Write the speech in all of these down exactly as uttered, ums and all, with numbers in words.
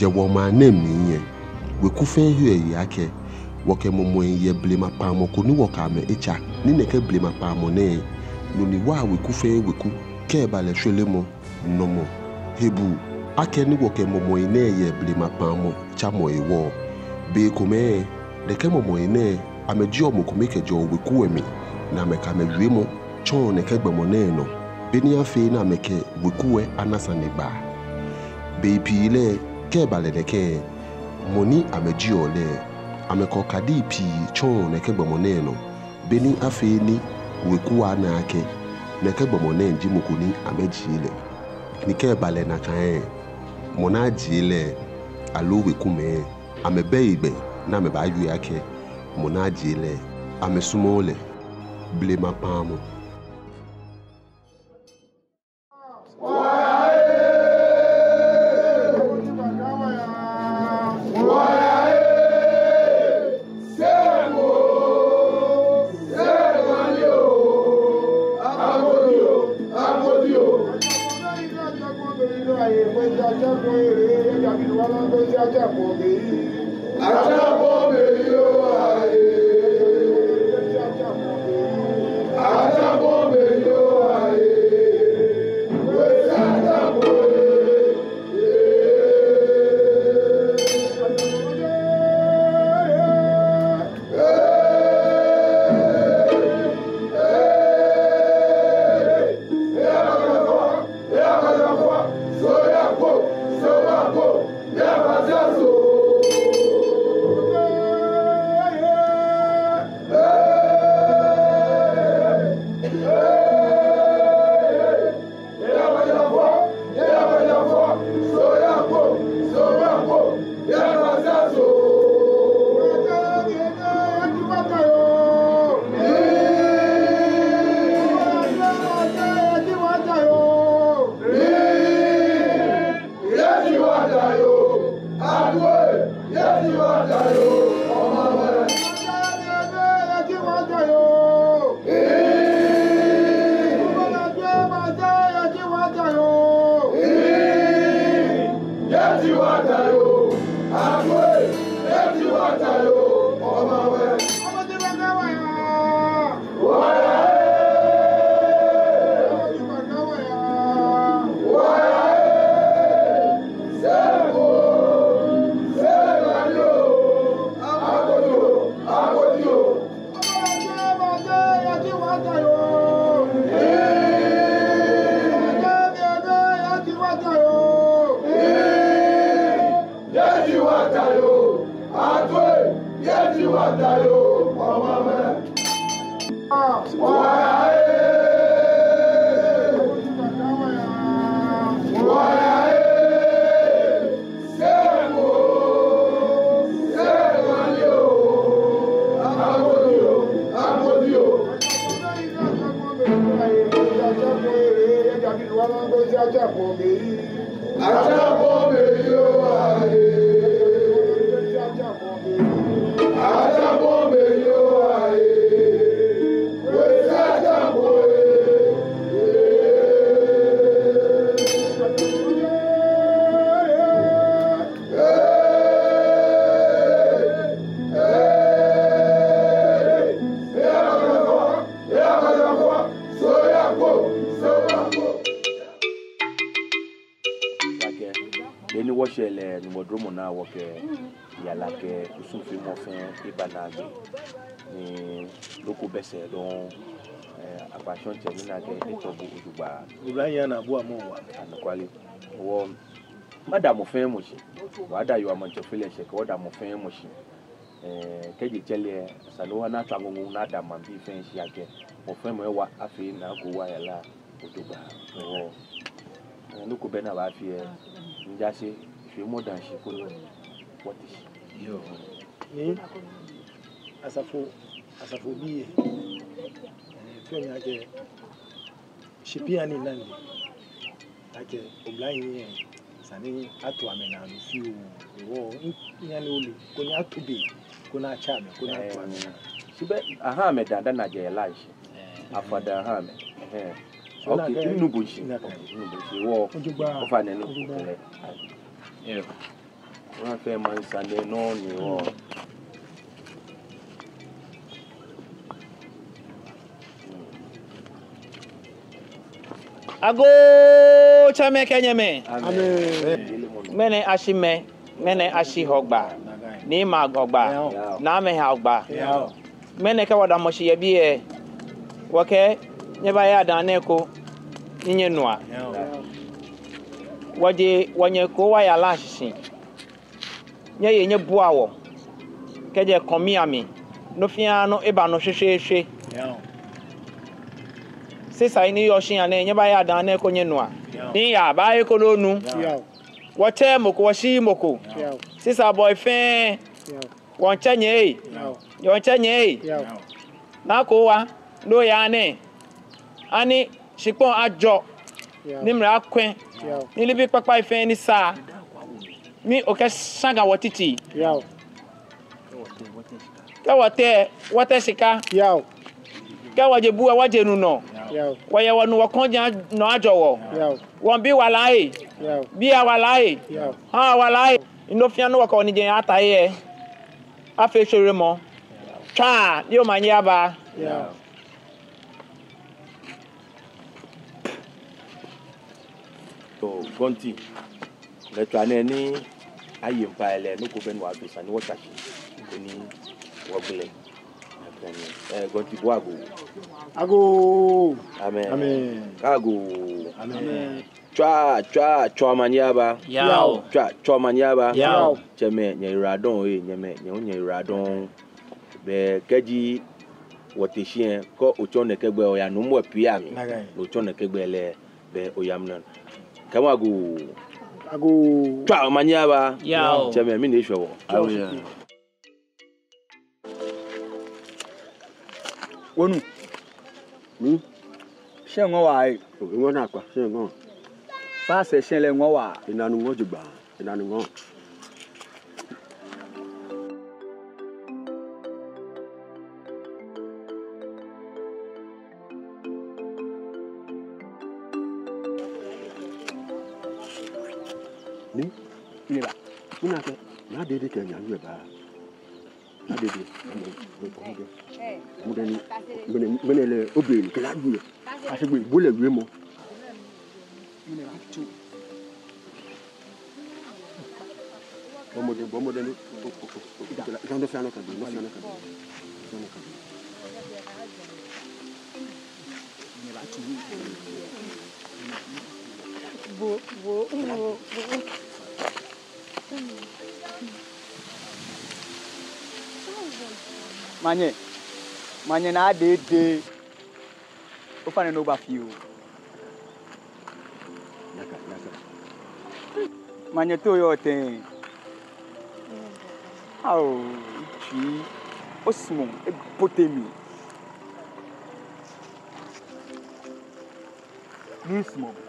Yɛ wɔmaŋ nɛɛ mli lɛ, weku fɛɛ heɔ eyeɔ akɛ wɔkɛ mɔmɔi yɛ blema kpaŋmɔ ko ni wɔkɛ amɛ etsa, ni nɛkɛ blema kpaŋmɔ nɛɛ, no ni waa weku fɛɛ weku kɛ eba lɛ shwelemɔ, nɔmɔ, hebuu. Akɛni wɔkɛ mɔmɔi nɛɛ yɛ blema kpaŋmɔ tsamɔ hewɔ, bei komɛi nɛkɛ mɔmɔi nɛɛ amɛjieɔ mɔ kome kɛjɛɔ weku lɛ mli, ni amɛkɛ amɛ wiemɔ tsɔɔ nɛkɛ gbɔmɔ nɛɛ nɔ, beni afee ni amɛkɛ weku lɛ ana sanegbaa. Bei pii lɛ, kɛ eba lɛ nɛkɛ, mɔ ni amɛjieɔ lɛ, amɛkɛ okadii pii tsɔɔ nɛkɛ gbɔmɔ nɛɛ nɔ, beni afee ni weku lɛ ana akɛ nɛkɛ gbɔmɔ nɛɛ ji mɔ ko ni amɛjie lɛ. Ni kɛ eba lɛ nakai lɛ, mɔ ni ajie lɛ aloo wekumɛi, amɛbɛ hegbɛ ni amɛbaawie akɛ mɔ ni ajie lɛ, amɛsumɔɔɔ lɛ. Blema kpaŋmɔ. Akɛ, beni wɔshɛ lɛ, Nyɔŋmɔ dromɔ naa wɔkɛ yara kɛ kusumfeemɔ fɛɛ eba naagbee. Ni nɔ ko bɛ sɛɛ dɔŋŋ, eh, akpashɔŋtsɛ ni naa akɛ etɔ bo ojogbaŋŋ. Oblahii anaabu amɛ wa. Anɔkwale. Wɔ, mada mɔ fɛɛ mɔ shi. Wɔda yoo amaŋtsɛ fɛɛ lɛ shi, kɛ wɔda mɔ fɛɛ mɔ shi. Eh, kɛji tsɛ lɛ, esa ni wɔna tswa ŋɔŋɔ ni ada maŋbii fɛɛ shi akɛ mɔ fɛɛ mɔ ewa afee nɔ ko ewa yara ojogbaŋŋ. Wɔ, eh, nɔ ko bɛ ni abaafee, mijaase, feemɔ daa shi koni wɔte shi. Yoo. Ni asafo, asafobii, eh, fɛɛ ni akɛ, shipi ani nani. Akɛ oblahii lɛ, esa ni ato amɛnaa nɔ fioo. Hewɔ, miinya ni ole, koni ato be, koni atsɛ amɛ, koni ato amɛnaa. Shi bɛ, aha amɛ daa ni ajɛ lunch. Afɔ daa aha amɛ. Ɛhɛɛ. So, okay, nakai, minu bo shishi. Nakai. Okay, minu bo shishi. Hewɔ, ojogbaŋŋ, ofainɛ nɔ, ojogbaŋŋ. Okɛlɛ. Yoo. Wɔfee maŋsane nɔ ni wɔ. Agoo, tsɛmɛi kɛ nyɛmɛi. Amɛɛ. Ŋmɛnɛ ashi mɛɛ, ŋmɛnɛ ashi Hɔgbaa. Niimɛi a-Hɔgbaa. Yao. Naamɛi a-Hɔgbaa. Yao. Ŋmɛnɛ kɛ wɔdamɔ shi yɛ biɛ, wɔkɛɛ nyɛbaaya dani eko ni nyɛnua. Yao. Wɔje wɔnyɛ koo wɔya lunch shishi. Nyɛye nyɛbua wɔ kɛjɛ kɔmi amli, nɔ fɛɛ nɔ eba nɔ shweshweeshwe. Yao. Sisai ni yɔɔ shia nɛɛ, nyɛbaaya dani eko nyɛnua. Yao. Ni nyɛbaaya eko nyɛnu. Yao. Wɔtsɛɛɛ mɔ ko, wɔshiii mɔ ko. Yao. Sisabɔi fɛɛ. Yao. Wɔmiitsɛ nyɛ ee. Yao. Wɔmiitsɛ nyɛ ee. Yao. Naa ko wa, no yaa nɛɛ. Ani shikpɔŋ ajɔ. Yao. Ni mra akwɛ. Yao. Ni nibii kpakpai fɛɛ ni sa. Ni okɛ shanga wɔ titi. Yao. Kɛ wɔtee, wɔtee shika. Yao. Kɛ wɔje bu, wɔje nu nɔ. Yao. Wɔyɛ wɔnu wɔkɔji nɔ ajɔ wɔ. Yao. Wɔmiibi wala ee. Yao. Bia wala ee. Yao. Haa wala ee. Nɔ fɛɛ nɔ wɔkɛ wɔnijiaŋ ata yɛ. Afee shweremɔ. Tswa, ni omanye aba. Yao. To, Gɔnti. Lɛ tswa nɛɛ ni aye mpa lɛ, nɔ ko bɛ ni wɔbi sane ni wɔtsa shi. Koni wɔgbele. Ɛɛ, Gɔnti bo agoo. Agoo. Amɛɛ. Amɛɛ. Agoo. Amɛɛ. Tswa, tswa, tswa omanye aba. Yao. Tswa, tswa omanye aba. Yao. Tsɛmɛi, nyɛyiwaladɔŋŋ ee, nyɛmɛi, nyɛ hu nyɛyiwaladɔŋŋ. Bɛ kɛji wɔte shi lɛ, kɛ otsɔ nɛkɛ gbɛ oya nuumo pii amli. Nakai. Ni otsɔ nɛkɛ gbɛ lɛ, bɛ oya mli nɔ. Kɛɛmɔ agoo. Agoo. Tswa omanye aba. Yao. Tsɛmɛi, mɛni eshwɛ wɔ? Tswa. Awo ya. Wonu. Hmm? Shia ŋɔɔ waa ee. O, eŋɔɔ naakpa, shia ŋɔɔ. Fa sɛɛ shia lɛ ŋɔɔ waa. Enaa nu ŋɔɔ jogbaŋŋ, enaa nu ŋɔɔ. Ni, ni ba, ni nakai, naa Dede kɛ enyɛ yu lɛ ba. Naa Dede, mɔ, mɔ, mɔ, mɔ, mɔ, mɔ, mɔ, mɔ lɛ, obɛ ni, kɛ lɛ adu lɛ. Kase gbe, bo lɛ wiemɔ. Bɔ mɔdɛŋ, bɔ mɔdɛŋ, o, o, o, o, o, nɔ fɛɛ nɔ ka do, nɔ fɛɛ nɔ ka do, nɔ fɛɛ nɔ ka do. Bo, bo, bo, bo. Manye, manye naa Dede. Ofainɛ ni oba fioo. Nakai, nakai. Manye, te oyɔɔ tɛŋŋ? Ao, tsui, osumɔɔ, ebote mli. Misumɔɔ bo.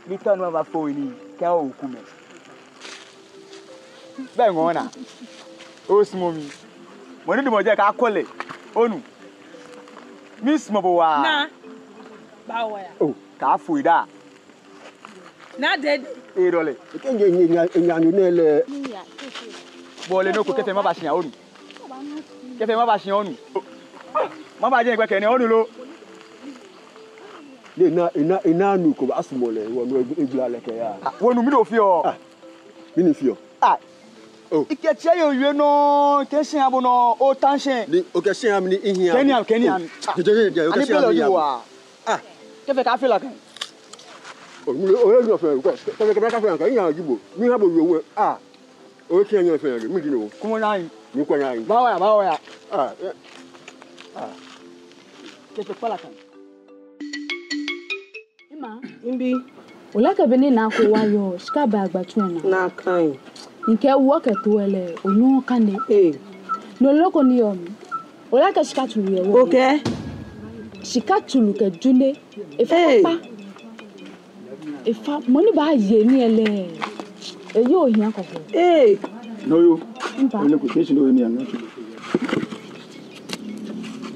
Mitao ni maba fo ni kɛ oku mɛ. Bɛ ŋɔɔ naa. Osumɔɔ mi. Mɔ ni damɔ jɛi, kaakɔ lɛ. Onu. Misumɔɔ bo waa. Naa. Ba oya. O, kaafo ida. Naa Dede. Ee, dole. Kɛ nyɛ, nyɛ, nyɛ, nyɛ, nyɛ, nyɛ lɛ. Bo lɛ nɔ ko kɛtee maba shia, onu. Kɛtee maba shia, onu. Maba jɛi gbɛkɛ nɛɛ, onu lo. Ni ena, ena, ena nɔ ko baasumɔ lɛ, wɔ nɔ egbla lɛ kɛya. Ah, wonu mi do fioo. Ah, mɛni fioo? Ah. Oh. Ikɛ tsɛ yoo yue nɔ, kɛ shia bo nɔ, otaŋ shia. Ni, okɛ shia mi ni ihiɛ. Kɛ ni am, kɛ ni am. Oh. Jɛ, jɛ, jɛ, jɛ, okɛ shia mi ni ihiɛ. Ani bɛlɛ oji wa. Ah. Kɛfee kaafee la kan. Oh, mi, oh, yɛ nyɔ fɛɛ, kɛfee, kɛfee kaafee la kan, ihiɛ ji bo. Miha bo yoo we. Ah. Otsɛ nyɛ fɛɛ, mɛni ji no? Kumɔ naa yi. Ni kɔ naa yi. Ba oya, ba oya. Ah, eh. Ah. Kɛfee kpala kan. Ema, mibi. Ole akɛ be ni naa ko wa yɔɔ, shika bɛ agbatsu lɛ naa. Nakai. Mikɛɛ wɔ kɛ too lɛ, onyɛɛɛ okane. Ee. Nɔ ko ni yɔɔ mli. Ole akɛ shika tsu yɛ wɔ. Okɛɛ. Shika tsuru kɛ jwɛŋmɔ, efa Hey! kpakpa. Efa, mɔ ni baaye nii lɛ, eyɛ ohia kɔkɔɔkɔ. Hey! Nɔ yoo. Mba. Ole ko, kɛ shi nɔ yoo ni yaa nɔ tsuru.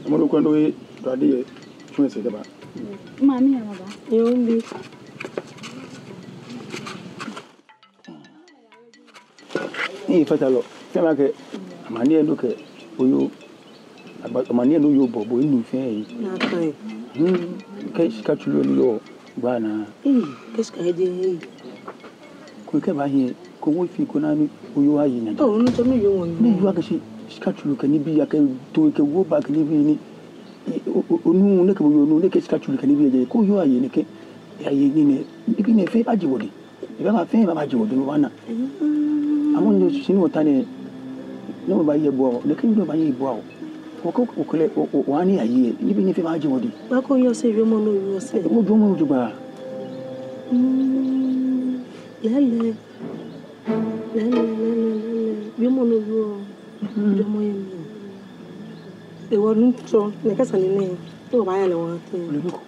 Amɔ nɔ ko nɔ yoo, dɔ adi yɛ, tun ese daba. Mami ya maba. Yoo mbi. Ni fata lɔ, fɛɛ ma kɛ, amaniɛ nɔ kɛ, oyoo, aba, amaniɛ nɔ yoo bɔ, bo inu fɛɛ yi. Nakai. Hmm, kɛ shika tsuru nɔ yoo, gba naa. Ii, kɛ shika eje yi. Ko kɛ baahi, ko wo fi ko naa ni, oyoo ayi naa. Oh, no to mi yoo wo. Ni yoo akɛ shi, shika tsuru kɛ nibii, akɛ to kɛ wo ba kɛ nibii ni. O, o, onu, nɛkɛ bo yoo, onu, nɛkɛ shika tsuru kɛ nibii eje, ko yoo ayi nɛkɛ, ayi nii nɛɛ, nibii nɛɛ fɛɛ baaje wɔ dɛŋ. Ebaa fɛɛ baaje wɔ dɛŋ, wɔbaana. Amɔ nɔ shi ni wɔta nɛɛ, nɔ baaye bo, nɛkɛ nɔ baaye bo. Okɔ, okɔ lɛ, o, o, oha ni aye, nibii nɛɛ fɛɛ baaje wɔ dɛŋ. Bako yoo sɛɛ, jwɛŋmɔ nɔ yoo sɛɛ. Ejwɛŋmɔ jogbaŋŋ. Mm, lɛɛlɛŋ. Lɛɛlɛŋ, lɛɛlɛŋ, lɛɛlɛŋ. Jwɛŋmɔ nɔ yoo. Mm. Jwɛŋmɔ yɛ mli. Ewɔ nu tsɔ, nɛkɛ sane nɛɛ, to baaya lɛ wɔtee. Ole nɔ ko.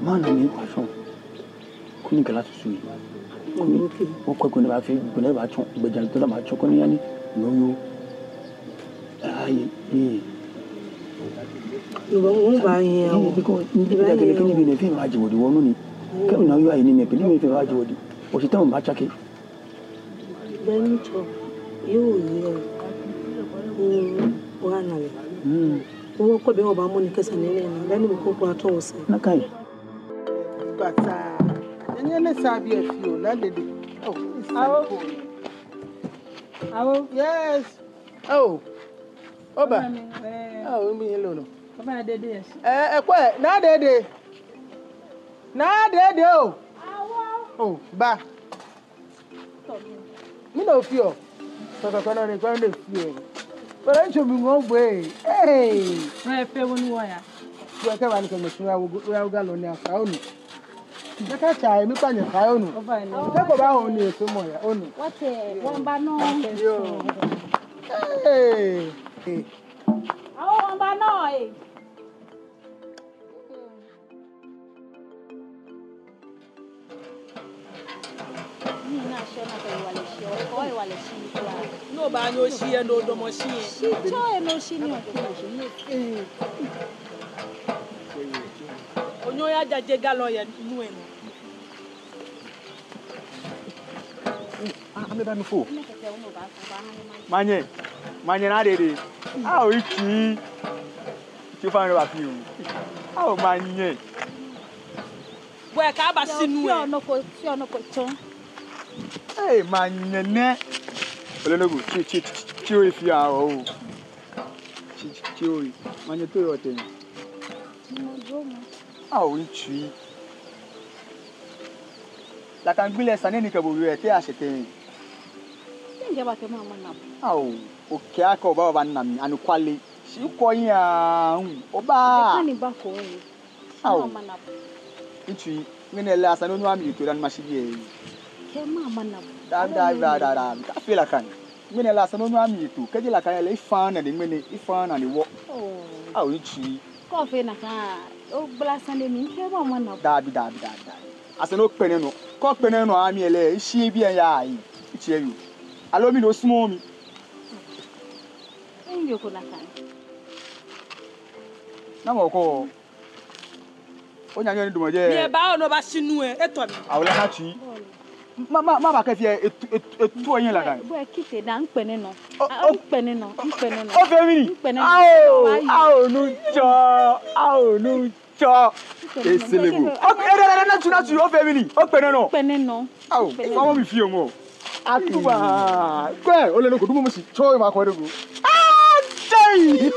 Mana mi kwa shɔ. Koni gala tusu yi. Oh, okay. Okɔ koni baafee, koni baatsɔ, gbɛjianɔ to ni baatsɔ koni yaa ni, nɔ yoo. Ayi, ee. Nɔ ba, nɔ ba yɛ. Ee, because, nibii nɛɛ fɛɛ baaje wɔ dɛŋ, wɔnu nii. Kɛ nɔ yoo ayi nii nɛɛ pɛ, nibii fɛɛ baaje wɔ dɛŋ. Oshi tɛŋŋ baatsake. Beni tsɔ, yoo yɛ, mm, wɔna lɛ. Mm. Wɔkɔ be wɔbaamɔ nɛkɛ sane nɛɛ naa, beni mɔ ko ko atsɔ wɔsɛɛ. Nakai. Bata, enɛ nɛɛ sa bi efi o, Naa Dede. Oh, it's Awo. Awo. Yes. Oh. Oba. Oba mi, eh. Oh, mi hello no. Oba Dede, yes. Eh, eh, kwɛ, Naa Dede. Naa Dede o. Awo. Oh, ba. Mɛni ofeɔ? Kɔkɔɔkɔ nɔ ni, kɔkɔɔkɔ nɔ ni ofeɔ. Kɔkɔɔkɔ nɔ ni ofeɔ. Hey! Nɔ efee wɔ ni wɔya. Wɔkɛ wani kɛ mɛi tsuŋ ya wo, ya wo galɔn ni asa onu. Nɛkɛ tsa emi kpa nyɛ sa onu. Oba ni. Kɛ ko ba onu eso mɔ ya onu. Wɔtee, wɔmiiba nɔ. Yoo. Hey! Hey! Awo wɔmiiba nɔ, eh. Ni na shɔ na kɛ wale shi, o kɛ wale shi ni kula. No ba nyo shi yɛ no dɔmɔ shi yɛ. Shi tsɔ yɛ no shi ni o. Onyo ya jaje galɔn yɛ nu yɛ no. Ah, amɛba mi fo. Manyɛ, manyɛ Naa Dede. Ao, itsui. Itsui fa no ba fi o. Ao, manyɛ. Bɔ ɛ ka ba shi nu ɛ. Fioo nɔ ko, fioo nɔ ko tsɔ. Ee, manyɛ nɛ. Ole nɔ ko, tsi, tsi, tsi, tsi oyi fia o. Tsi, tsi, tsi oyi. Manyɛ to yɔ tɛ. Ao, itsui. Nakai gbi lɛ sane ni kɛ bo wie te ashɛ tɛŋŋ? Te mikɛba kɛ mama na bo. Ao, okɛɛ akɛ oba oba na mi, anɔkwale. Shi kɔ yaa, oba. Kani ba ko ni. Ao. Mama na bo. Itsui, ŋmɛnɛ lɛ esa ni onu amɛto dani mashi biɛ. Kɛ mama na bo. Daabi, daabi, daabi, daabi. Kaafee nakai. Ŋmɛnɛ lɛ esa ni onu amɛto. Kɛji nakai lɛ, ifa na de ŋmɛnɛ, ifa na de wɔ. Oh. Ao, itsui. Kɛ ofee nakai, ogbala sane mli, kɛ mama na bo. Daabi, daabi, daabi, daabi. Esa ni okpɛlɛ nɔ. Kɛ okpɛlɛ nɔ, amɛ lɛ, ishi biɛ yaa yi. Itsɛ yoo. Aloo mi lɛ osumɔɔ mi. Enyɔ ko nakai. Namɔ ko. Onyanyɔ ni dumɔ jɛ. Mi eba o no ba shi nu ɛ, etɔ mi. Awula na tsi. Ma, ma, ma ba kɛ fie, etu, etu, etu oyin la kan. Bo ekite da ŋkpɛlɛ nɔ. O, o. Ŋkpɛlɛ nɔ, ŋkpɛlɛ nɔ. Ofee mɛni? Ŋkpɛlɛ nɔ. Ao, ao, Nuŋtsɔ, ao, Nuŋtsɔ. Ŋkpɛlɛ nɔ. Esele bo. O, e, e, e, na tsu, na tsu, ofee mɛni? Okpɛlɛ nɔ. Ŋkpɛlɛ nɔ. Ao, ŋkpɛlɛ nɔ. Fɔmɔ mi fioo mɔ. Atuba. Kwɛ, ole nɔ ko dumɔ mɔ shi tsɔ ma kɔ de ko. Ah, jai.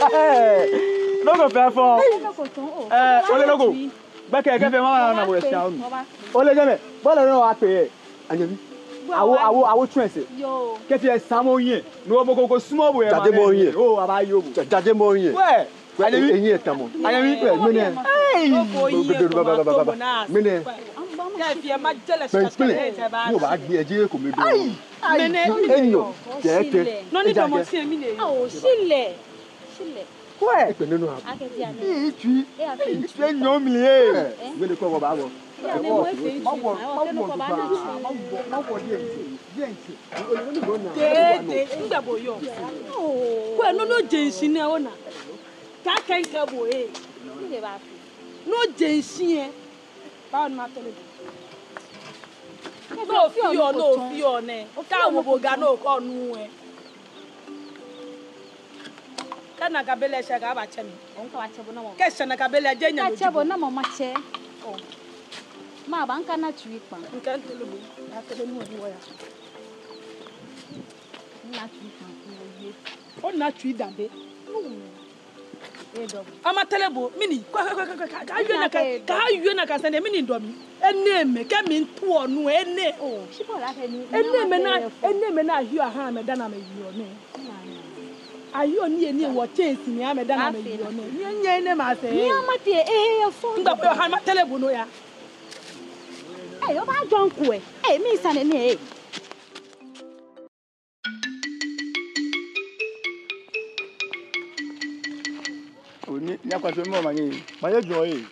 Nɔ ko fɛɛ fɔ. Eh, ole nɔ ko. Gbɛkɛ kɛ fɛɛ ma na bo yɛ sha onu. Ole jɛmɛ. Bɔ lɛ nɔ wa kpe yɛ. Anyɛmi. Awo, awo, awo tsu ese. Yoo. Kɛ fɛɛ sa mɔ yɛ. No bo ko ko sumɔ bo yɛ. Jade mɔ yɛ. Oh, aba yo bo. Jade mɔ yɛ. Kwɛ. Kwɛ, eyi etamɔ. Anyɛmi. Kwɛ, ŋmɛnɛ. Hey! Ŋmɛnɛ. Kpɛkpɛlɛ. Ni oba gbi eje ko mi do. Ai! Ai! Enyɔ. Tɛtɛ. Nɔ ni dɔmɔ si mi le. Awo, shi lɛ. Shi lɛ. Kwɛ. Ekpe nɔ nɔ ha. Akɛ dia nɛ. Itsui. Itsui enyɔ mli ee. Wele kɔ wɔba wɔ. Dia nɛ mɔ efee itsui. Mawɔ, mawɔ, mawɔ, mawɔ diɛŋtsɛ, diɛŋtsɛ. Tee, tee, ŋgbɛ bo yɔɔ. Kwɛ, nɔ ni oje shishi nɛɛ ona. Kaakɛɛ ŋkɛɛ bo ee. Nɔ ni oje shishi nɛɛ. Baa ni matere bo. Nɔ ni ofeɔ, nɔ ni ofeɔ nɛɛ. Kaawo bo ga nɔ ko nu ee. Kɛ nakai be lɛ shɛ, kɛba tsɛ mi. Ŋkɛbatsɛ bo namɔ? Kɛ shɛ nakai be lɛ, jeee nyɛ lɛ. Katsɛ bo namɔ matsɛ. Oo. Maba, ŋkana tsui kpaa. Ŋkɛ ŋtere bo. Ŋtere nu ni wɔya. Ŋna tsui kpaa ko ye. Ona tsui dade. Ee, dɔɔ. Ama tere bo, mɛni? Kaawie nakai, kaawie nakai sane, mɛni dɔ mi? Enɛɛmɛi, kɛ mi ŋtao nu, enɛ. Oo, shi bo la kɛ ni. Enɛɛmɛi naa, enɛɛmɛi naa ahiɔ ahaa amɛdamɔ amɛyeɔ nɛɛ. Ahiɔ nii, enii wɔ chance ni amɛdamɔ amɛyeɔ nɛɛ. Ni nyɛ enɛɛmɛi asɛɛ. Ni ama te, ee, ee, fo. Ŋgbɛ bo yɔɔ, ha matere bo nɔ ya. Ee, obaajɔ ŋkwɛ. Ee, mɛni sane nɛ ee. Oni, ni akwa so mɔ manye. Manye jɔ ee.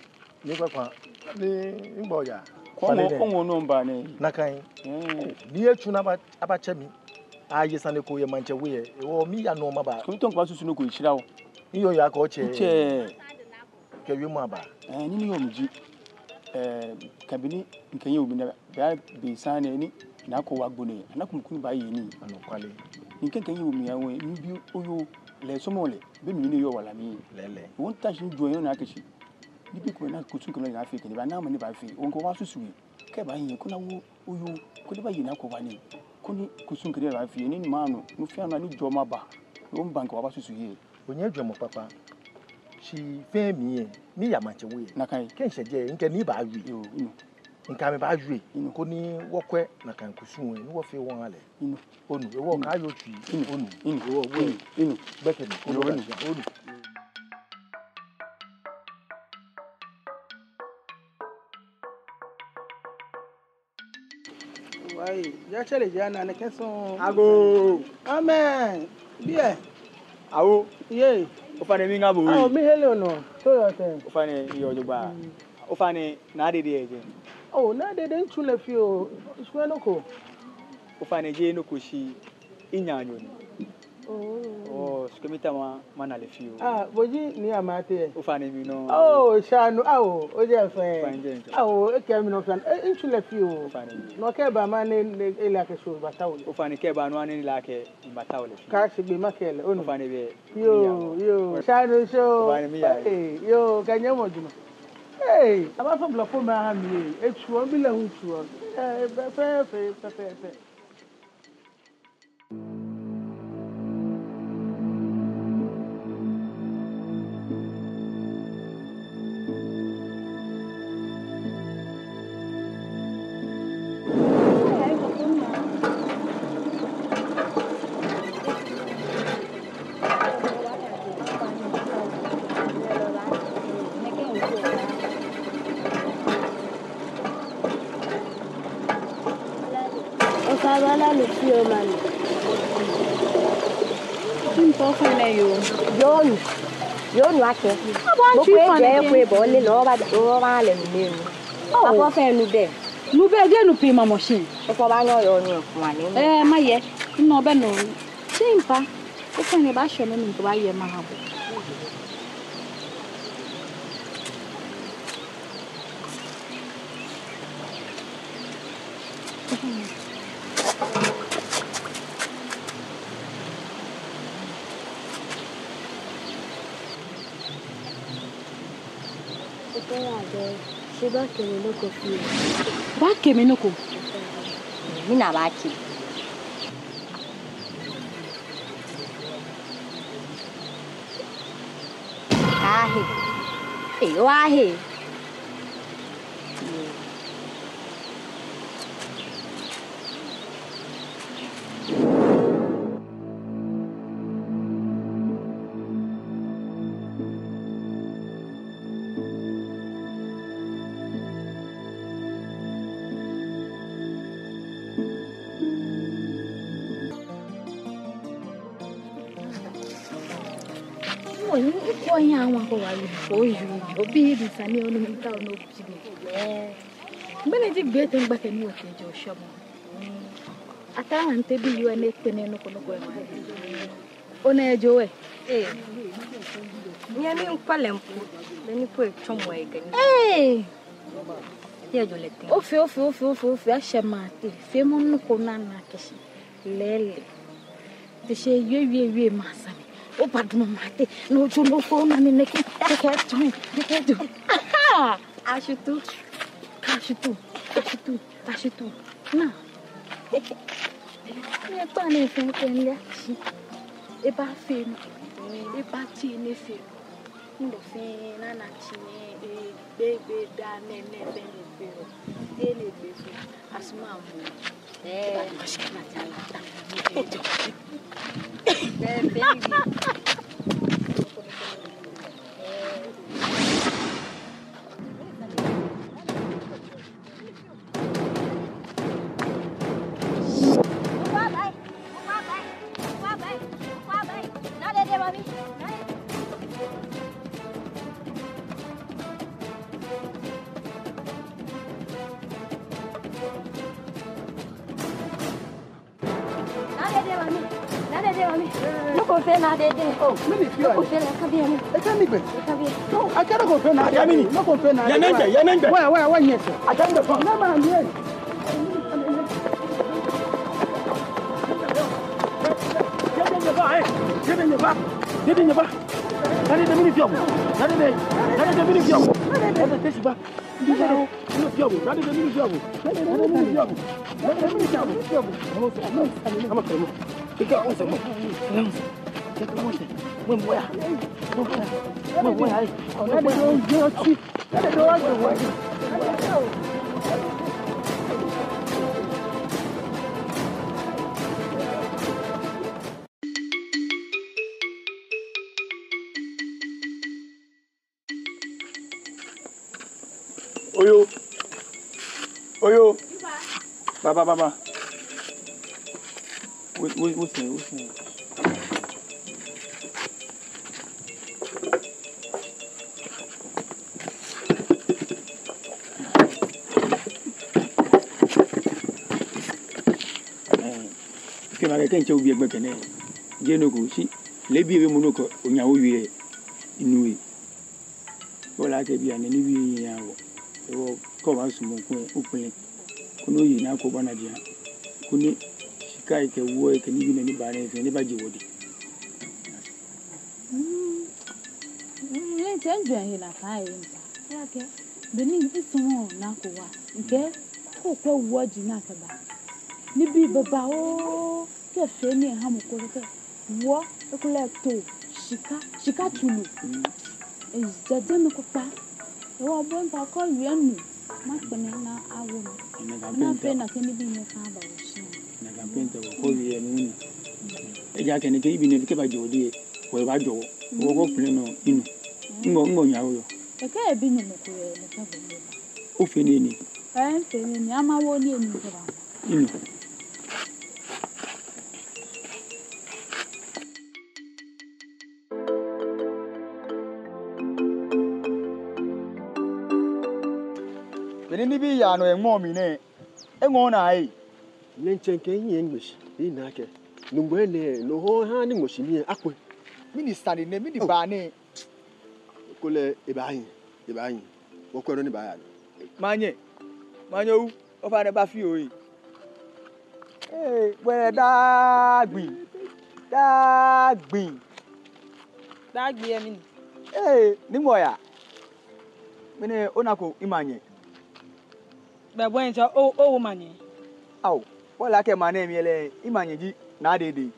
Ni kpakpa. Ni ŋgbɔ ya. Kɔmɔ, kɔmɔ nɔ mba nɛ. Nakai. Ee. Ni etsu ni aba, abatsɛ mi. Aye sane ko yɛ maŋtsɛ we yɛ. Ewɔ miya nɔ maba. Kɔmi tɔŋ kpa susu nɔ ko etsira o. Ni yɔɔ ya kɔ tsɛ. Tsɛ. Kɛ wiemɔ aba. Ee, ni ni yɔɔ mli ji. Ee, kɛ be ni ŋkɛɛ yɛ obi nɛ. Bɛ, bɛ sane ni, naa ko wa gbo nɛɛ, ana kum kum baaye nii. Anɔkwale. Ni kɛ ŋkɛɛ yɛ omi ya wɛ, ni bi oyoo lɛ sɔmɔ lɛ, be mli ni yɔɔ wala mli. Lɛɛlɛŋ. Wɔŋta shi jɔ yɛ naa kɛ shi. Ni bi ko naa kusum kɛ mɛi naa fee kɛ ni baa naa mɔ ni baafee. Wɔŋkɛ wɔ susu yɛ. Kɛ baaye, koni awo oyoo, koni baaye naa ko baa ni. Koni kusum kɛ ni baafee, ni maŋ nɔ, nɔ fɛɛ nɔ ni jɔɔmɔ baa. Wɔŋba ŋkɛ wɔ susu yɛ. Onyɛ jɔɔmɔ kpakpa. Shi fɛɛ mi yɛ, miya maŋtsɛ we yɛ. Nakai. Kɛ ŋshɛ jɛi, ŋkɛ mibaawie. Yoo, inu. Ŋkɛ mibaawie. Inu. Koni wɔkwɛ nakai kusum yɛ, ni wɔfee wɔha lɛ. Inu. Onu, ewɔ kaaye otsui. Inu. Onu. Inu. Ewɔ, ewɔ. Inu. Inu. Gbɛkɛ mi. Yoo, inu. Onu. Wai, ja tsɛre ja na ne kɛso. Agoo. Amen. Biɛ. Awo. Yɛ. Ofainɛ miiŋa bo. Awo, mihere onɔ. To yɔɔ tɛŋŋ? Ofainɛ yɔɔ jogbaŋŋ. Mm. Ofainɛ Naa Dede yɛ jɛi? Oo, Naa Dede ntsu lɛ fioo. Eshwɛ nɔ ko. Ofainɛ jeee nɔ ko shi. Minyɛmi nyo ni. Oo. Oo, shi kɛ mita ma, mana lɛ fioo. Ah, bo ji Nii Amartey? Ofainɛ mi nɔ. Oo, Shanu, awo, ojɛ fɛɛ. Ofainɛ jɛ ŋtsɔ. Awo, ekɛɛ mi nɔ fɛɛ. Ee, ntsu lɛ fioo. Ofainɛ mi. Nɔ kɛ ba ma ni, ni, ele akɛ so bata ole. Ofainɛ kɛ ba nɔ ni ele akɛ bata ole fioo. Kaashi gbi makɛɛ lɛ, onu. Ofainɛ bɛ. Yoo, yoo. Shanu sho. Ofainɛ miya. Ee, yoo, kɛ nyɛmɔ juma. Ee, abaafo blɔfomɛi aha mi ee. Etsuɔ, mi lɛ hu tsuɔ. Ee, pɛpɛɛpɛ, pɛpɛɛpɛ. Ofainɛ, bala lɛ fioo mami. Ntɔ fɛnɛ yoo. Yoo nu. Yoo nu akɛ. Abo ntsu fɛnɛ. Mɔ ko ejɛ ko ebɔ lɛ lɔ ba, lɔ ba lɛ nu nɛ. Oo. Akɔ fɛɛ nu bɛ. Nu bɛ, jeee nu pii mamɔ shi. Okɔ ba nyɔ yoo nu kuma ni. Ee, mayɛ. Nɔ bɛ nɔ. Shi mpa. Ofainɛ, baashɛ nɔ ni mikɛbaaye maha bo. Shi baakɛɛ mi nɔ ko fioo. Baakɛɛ mi nɔ ko? Mina baakɛɛ. Ahe. Ee, ohe. Oyi, oyi, awa ko wa yi, oyi, obi bi sane ni onu mi ta onu obi bi. Eh. Mɛni ji gbɛ tɛŋ gbɛkɛ ni wɔtee jɛ oshɔmɔ. Ataa ntɛ bi yɔɔ ni ekpɛlɛɛɛ nɔ ko nɔ ko ema. Ona ejɔ wɛ. Eh. Nyɛmi ŋkwɛlɛ mpo. Mɛni po etsɔmɔ egani. Eh. Yɛ jɔ lɛ tɛŋ. Ofe, ofe, ofe, ofe, ofe, ashɛ mate. Feemɔ nɔ ko ni ana akɛ shi. Lɛɛlɛŋ. Te shi wie, wie, wie ma sane. Obadamɔ mate. No jo no fo na ni nɛkɛ. Nɛkɛ tun. Nɛkɛ tun. Aha! Ashitu. Ashitu. Ashitu. Ashitu. Na. Ni ekpa ni fɛn fɛn lɛ shi. Ebafee mi. Ebati ni fee mi. Ŋdɔ fɛɛ nana tsi nɛɛ, eh, gbɛgbɛ daa nɛɛ, nɛɛ fɛɛ nɛɛ fɛɛ oo. Tee nɛɛ gbɛ fɛɛ, asumɔ amɔ. Eh. Ba kɔsi kana jala ta. Eh, baby. Naa Dede, mami. Naa Dede, mami. Nɔ ko fee Naa Dede. Oh, mɛni fee? Nɔ ko fee Naa Dede, mami. Eka mi gbɛ. Eka mi gbɛ. Akɛ nɔ ko fee Naa Dede. Yɛ mɛni? Nɔ ko fee Naa Dede. Yɛ mɛni gbɛ? Yɛ mɛni gbɛ? Wɛ, wɛ, wɛ, nyɛsɛɛ. Akɛ mi gbɛ fɔ. Naa, mami. Dede, nyɛba, eh. Dede, nyɛba. Dede, nyɛba. Naa Dede, mɛni fee o? Naa Dede. Naa Dede, mɛni fee o? Naa Dede, te shi ba. Oyo. Oyo. Ba, ba, ba, ba. Wait, wait, wait, wait, wait. Eh, kɛ makɛɛ akɛ ntsɛ obi gbɛkɛ nɛɛ. Jeee nɔ ko shi. Leebi ebe mɔ nɔ ko onya owie. Inu e. Ole akɛ bianɛ nibii yɛ yaa wɔ. Hewɔ kɛ obaasumɔ kulɛ okpɛlɛ, koni oyi naa ko bana jia. Koni shika ekɛ wuɔ ekɛ nibii nɛɛ ni baa nɛɛ fɛɛ ni baje wɔdɛŋ. Mm, mm, ntsɛ njwɛŋ he nakai nta. Ejaakɛ be ni misumɔɔ naa ko wa. Mikɛɛ ko kwɛ wuɔ ji naa kɛba. Nibii babaoo. Kɛ fee ni eha mɔ ko lɛ kɛ wuɔ, ekolɛ too, shika, shika tulu. Ejɛ jɛmɛ kpakpa. Hewɔ bo nta kɔ wie nu, makpɛlɛ ni awo mi. Ni afee nakai nibii nɛɛ fɛɛ aba wɔshishi. Nakai pɛntɛ wɔ kɔ wie nu. Ejaakɛ nɛkɛ nibii nɛɛ kɛ baje wɔdɛŋ, wɔbaajɔ wɔ. Wɔ kɔ kpɛlɛ nɔ inu. Ŋmɔ, ŋmɔ nya wo yɔ. Ekɛ ebi nyɛ mɔ ko yɛ, nɛkɛ bɔ ni ba. Ofee nii ni. Ɛɛ, mifee nii ni, ama wo nii ni kɛ ba. Inu. Be ni nibii yaa nɔ yɛ ŋmɔ mli nɛɛ, eŋɔɔ naa ei. Nyɛ ntsɛ kɛ nyɛ ŋmɛ shi, ena akɛ Nyɔŋmɔ nɛɛ, no hewɔ ha ni ŋmɔ shi mli akwɛ. Mɛni sane nɛ, mɛni baa nɛɛ? Ekolɛ ebaahi, ebaahi. Wɔkwɛ nɔ ni baaya nɔ. Manyɛ, manyɛ o. Ofainɛ ba fioo ei. Ee, bwɛlɛ daa gbi. Daa gbi. Daa gbi yɛ mɛni? Ee, ni mɔ ya. Mɛni onako imanyɛ? Bɛ bɔ ni ntsɛ o, owo manyɛ. Ao, ole akɛ maŋ nɛɛ mli lɛ, imanyɛ ji Naa Dede.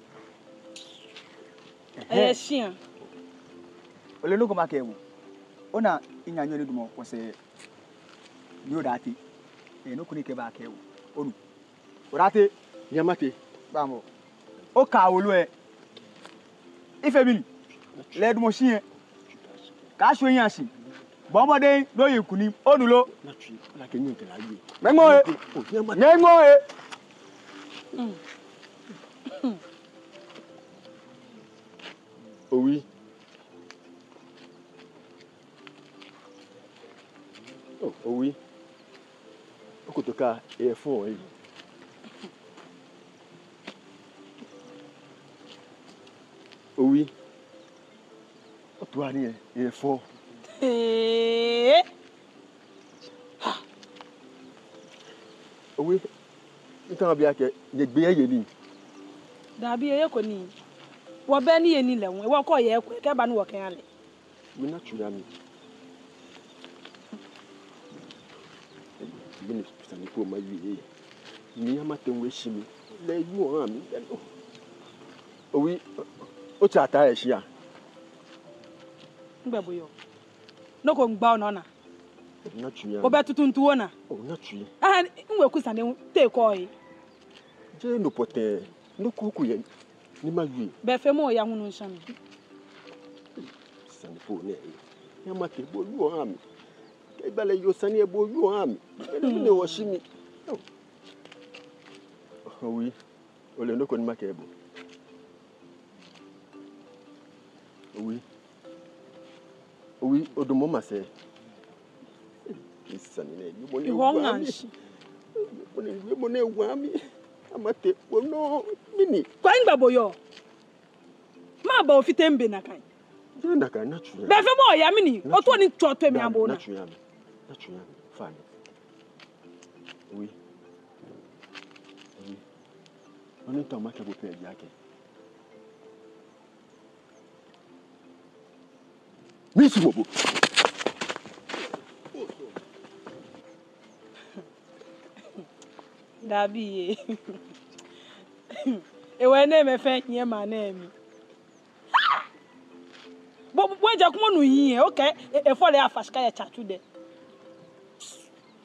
Ɛhɛɛ. Eyɛ shia. Ole nɔ ko makɛɛ bo. Ona inyanyo ni damɔ wɔsɛɛ. Ni Odaate. Ee, nɔ ko ni kɛ baakɛɛ bo. Onu. Odaate. Nyɛ mate. Bamɔ. Oka wolo ɛ. Ifee mɛni? Lɛ damɔ shi ɛ. Kaashwie nyashi. Bɔ mɔdɛŋ ni oye kunim. Onu lo? Ŋmɛɛmɔ ɛ. Ŋmɛɛmɔ ɛ. Owi. Owi, okotoka eyɛ fɔ ee. Owi, otua nii eyɛ fɔ. Ee. Owi, miitao mabi akɛ, nyɛgbee eye nii? Dabi, eyeko nii. Wɔbɛ nii yɛ nii lɛ hu, wɔkɔ yɛ eko, kɛba ni wɔkɛha lɛ. Mina tsu yɛ mi. Mɛni sane ko mawie. Ni Amate ŋwɛi shi mi. Lɛ yu oha mi. Owi, otsɛ ataa yɛ shia? Nɛgbɛ bo yɔɔ? Nɔ ko miigba onaa. Mina tsu yɛ mi. Obɛ tuuntu onaa. Oo, mina tsu yɛ. Aha, ŋwɛi ku sane te ko ee. Jeee nɔ pɔtɛɛ, nɔ ko ko yɛ ni mawie. Be fɛɛ mɔ ya hunu ŋshane. Sane fo nɛ. Ni Amate, bo yu oha mi. Kɛ ebalɛ yoo sane lɛ, bo yu oha mi. Mɛni, mɛni oshi mi? Owi, ole nɔ ko ni makɛɛ bo? Owi. Owi, odamɔ masɛɛ. Sane nɛ, yumɔ nɛ, ihɔ ŋa shi. Yumɔ nɛ, yumɔ nɛ wa mi. Amate, bo nɔ, mɛni? Kwɛ nɛgbɛ bo yɔɔ? Mɛɛba ofite mi be nakai? Jeee nakai, mina tsu yɛ mi. Be fɛɛ mɔ ya, mɛni? Otu ni tsɔ tu mi abo na. Mina tsu yɛ mi. Mina tsu yɛ mi. Fine. Owi. Owi. Nɔ ni miitao makɛɛ bo pɛ ji akɛ, misumɔɔ bo. Dabi ee. Ewe ne me fe nye ma ne mi. Bo, bo, bo, eja kuma nu yi, okay? E, efɔ lɛ afa shika yɛ tsatsu dɛ.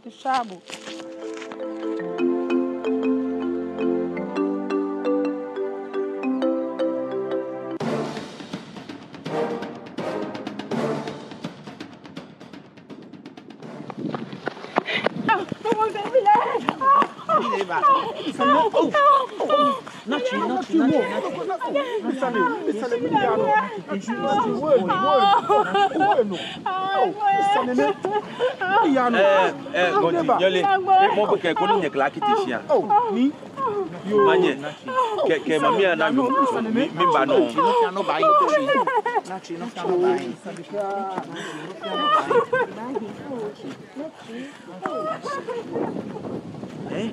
Shabu. Eh, eh, Gonti, nyɛle, eh, mɔ bɛ kɛ ko ni nyɛkla kiti shia. Manyɛ, kɛ, kɛ mami ana yum, mi, miba nɔ. Eh?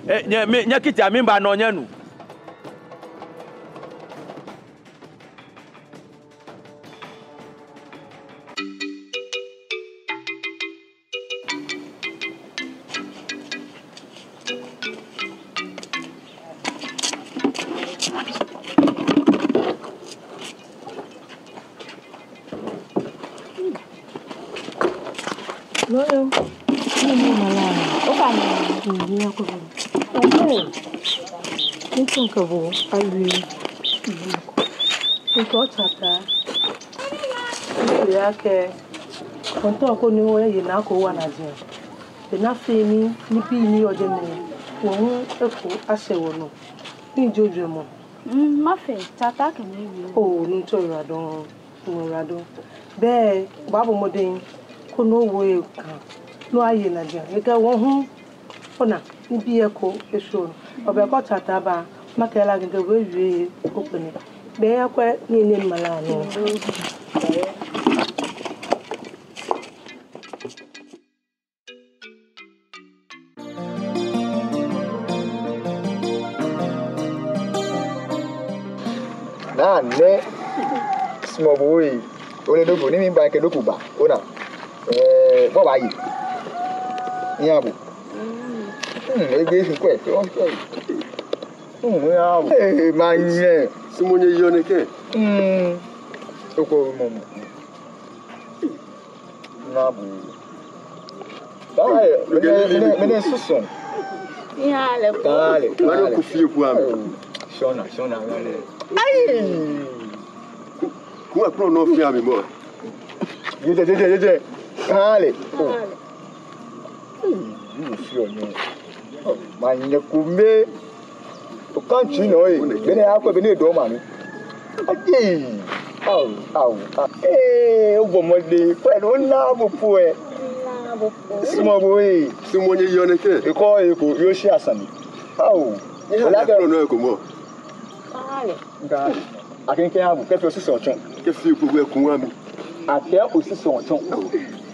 Eh, nyɛ, mi, nyɛ kiti a miba nɔ nyɛnu. Lolo, ni ni mala. Ofainɛ. Ni ni ako. Ni tun ka bo, ayi. Ni ko tata. Ni ya kɛ. Kɔntɔ ko ni wɔye naa ko wɔna jɛ. Be naa fɛɛ ni, nibii ni yɔɔ jɛmɛ, wɔ hu eko ashɛ wɔnɔ. Ni jojo mɔ. Mm, mafee, tata kɛ mi wie. Oo, Nuŋtsɔ Ewuradɔŋ, Ewuradɔŋ. Bɛ, babo mɔdɛŋ, koni owo ekaa, ni aye naa jɛ. Ekɛ wɔ hu, ona, nibii eko, esoro. Obɛ ko tata ba, makɛ lɛ kɛkɛ wɔ wie, okpɛnɛ. Bɛ ya kwɛ, ni ni mala nɔ. Naa nɛ, small boy. Ole nɔ ko, ni miba kɛ nɔ ko ba. Ona. Eh, bo baaye. Iya bo. Hmm, egbe fi kwɛ. Hmm, iya bo. Eh, manyɛ. Small nyɛ yɔɔ nɛkɛ. Hmm. Oko mɔmɔ. Naa bu. Taa lɛ, mɛni, mɛni, mɛni susu? Yaa lɛ ko. Taa lɛ, taa lɛ. Mɛni ko fie ko ami. Shona, shona, mɛni. Ayi! Kuma kuro nɔ fie ami mɔ. Yejɛ, yejɛ, yejɛ. Taa lɛ. Taa lɛ. Ayi, yoo fie o ni. Manyɛ kome. Okantsi nɔ ee, beni akɔ beni edɔ ma mi. Ati, au, au, au. Ee, obɔ mɔdɛŋ, kwɛ, ona bo po ee. Small boy. Small ni yɔɔ nɛkɛ. Ekɔ eko, yɔɔ shi asani. Awo. Ni ha Ola na kɛ kɔnɔ eko mɔ. Kɔnɔ lɛ. Nka. Akɛ kɛ abu, kɛfee osisɔ tsɔ. Kɛfee gbogbo ekun wa mi. Akɛ osisɔ tsɔ. Awo.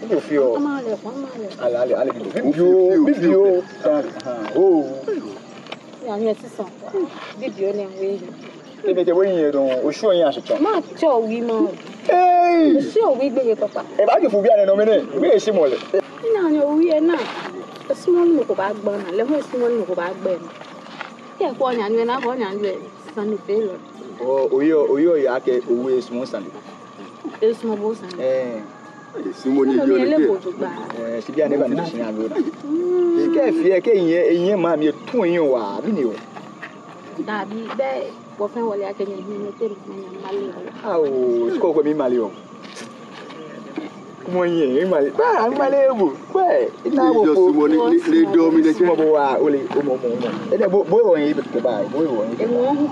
Ni ofee o. Kɔnɔ lɛ, kɔnɔ lɛ. Ale, ale, ale, bibioo, bibioo. Aha. Oh. Ni anyi sisɔ. Bibioo nɛ we. Ebe te bo yin yɛ dɔŋŋ, oshi oyin ashi tsɔ. Matsɛ owi ma. Hey! Oshi owi gbeyei kpakpa. Ebaaji fu bianɛ nɔ mɛni, gbeyei shi mɔ lɛ. Ni anyi owi ena. Esumɔɔɔ ni mɔ ko baagba naa, lɛ hu esumɔɔɔ ni mɔ ko baagba naa. Kɛ ko anyi anyi na ko anyi anyi sane fɛɛ lɛ. Oo, oyɔɔ, oyɔɔ ya akɛ owi esumɔɔ sane. Esumɔɔ bo sane. Ɛɛ. Esumɔɔ ni yɔɔ nɛkɛ. Ɛɛ, shi bianɛ ba ni shi anyi o. Kɛ fee, kɛ enyɛ, enyɛ maa mi etu enyɛ waa, bi ni o. Dabi, bɛ, wɔfɛɛ wɔle akɛ nyɛ, nyɛ, nyɛ, nyɛ, nyɛ, male. Awo, shi ko ko mi male o. Kumɔ nyɛ, mi male. Ba, mi male o. Kwɛ, ina bo ko. Esumɔɔ ni, ni, ni dɔ mi nɛkɛ. Small boy wa, ole, omɔ, omɔ, omɔ. Ede bo, bo wɔ nyɛ, ebe ke ba, bo wɔ nyɛ. Ewo.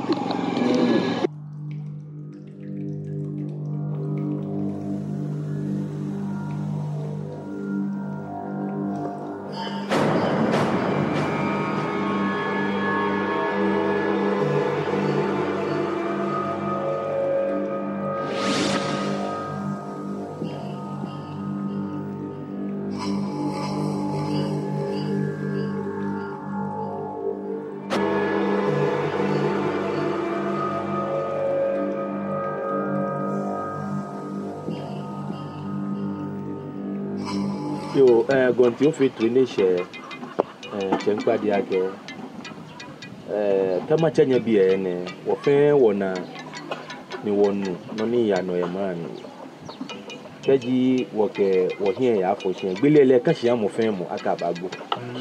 Yoo, ɛɛ, Gɔnti, ofee toi ni eshɛ, ɛɛ, tsɛŋkpadi akɛ, ɛɛ, kɛ matsɛ nyɛ biɛ nɛɛ, wɔfɛɛ wɔna ni wɔnu nɔ ni yaa nɔ yɛ maŋ mli. Kɛji wɔkɛ wɔhiɛ yafɔ shi, gbele lɛ ka shi amɔ fɛɛ mɔ akɛ abaagbo.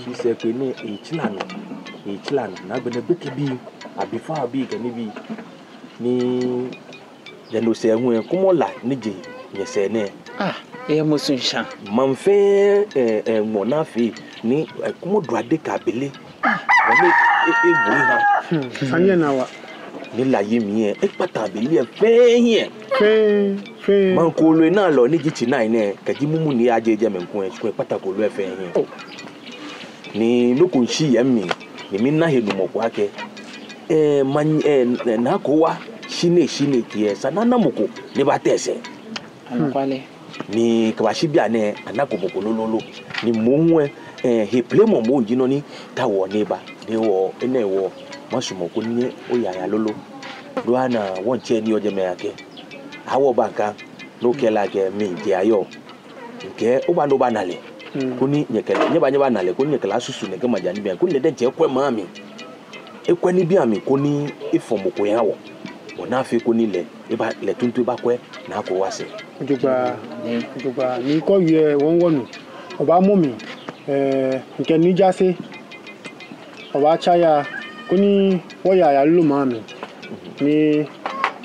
Shi sɛɛ kpee nɛɛ etsila nɔ, etsila nɔ. Ni agbɛnɛ gbekɛbii, abifao bii kɛ nibii ni yɛ no sɛɛ hu lɛ, kɔmɔ la ni je nyɛsɛɛ nɛɛ. Ah, eyɛ musu sha. Maŋ fɛɛ, ɛɛ, ɛɛ, ŋmɔ naa fɛɛ ni, ɛɛ, kɔmɔ du ade kɛ abele. Wɔ ni e, e, ebu eha. Hmm, sane lɛ naa wa. Ni la yi mli lɛ, ekpata abele lɛ fɛɛ hiɛ. Fɛɛ, fɛɛ. Maŋ kooloi naa lɔ ni ji tsinai nɛɛ, kɛji mumu ni aje jɛmɛ ŋkɔ lɛ, shi ko ekpata kooloi lɛ fɛɛ hiɛ. Oh. Ni nɔ ko miishi yɛ mimli, ni mina he numɔ ko akɛ, ɛɛ, maŋ, ɛɛ, ɛɛ, Naa Koowa, shi nɛɛ, shi nɛɛ, kɛ esa ni ana mɔ ko ni baata esɛɛ. Anɔkwale. Ni kɛbashi bianɛ, anako mɔ ko lolo. Ni moŋ lɛ, ɛɛ, he plemɔ moŋ ji nɔ ni taoɔ ni eba. Ni wɔ, enɛ hewɔ, masumɔ koni oya aya lolo. Dua na wɔŋtsɛ ni yɔɔ jɛmɛ akɛ, awo baŋka, no kɛ la kɛ mi je ayɔ. Ŋkɛɛ, oba ni obana lɛ. Mm. Koni nyɛkɛ lɛ, nyɛba, nyɛbana lɛ, koni nyɛkɛ lɛ asusu nɛkɛ maja nibii, koni lɛ diɛŋtsɛ ekwɛ maŋ mli. Ekwɛ nibii amli koni efɔ mɔ ko eha wɔ. Bɔ ni afee koni lɛ, eba, lɛ tuuntu ebakwɛ Naa Koowa sɛɛ. Jogbaŋŋ, jogbaŋŋ, ni kɔ wie wɔŋ wɔnu. Obaamɔ mi, ɛɛ, ŋkɛ Nii Jaase. Obaatsa ya, koni wɔya aya lolo maŋ mli. Ni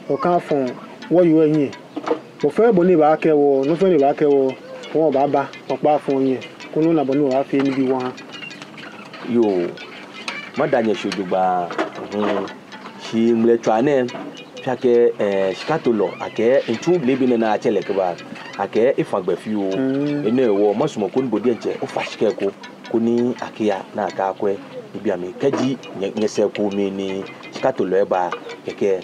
okafɔ wɔyoo lɛ hiɛ. Bɔ fɛɛ bɔ ni ebaakɛɛ wɔ, nɔ fɛɛ ni ebaakɛɛ wɔ, wɔbaaba, wɔkpa fɔ nyɛ, koni ona bɔ ni wɔbaafee nibii wɔha. Yoo, mada nyɛ shi jogbaŋŋ. Mhm. Shi ŋmlɛtswaa nɛɛ, fɛɛ akɛ, ɛɛ, shikatolɔ, akɛ, ntsu leebi nɛɛ ni atsɛ lɛ kɛba, akɛ, efã gbɛ fioo. Mm. Enɛ hewɔ, masumɔ koni bo diɛŋtsɛ, ofa shika ko, koni akɛya, ni akɛyakwɛ nibii amli. Kɛji, nyɛ, nyɛsɛɛ ko mli ni, shikatolɔ lɛ ba, kɛkɛ,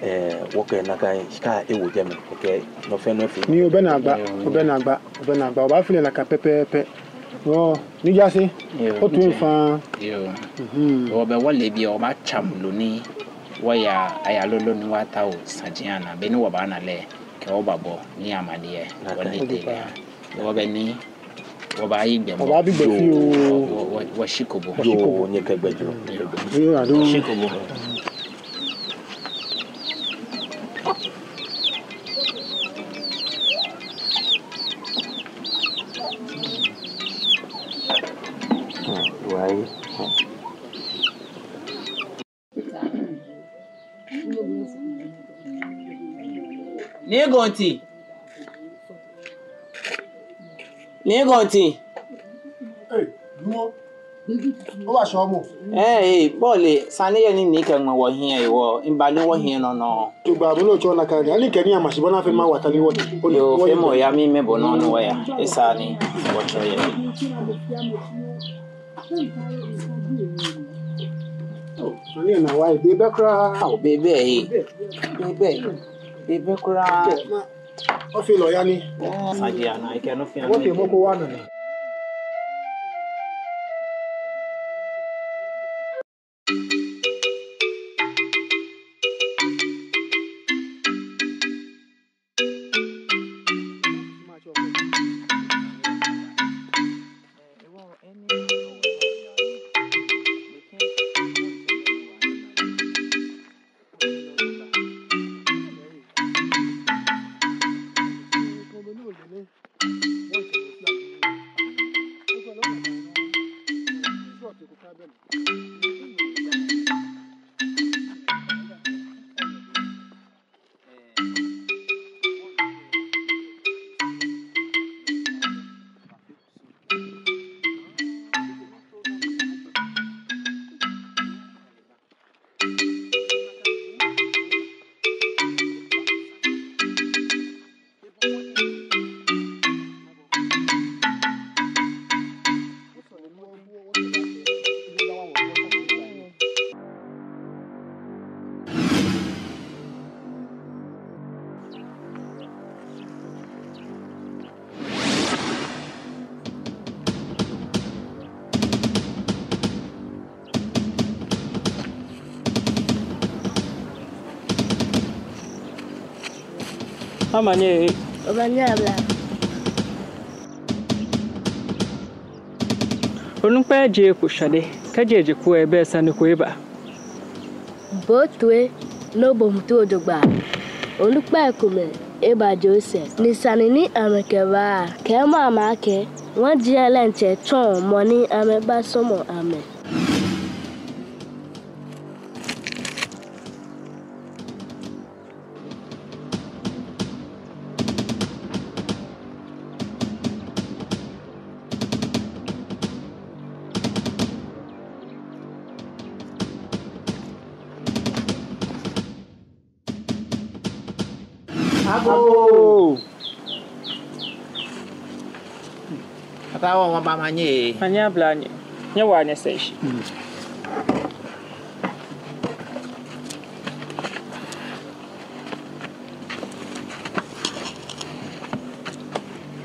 ɛɛ, wɔkɛ nakai shika lɛ awo jɛmɛ, kɛkɛ nɔ fɛɛ nɔ afee. Ni obɛ naagba, obɛ naagba, obɛ naagba, obaafee lɛ nakai pɛpɛɛpɛ. Yoo, Nii Jaase, yoo, otu mi faa. Yoo. Mhm. Wɔbɛ wɔle biɛ, wɔbaatsa mli lolo ni wɔya aya lolo ni wɔtao saji lɛ naa, be ni wɔbaana lɛ, kɛ wɔbabɔ nii amaniɛ, nakai, wɔnitee lɛ. Wɔbɛ ni Wɔbaayi gbɛ mɔ. Wɔbaabi gbɛ fioo. Wɔ, wɔ, wɔ, wɔshi kɔ bo. Wɔshi kɔ bo. Yoo, nyɛkɛ gbɛ jɔ. Yoo, ado. Wɔshi kɔ bo. Hmm, wai. Hmm. Nii Gɔnti. Nii Gɔnti. Hey, dúró. Obaashɛ mɔ. Ee, ee, bo ole, sane yɛ ni mikɛ ŋmɛ wɔhiɛ hewɔ, miba ni wɔhiɛ nɔŋŋ. Tugba, bo lɛ otsɔ nakai, ani kɛ ni ama shi bɔ ni afee ni mawa ta ni wɔ. Yoo, fee mɔ ya mi mɛ bo nɔ ni wɔya. Esa ni wɔtsɔ yɛ. Ani na wa, be bɛ kwraa. Ao, be bɛ, ee. Be bɛ, be bɛ kwraa. Ofee lɛ oya ni. Saji ana, ekɛ nɔ fɛɛ nɔ. Wɔfee mɔ ko wa nɔ ni. Omanye. Omanye abla. Onukpai, jeee eko shwane, kɛji eje eko lɛ, ebɛ sane ko eba. Bo toi, ni obo mli toi jogbaŋŋ. Onukpai komɛi eba jɔɔ sɛɛ, ni sane ni amɛkɛba, kɛɛmɔ amɛ akɛ, wɔŋ diɛŋtsɛ tsɔɔ mɔ ni amɛbasɔmɔ amɛ. Agoo! Ataa Wɔŋ, wɔba omanye. Omanye abla nyɛ. Nyɛwaa nyɛsɛɛ shi.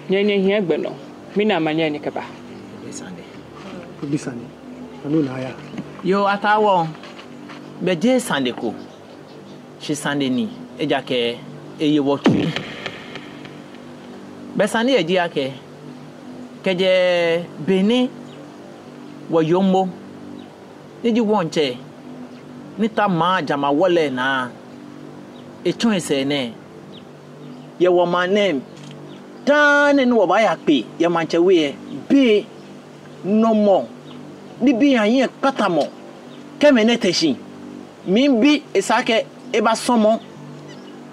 Nyɛ, nyɛhiɛ gbɛ nɔ. Mina omanye ni kɛba. Ebi sane. Ebi sane. Anu na ya. Yoo, Ataa Wɔŋ. Bɛ jeee sane ko. Shi sane ni, ejaakɛ eye wɔtsui. Bɛ sane lɛ ji akɛ, kɛjɛ be ni wɔyoomo, ni ji wɔŋtsɛ, ni ta maŋ Jamawa lɛ naa, etsɔ esɛɛ nɛɛ, yɛ wɔmaŋ nɛɛ, daa nɛɛ ni wɔbaaya kpe yɛ maŋtsɛ we lɛ, be nɔmɔ nibii ahiɛkpatamɔ kɛ mɛnɛ te shi. Miibi esa akɛ ebasɔmɔ.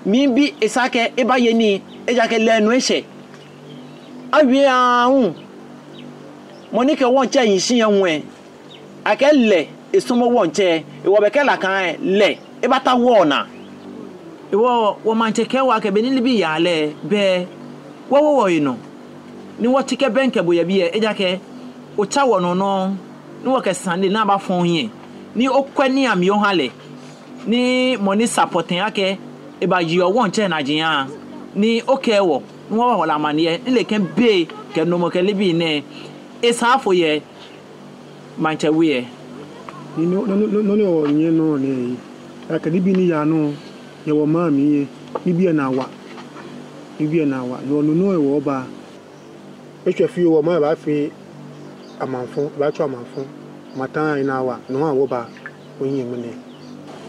Miibi esa akɛ ebaye nii, ejaakɛ lɛ nɔ eshɛ. Awie aahu, mɔ ni kɛ wɔŋtsɛ hi shi yɛ hu lɛ, akɛ lɛ esɔmɔ wɔŋtsɛ, hewɔ bɛ kɛ lɛ kã lɛ, lɛ ebata wɔnaa. Hewɔ wɔmaŋtsɛ kɛɛ wɔ akɛ be ni nibii yaa lɛ, bɛ wɔwo wɔhe nɔ ni wɔtsi kɛbɛŋkɛ bo yɛ biɛ, ejaakɛ otsa wɔnɔ nɔŋŋ ni wɔkɛ sane nɛɛ abafɔ ohiɛ, ni okwɛ nii amli oha lɛ, ni mɔ ni sa pɔtɛɛ akɛ ebayeɔ wɔŋtsɛ najiaŋ, ni okɛɛ wɔ ni wɔba wɔle amaniɛ, ni lɛ kɛ be kɛ nɔmɔ kɛ nibii nɛɛ, esa afo yɛ maŋtsɛ we lɛ. Ni nɔ, nɔ, nɔ, nɔ, nɔ ni wɔnyiɛ nɔ nɛɛ, akɛ nibii ni yaa nɔ yɛ wɔmaŋ mli lɛ, nibii lɛ naa wa. Nibii lɛ naa wa. Ni wɔnu nɔ hewɔ wɔba. Etsɔ fioo, wɔmaŋ baafee amaŋfɔ, baatsɔ amaŋfɔ. Maŋ ta lɛ naa wa, no ha wɔba. Wɔnyiɛ ŋmɛnɛ.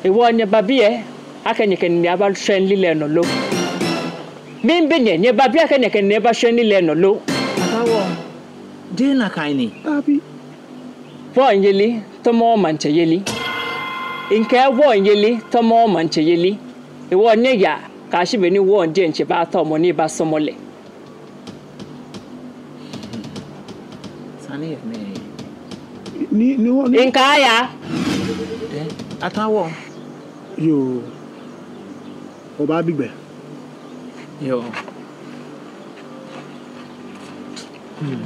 Hewɔ nyɛba biɛ akɛ nyɛkɛ nine abashwɛ nilelɔ nɔ lo? Miibi nyɛ, nyɛba biɛ akɛ nyɛkɛ nine abashwɛ nilelɔ nɔ lo? Ataa Wɔŋ, jeee nakai ni. Dabi. Wɔŋyeli tamɔ maŋtsɛyeli. Mikɛɛ wɔŋyeli tamɔ maŋtsɛyeli. Hewɔ nyɛya kɛyashi be ni wɔŋ diɛŋtsɛ baatao mɔ ni baasɔmɔ lɛ. Sane yɛ mɛɛ. Ni, ni wɔ, ni. Nka ya. Eh, ata wɔ. Yoo. Obaabi gbɛ. Yoo. Hmm.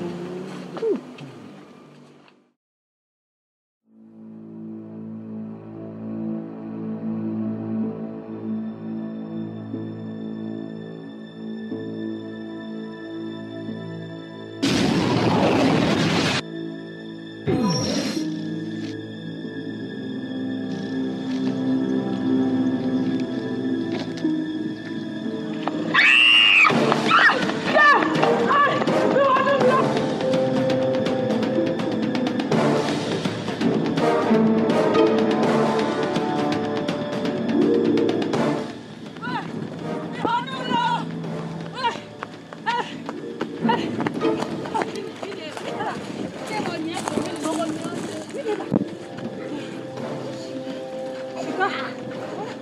Shika.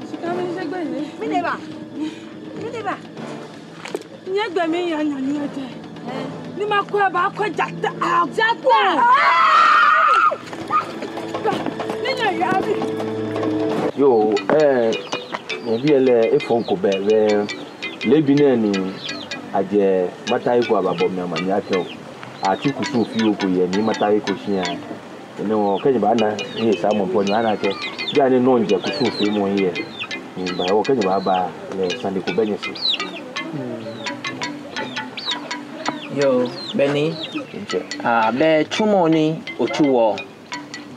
Shika, mɛni ji gbɛ nɛɛ? Mɛni ba? Mɛni ba? Nyɛgbɛ mi ya nya ni ete. Ni makwɛ, bakwɛ jata. Ah, jata. Ah! Ni nyɛ ya bi. Yoo, eh, nyɛbi lɛ efɔŋ ko bɛ, bɛ. Leebi nɛɛ ni ajɛ Mata he ko ababɔ mi amaniɛ akɛ oo, atsi kusum fioo ko yɛ ni Mata he ko shia. Enɛ hewɔ kɛ nyɛbaana, ni nyɛsaa mɔ po nyɛbaana akɛ bianɛ nɔŋŋ mijɛ kusum feemɔ hiɛ. Ni mibaa hewɔ kɛ nyɛbaaba lɛ sane ko bɛ nyɛsɛɛ. Yoo, bɛ ni. Ntsɛ. Ah, bɛ tsumɔ ni otsu wɔ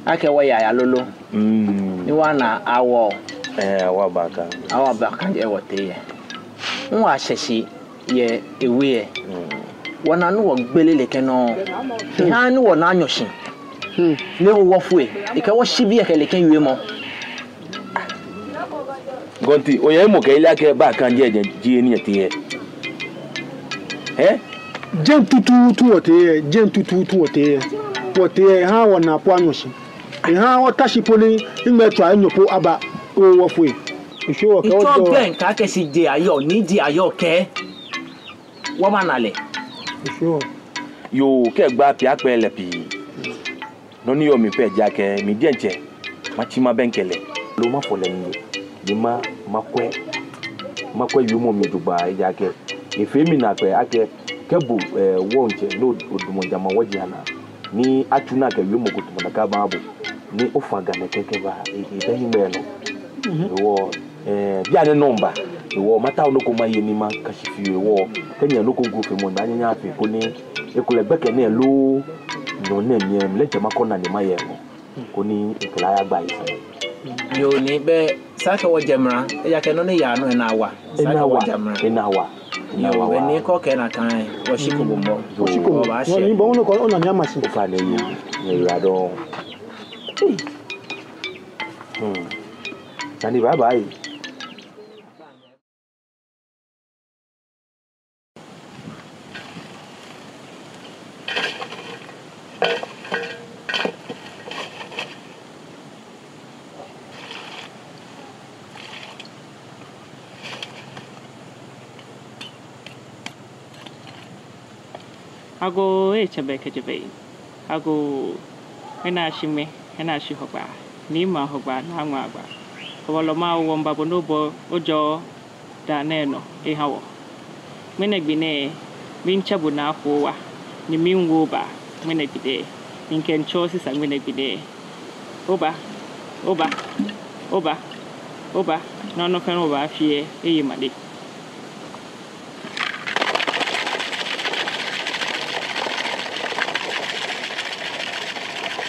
akɛ wɔya ya lolo. Mm. Ni wɔna awɔ. Eh, awɔ baka. Awɔ baka jɛ wɔteŋ yɛ. Ŋwɔ ashɛ shi yɛ ewe yɛ. Mm. Wɔna ni wɔgbele lɛ kɛ nɔ. Hmm. Eha ni wɔna anyɔ shi. Hmm. Ni ewo wɔ foi. Ekɛ wɔ shi biɛ kɛ lɛ kɛ wiemɔ. Gɔnti, oyɛ mɔ kɛ ile akɛ baka jɛ jɛ ji ni ete yɛ. Eh? Jɛŋ tutuutu wɔteŋ yɛ, jɛŋ tutuutu wɔteŋ yɛ. Wɔteŋ yɛ, eha wɔna po anyɔ shi. Eha wɔta shi po ni, ŋmɛlɛtswaa enyɔ po aba, ewo wɔ foi. Etsɔ wɔ kɛ etsɔ wɔjɔ. Gbɛŋ kɛ akɛ shi je ayɔ, ni je ayɔ kɛ. Wɔbaana lɛ. Etsɔ. Yoo, kɛ gba pii akpɛ lɛ pii. Nɔ ni yɔɔ mli pɛ ji akɛ, mi diɛŋtsɛ, matsi mabɛŋkɛ lɛ. Loo mafɔ lɛ nii, ni ma, makwɛ, makwɛ wiemɔ mli jogbaŋŋ, ejaakɛ efee mi naakpɛɛ akɛ, kɛ bo, eh, wɔŋtsɛ, ni odamɔ jama wɔji anaa, ni atsu naa akɛ wiemɔ ko tamɔ nakai aba aha bo, ni ofa Ga nɛkɛ kɛba, e, ebɛ hiŋmɛi nɔ. Mhm. Hewɔ, eh, bianɛ nɔŋŋ miba, hewɔ mataoɔ nɔ ko maye ni maka shi fioo, hewɔ kɛ nyɛyɛ nɔ ko ŋkɔ feemɔ ni anyɛ nyɛyafee koni ekolɛ gbɛkɛ nɛɛ loo nyɔɔŋ nɛɛ mli lɛ, mi diɛŋtsɛ makɔ naa ni maye nɔ. Koni ekɛ lɛ ayagba he sane. Yoo, ni bɛ, esa akɛ wɔjɛ mra, ejaakɛ nɔ ni yaa nɔ ena wa. Esa akɛ wɔjɛ mra. Ena wa. Ena wa. Yoo, bɛ ni kɔ kɛ nakai, wɔshi kɔ bɔ mɔ. Wɔshi kɔ bɔ. Wɔbashɛ. Ni bɔ nɔ ko, ona ni ama shi. Ofainɛ, nyɛyiwaladɔŋŋ. Hmm. Sane baaba. Agoo, ee, tsɛbɛɛ kɛ jɛbɛi. Agoo, ŋmɛnɛ ashi ŋmɛ, ŋmɛnɛ ashi Hɔgbaa, ni ma Hɔgbaa, naa ŋmɛ agba. Kɔbɔlɔ ma wɔ mba bo ni obɔ ojɔɔ daa nɛɛ nɔ eha wɔ. Ŋmɛnɛ gbi nɛɛ, miitsɛ bo Naa Kowa, ni miiwo oba ŋmɛnɛ gbi nɛɛ, ni mikɛ bo tsɔɔ sisa ŋmɛnɛ gbi nɛɛ. Oba, oba, oba, oba, ni nɔ fɛɛ nɔ obaafee lɛ, eye male.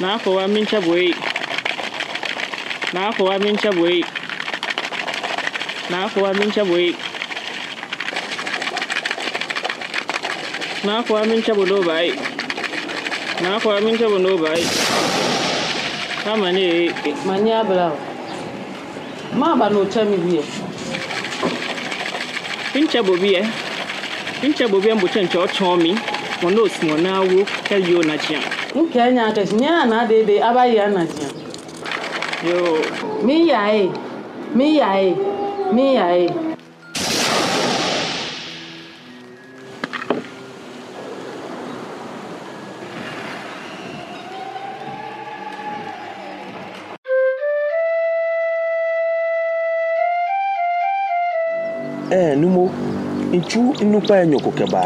Naa Kowa, miitsɛ bo ee. Naa Kowa, miitsɛ bo ee. Naa Kowa, miitsɛ bo ee. Naa Kowa, miitsɛ bo ni oba ee. Naa Kowa, miitsɛ bo ni oba ee. Kɛ mani ee. Mani abla oo. Mɛɛba ni otsɛ mi biɛ? Miitsɛ bo biɛ. Miitsɛ bo biɛ, mbo tsɛ ntsɛ otsɔɔ mi. Mɔ ni osumɔɔ ni awo kɛye onajiaŋ. Ŋkɛɛ nyɛ akɛ shi nyɛna Naa Dede abaye anajiaŋ. Yoo. Miiya ee. Miiya ee. Miiya ee. Ɛɛ, Numo, mitsu minukpai enyɔ ko kɛba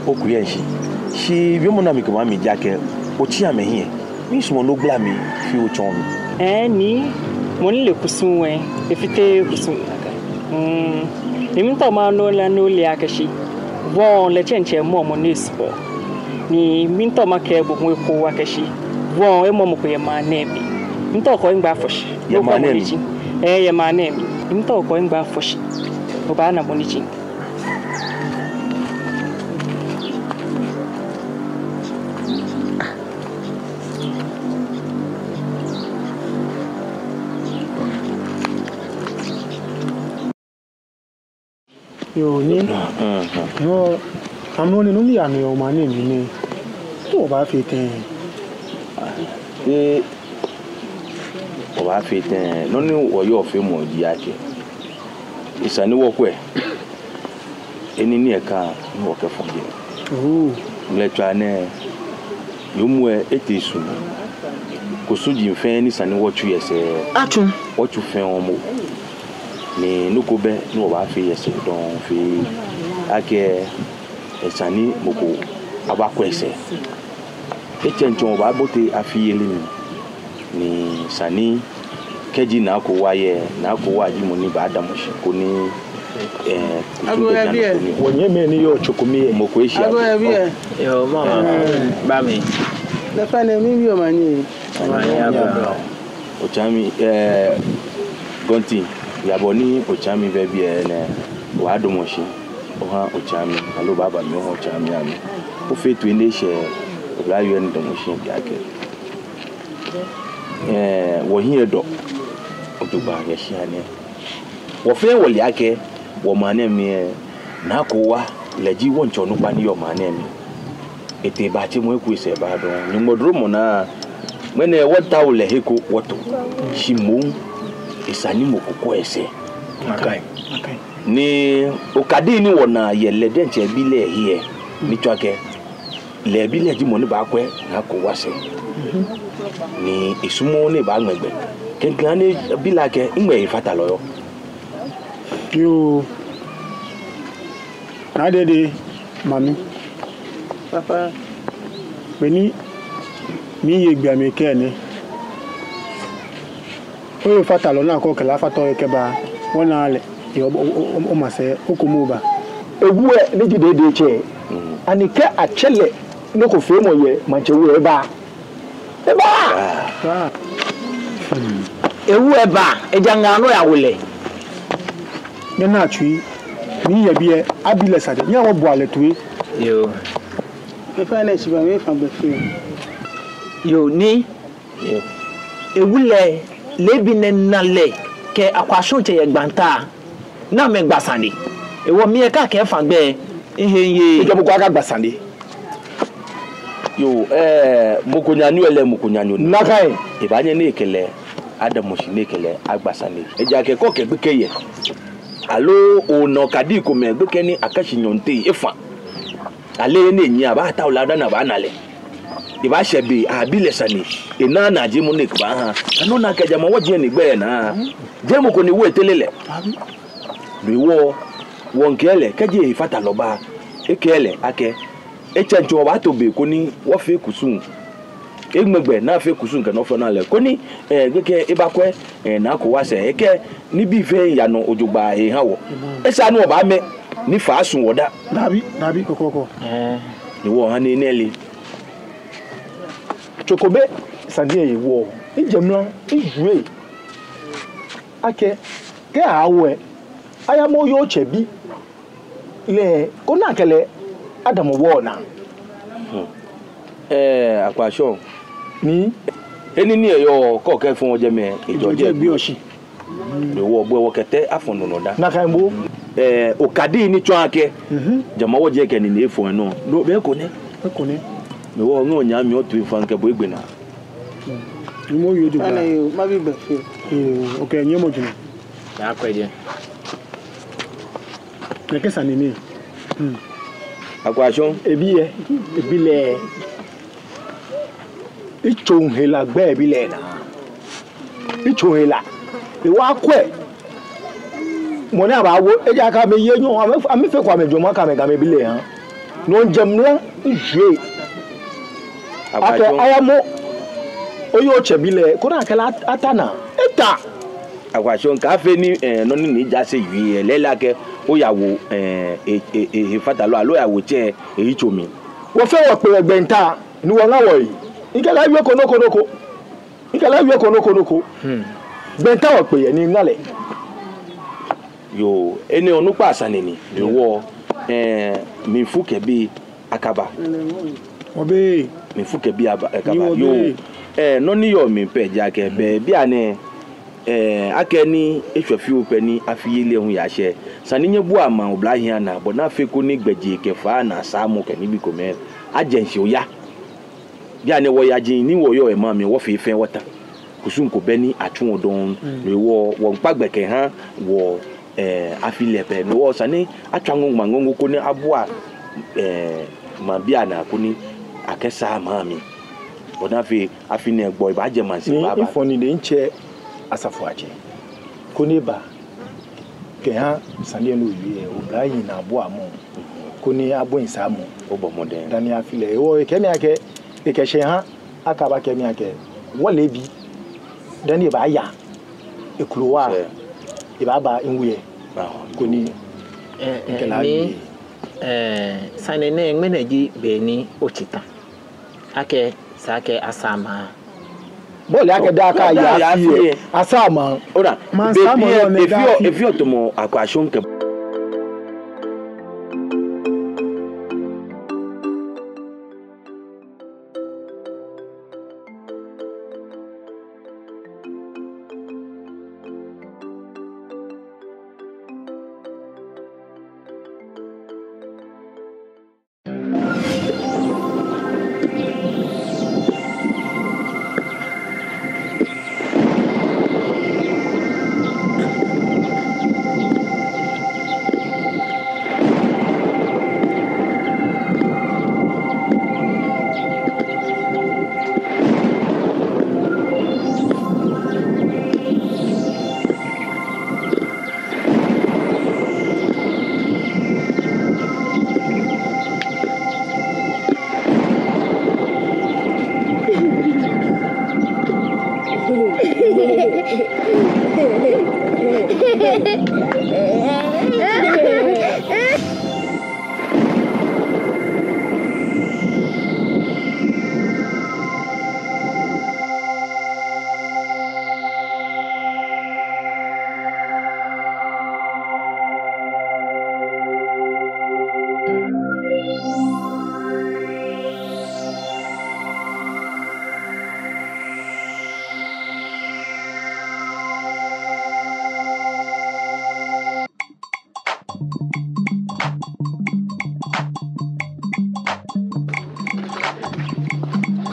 okuyɛŋ shi. Shi wiemɔ ni mikɛba mli ji akɛ, otsi amɛhiɛ. Misumɔɔ ni ogbala mli fioo otsɔɔ mi. Ɛɛ, Nii, mɔ ni le kusum lɛ, efiteee kusum. Mm, ni miitao maha ole akɛ shi, Vɔɔ lɛ diɛŋtsɛ emɔɔ mɔ ni esumɔɔ. Ni miitao makɛɛ bo hu eko akɛ shi, Vɔɔ emɔɔɔ mɔ ko yɛ maŋ nɛɛ mli. Miitao okɔ ohiŋmɛi afɔ shi. Yɛ maŋ nɛɛ mli? Ɛɛ, yɛ maŋ nɛɛ mli. Miitao okɔ ohiŋmɛi afɔ shi. Obaana mɔ ni ji. Yoo, Nii. Mhm. Yoo, amrɔ nɛɛ nɔ ni yaa nɔ yɛ maŋ nɛɛ mli nɛɛ, te wɔbaafee tɛŋŋ? Te wɔbaafee tɛŋŋ? Nɔ ni wɔyɔɔ feemɔ ji akɛ, esa ni wɔkwɛ he ni nii lɛ ka ni wɔkɛfɔ jɛmɛ. Oo. Ŋmɛlɛtswaa nɛɛ, yoomo lɛ etee sũ. Kusum ji fɛɛ ni esa ni wɔtsu yɛ sɛɛ. Atsu. Wɔtsu fɛɛ wɔmu. Ni nɔ ko bɛ ni wɔbaafee yɛ sɛɛ dɔŋŋ fe akɛ esa ni mɔ ko abakwɛ esɛɛ. Etsɛŋ tsɔ wɔbaabote afiyeli mli. Ni esa ni kɛji Naa Kowa yɛ, Naa Kowa ji mɔ ni baadamɔ shi koni, eh, kusum lɛ agbɛnɛ koni wɔnyɛmimɛi ni yɔɔ Tsokomɛi lɛ, mɔ ko eshi. Agoo yɛ biɛ. Yoo, mama. Ba mi. Nakai nɛɛ, miibi omanye. Omanye aba. Otsiami, eh, Gɔnti, yɛ bɔ ni otsiami bɛ biɛ nɛɛ, obaadamɔ shi oha otsiami, aloo obaaba mi oha otsiami aha mi. Ofee toi ni eshɛ oblayoo ni damɔ shi biɛ akɛ, eh, wɔhiɛ dɔ jogbaŋŋ yɛ shia nɛɛ. Wɔ fɛɛ wɔle akɛ wɔ maŋ nɛɛ mli lɛ, Naa Kowa lɛ ji wɔŋtsɔ onukpa ni yɔɔ maŋ nɛɛ mli. Etee batsɛ mɔ eko esɛɛ ba dɔŋŋ. Nyɔŋmɔ dromɔ naa, ŋmɛnɛ wɔtaoɔ lɛ he ko wɔto. Shi moŋ, esa ni mɔ ko kwɛ esɛɛ. Nakai. Ni okadi ni wɔna yɛ lɛ diɛŋtsɛ ebi lɛ he lɛ, ni tsɔɔ akɛ lɛ ebi lɛ ji mɔ ni baakwɛ Naa Kowa sɛɛ. Ni esumɔɔɔ ni ebaaŋmɛ gbɛ. Klɛŋklɛŋ ni ebi lɛ akɛ, nɛgbɛ efatalɔ yɔɔ? Yoo. Naa Dede, mami. Papa. Beni miye gbɛ mikɛɛ nɛɛ, ofatalɔ ni akɛɛ okɛ lɛ afata ohe kɛba, wɔnaaa lɛ yɛ o, o, o, o, omasɛi, okome oba. Ewu lɛ ni ji Dede tsɛ, ani kɛ atsɛ lɛ nɔ ko feemɔ yɛ maŋtsɛ we lɛ, ebaaa? Ebaaa. Ewu lɛ baaa, ejaŋ ŋaa nɔ yawo lɛ. Nyɛnaa tsui, ni yɛ biɛ, abi lɛ sane, nyɛhaa wɔboa lɛ toi. Yoo. Mɛi fɛɛ ni shi ba, mɛi fɛɛ bɛ fɛɛ. Yoo, Nii. Yoo. Ewu lɛ, leebi nɛɛ mina lɛ kɛ Akwashɔŋtsɛ yɛ Gbanta. Ni amɛgba sane. Ehewɔ mi lɛ kɛ akɛɛ efã gbɛ, miheee miyeee. Ejɔ mɔ ko akagba sane. Yoo, eh, mɔ ko naanyo lɛ, mɔ ko naanyo ni. Nakai. Ebaanyɛ ni ekɛ lɛ adamɔ shi ni ekɛ lɛ agba sane. Ejaakɛ kɛ okɛ gbekɛ yɛ, aloo ona okadi komɛi gbekɛ ni akɛ shi nyɔɔŋ teŋ efã, ale ni enyiɛ, abaatao lɛ dani abaana lɛ. Ebaashɛ be, abi lɛ sane, ena naajiemɔ ni ekɛbaaha. Kɛ no naa kɛ jamɔ wɔji ni gbɛ naa. Jeee mɔ ko ni wo etere lɛ. Be wɔ, wɔŋkɛɛ lɛ, kɛji efatalɔ ba, ekɛɛ lɛ akɛ, etsɛŋ tsɔ wɔbaato be koni wɔfee kusum. Eŋmɛ gbɛ ni afee kusum kɛ nɔ fɛɛ nɔ aha lɛ. Koni, eh, gbekɛ ebakwɛ, eh, Naa Kowa sɛɛ, ekɛ nibii fɛɛ aya nɔ jogbaŋŋ eha wɔ. Esaaa ni wɔbaamɛ ni faa asu wɔ da. Dabi, dabi, kɔkɔɔkɔ. Ehewɔ hã ni nɛɛ lɛ. Tsokome sane lɛ hewɔ, mijɛ mra, mijue akɛ, kɛ awo lɛ, ayamɔ yootsɛ bi lɛ, koni akɛ lɛ adamɔ wɔ naa. Hmm. Eh, Akwashɔŋ. Nii. He ni nii lɛ yɔɔ, kɛ okɛfɔ jɛmɛ, ejɔ jɛ gbi oshi. Be wɔ, be wɔkɛ tɛ afɔ nɔ nɔ da. Nakai bo. Eh, okadi ni tsɔɔ akɛ. Mhm. Jamɔ wɔji kɛ nii ni efɔ nɔ. No, be ko nɛ. Be ko nɛ. Be wɔ, ŋɔ nya mi otu ifan kɛ bo egbe naa. Numo yoo jogbaŋŋ. Ana yoo, mabi bɛ fɛɛ. Yoo, okɛ nyɛmɔ jina. Naa kwɛ jɛ. Nɛkɛ sane nɛɛ. Hmm. Akwashɔŋ. Ebi lɛ, ebi lɛ. Etsɔ hela gbɛ ebi lɛ naa. Etsɔ hela. Ewa kwɛ. Mɔ ni abaawo, ejaakɛ amɛye nyɔŋ, amɛ, amɛfeko amɛjwɛŋmɔ akɛ amɛ Gamɛi abii lɛ ahã. No ji mla ni jwɛ. Akɛ Akwashɔŋ. Ayamɔ oyoo tsɛbii lɛ, koni akɛ lɛ at-, ata naa. Eta. Akwashɔŋ, kaafee ni, eh, nɔ ni Nii Jaase wie lɛ, lɛɛlɛŋ akɛ oyawo, eh, e, e, e, ehe fata lo, aloo oyawo tsɛ eyitso mli. Wɔfɛɛ wɔkpe yɛ gbɛnta, ni wɔŋa wɔyi. Mikɛ lɛ awie ko nɔ ko nɔ ko. Mikɛ lɛ awie ko nɔ ko nɔ ko. Hmm. Gbɛnta wɔkpe yɛ ni miŋa lɛ. Yoo, enɛ onukpa sane ni. Yoo. Wɔ, eh, mlifu kɛ be akaba. Wɔbe. Mlifu kɛ be aba, akaba. Ni wɔbe. Yoo. Eh, nɔ ni yɔɔ mli pɛ ji akɛ, bɛ, bianɛ, eh, akɛni eshwɛ fioo pɛ ni afiyeli lɛ hu yashɛ. Esa ni nyɛbua maŋ oblahii anaa, bɔ ni afee koni gbɛjee kɛ faa anaasaamɔ kɛ nibii komɛi ajɛ shishi oya. Bianɛ wɔyaji ni wɔyɔɔ yɛ maŋ mli, wɔfee fɛɛ wɔta. Kusum ko bɛ ni atsuɔ dɔŋŋ. Mm. Ni wɔ, wɔmiikpa gbɛ kɛha wɔ, eh, afi lɛ pɛ. Ni wɔ esa ni atswa ŋoŋo ŋoŋo koni abua, eh, maŋbii anaa koni akɛsaa maŋ mli. Bɔ ni afee afi nɛɛ gbɔ ebaajɛ maŋsɛɛ. Ni baaba. Mifɔ nii diɛŋtsɛ asafoatsɛ koni eba kɛha sane lɛ nɔ wie, oblahii anaabuamɔ, koni abɔi saamɔ. Obɔ mɔdɛŋ. Dani afi lɛ, ewɔ, ekɛɛ mi akɛ, ekɛ shɛ ha, akaba kɛɛ mi akɛ, wɔle bi, dani ebaaya, ekrowa, ebaaba miwie, koni, eh, eh, mikɛ lɛ awie. Eh, sane nɛɛ, ŋmɛnɛ ji be ni otsi ta. Akɛ, esa akɛ asaa maŋ. Bo ole akɛ daa kɛ aya afi lɛ, asaa maŋ. Ona, maŋ be saa maŋ bi lɛ, yɔɔ nɛɛ efeɔ, daa afi. Efeɔ tamɔ Akwashɔŋ kɛ.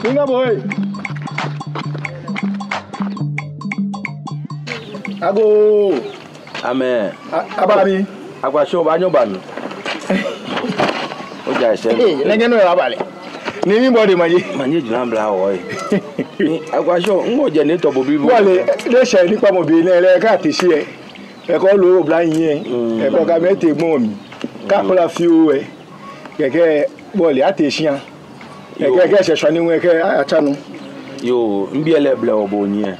Inga boy. Agoo. Amɛɛ. A-, aba mi. Akwashɔŋ, obaanyɛ oba mi. Oja esɛɛ. Ee, nɛkɛ nɔ yɛ aba lɛ. Ni mibɔ de maje. Maje jula mbla wɔ ee. Ni Akwashɔŋ, ŋɔ jɛ ni tɔ bo bi bo. Wale, de shɛ ni kpa mɔ bi nɛɛ lɛ kɛ ate shi ee. Ekɔ loo oblahii ee. Mm. Ekɔ kɛ amɛ tee gbɔmɔ mli. Kɛ akɔla fioo ee. Kɛkɛ bɔle ate shia. Yoo. Kɛkɛ kɛ eshɛ shwane ŋwɛi kɛ atsa nɔ. Yoo, mibi lɛ blɛ obɔ nyiɛ.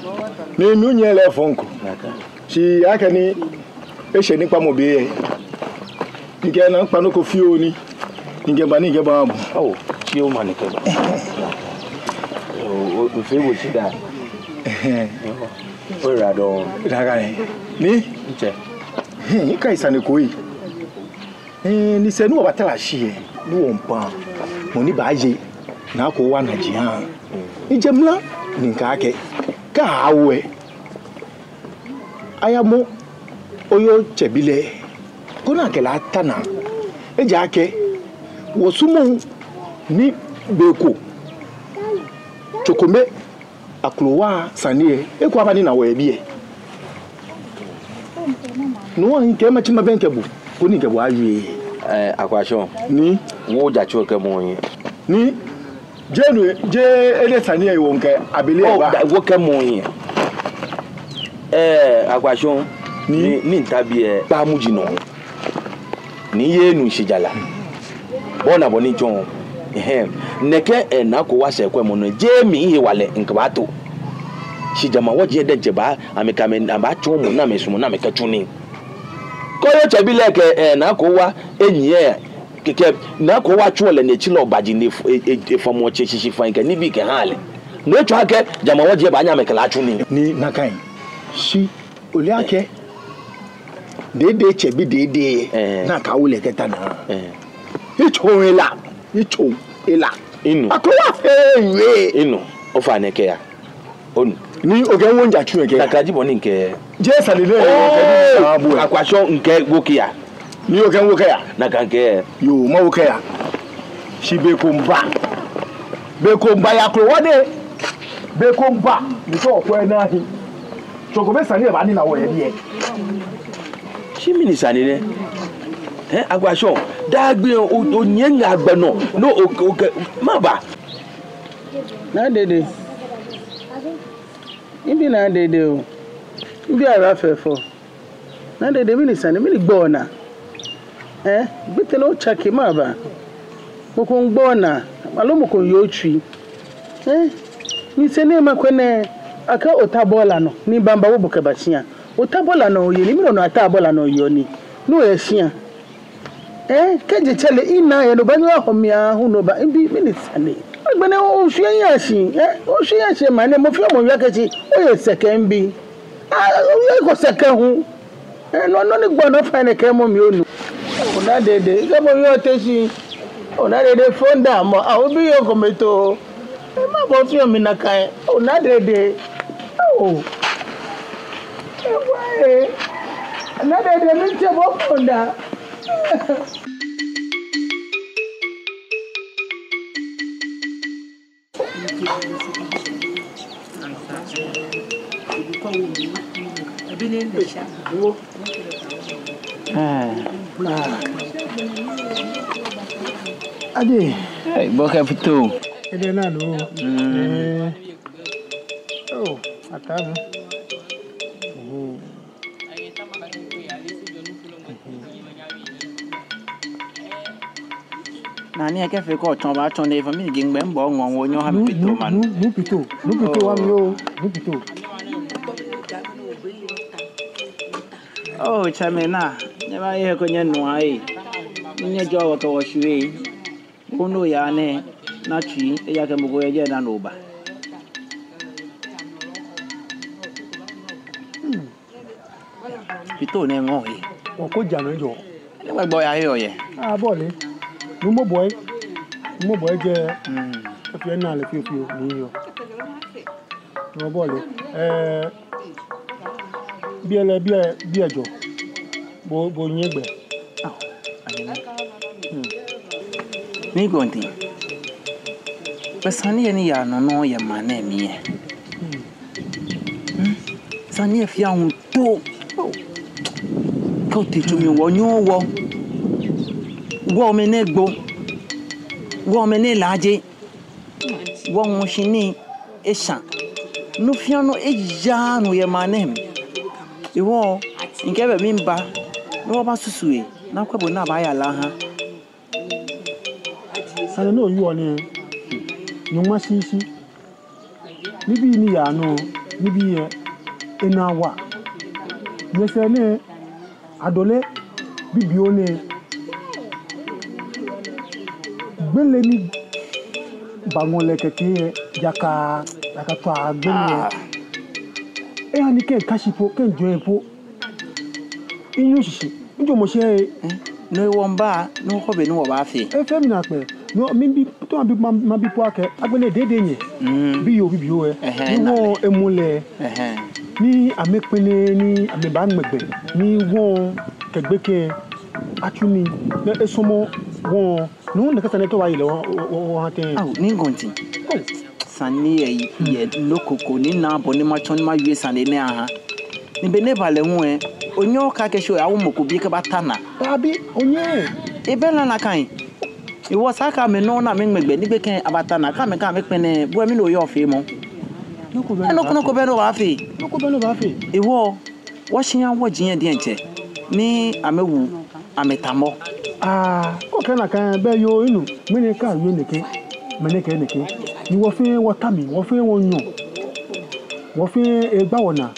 Mi, minyiɛ lɛ fɔŋ ko. Nakai. Shi akɛni eshɛ ni kpa mɔ bi ee. Mikɛ naa kpa nɔ ko fioo ni. Mikɛba ni mikɛba bo. Oo, shi oma ni kɛba. Oo, oo, ofee bo shidaa. Ɛhɛɛ. Oyiwaladɔŋŋ. Nakai. Ni? Mitsɛ. Hɛɛ, eka esa ni ko yi. Ee, nyɛsɛɛ ni wɔbatara shi ee, ni wɔmiikpa mɔ ni baaye, ni akɔ wɔ naa ji ha. Mijɛ mla, ni mikɛɛ akɛ, kɛ awo ee, ayamɔ oyoo tsɛbii lɛ, koni akɛ lɛ ata naa. Ejaakɛ, wɔsumɔɔɔ ni be ko, tso kome, akrowa sane ee, eko aba ni na wɔ yɛ biɛ. No hewɔ mikɛɛ matsi mabɛŋkɛ bo, koni mikɛ bo awie. Ɛɛ, Akwashɔŋ. Ni? Ŋwo ja tso kɛ mɔ nyiɛ. Ni? Jeee no, jeee enɛ sane ee wɔŋkɛ abele ba. Oo, da, ŋwo kɛ mɔ nyiɛ. Ɛɛ, Akwashɔŋ. Ni, ni mita biɛ, kpaa muji nɔ. Ni yɛ nu shi jara. Bɔ ni abɔ ni tsɔɔ. Ehem. Nɛkɛ, eh, Naa Koowa sɛɛkwɛmɔ nɔ. Jeee mi hewalɛ mikɛbaato. Shi jamɔ wɔji diɛŋtsɛ baa, amɛkɛ amɛ, abaatsɔɔ mɔ ni amɛsumɔɔ ni amɛkɛtsu nii. Kɔɔyɔɔ tsɛbi lɛ kɛ, eh, Naa Koowa, enyiɛ, kɛkɛ, Naa Koowa tsuɔ lɛ ni etsi lɛ obaji ni ef-, e, e, efamɔ tsɛ shishi fai kɛ nibii kɛha lɛ. No etsɔɔ akɛ, jamɔ wɔji baanyɛ amɛkɛ lɛ atsu nii. Ni nakai. Shi, ole akɛ, Dede tsɛbi Dede, eh, ni akɛwo lɛ kɛta naa. Eh. Etsɔ ela, etsɔ ela. Minu. Akɛ wa fee wie. Minu, ofainɛ kɛya. Onu. Ni okɛ wo nja tsu ekɛ. Nakai ji bɔ ni mikɛɛ. Jeee sane nɛɛ, oh, okɛ ni sa bo. Akwashɔŋ mikɛɛ wo kɛya. Ni okɛ wo kɛya. Nakai mikɛɛ. Yoo, mawo kɛya. Shi be ko miiba. Be ko miiba yɛ Akrowa nɛɛ. Be ko miiba. Ni tsɔ okwɛ naa hi. Tsɔ ko be sane lɛ baanina wɔ yɛ biɛ. Shi mɛni sane nɛ? Eh, Akwashɔŋ. Daa gbi o, o, onyiɛ ŋa gbɛ nɔ. No, o, okɛɛ, maba. Naa Dede. Mibi Naa Dede oo. Mibi ara fɛfɛo. Naa Dede, mɛni sane, mɛni gbaa onaa? Eh, gbete nɔ otsake maba. Mɔ ko miigbɔ onaa, aloo mɔ ko miiye otsui. Eh, misɛɛ nɛɛ makwɛ nɛɛ, akɛ ota bɔla nɔ, ni bamba wo bo kɛba shia. Ota bɔla nɔ oye ni, mɛni nɔ ota bɔla nɔ oye ni, ni oyɛ shia. Eh, kɛji tsɛ lɛ ena yɛ no baanyɛ ahɔ mi ahu no ba, mibi, mɛni sane. Agbɛnɛ oshwie yashi, eh, oshwie yashi maŋ nɛɛ mɔ fɛɛ mɔ wie akɛ tsi, oye sɛkɛ mibi. Ah, oye ko sɛkɛ hu. Eh, nɔ, nɔ ni gbaa onaa ofainɛ kɛɛmɔ mi onu. Oo, Naa Dede, kɛ bo yɔɔ te shi. Oo, Naa Dede, fon da mɔ, ah, obi yoo ko mɛtɔ. Eh, mabɔ fioo mi nakai. Oo, Naa Dede. Oo. Ewa ee. Naa Dede, mitsɛ bo fon da. Ade. Hey, bɔ kɛ fito. Ede na lo. Mm. Eh. Oh, atamu. Mhm. Naa ni ekɛfee akɛ otsɔ baatsɔ nɛɛ, efee mi ni ji ŋmɛnɛ mibɔ ŋɔɔ onyɛ oha mi pito ma. Nu, nu, nu pito, nu pito wa mi oo, nu pito. Oh, tsɛmɛi, naa, nyɛbaye he ko nyɛnu ayi. Nyɛjɔɔ wɔ kɛ wɔshwie. Koni oya nɛɛ, naa tsui, ejaakɛ mɔ ko yɛ jɛi ni oba. Hmm. Pito nɛɛ ŋɔɔ he. Oko ja nɔ jɔ. Ni gbɛ gbɔ ya he oyɛ. Ah, bɔ lɛ. Numo boy. Numo boy jɛ. Hmm. Efee naa lɛ fioo fioo ni yɔɔ. Numo boy lɛ. Eh, biɛ lɛ, biɛ, biɛ jɔ. Bo, bo nyɛ gbɛ. Ah, ayi. Hmm. Ni gɔnti. Bɛ sane ni yaa nɔ nɔ yɛ maŋ nɛɛ mli yɛ. Hmm. Hmm. Sane fɛɛ hu too. Kɛ otee tsu mli wɔnyɛɔ wɔ. Wɔmɛi nɛɛ gbo. Wɔmɛi nɛɛ laaje. Wɔŋmɔshi nii eshã. Nɔ fɛɛ nɔ eyaa nɔ yɛ maŋ nɛɛ mli. Hewɔ, mikɛɛ be miiba, ni wɔbasusu he, ni akwɛ bɔ ni abaaya lɛ aha. Sane nɔ yɔɔ nɛɛ, Nyɔŋmɔ shishi. Nibii ni yaa nɔ, nibii lɛ, enaa wa. Nyɛsɛɛ nɛɛ, adole bibioo nɛɛ. Gbele ni baŋɔ lɛ kɛkɛ yɛ, yaka, yaka tswa gbele yɛ. Ah. Eha ni kɛ mikashi po, kɛ mijwɛŋ po. Minyɔ shishi, mijwɛŋmɔ shɛɛɛ. Eh, no hewɔ miba, ni wɔkɔ be ni wɔbaafee. Efee mi naakpɛɛ. No, mibi, to mabi, ma, mabi po akɛ, agbɛnɛ Dede nyɛ. Mm. Biyoo, bibioo lɛ. Ɛhɛɛ, ni wɔ emɔ lɛ. Ɛhɛɛ. Ni amɛkpɛlɛ, ni amɛbaŋmɛ gbɛ. Ni wɔkɛ gbekɛ atsu nii. Ni esɔmɔ wɔ. Nuu nɛkɛ sane too baaye lɛ wɔ, wɔ, wɔ, wɔha tɛŋŋ. Ao, ni gɔnti. Oh. Sane yɛ, yɛ nɔ ko ko ni naa bɔ ni matsɔ ni mawie sane nɛɛ aha. Ni be ni eba lɛ hu lɛ, onyɛɛɛ okakɛɛ shi oyawo mɔ ko bi kɛbata naa. Dabi, onyɛɛɛ. Ebɛ lala nakai. Hewɔ esa akɛ amɛnɔ ni amɛŋmɛ gbɛ ni gbekɛ abata naa, kɛ amɛkɛ amɛkpɛlɛ, bo lɛ mɛni oyɔɔ feemɔ? Nɔ ko bɛ ni obaafee. Nɔ ko bɛ ni obaafee. Hewɔ. Wɔshi wɔji lɛ diɛŋtsɛ ni amɛwu amɛtamɔ. Aa, okɛɛ nakai bɛ yoo inu, mɛni kɛ yoo nɛkɛ, mɛni kɛ nɛkɛ. Ni wɔ fɛɛ wɔta mli, wɔ fɛɛ wɔnyɔ. Wɔ fɛɛ egba wɔnaa.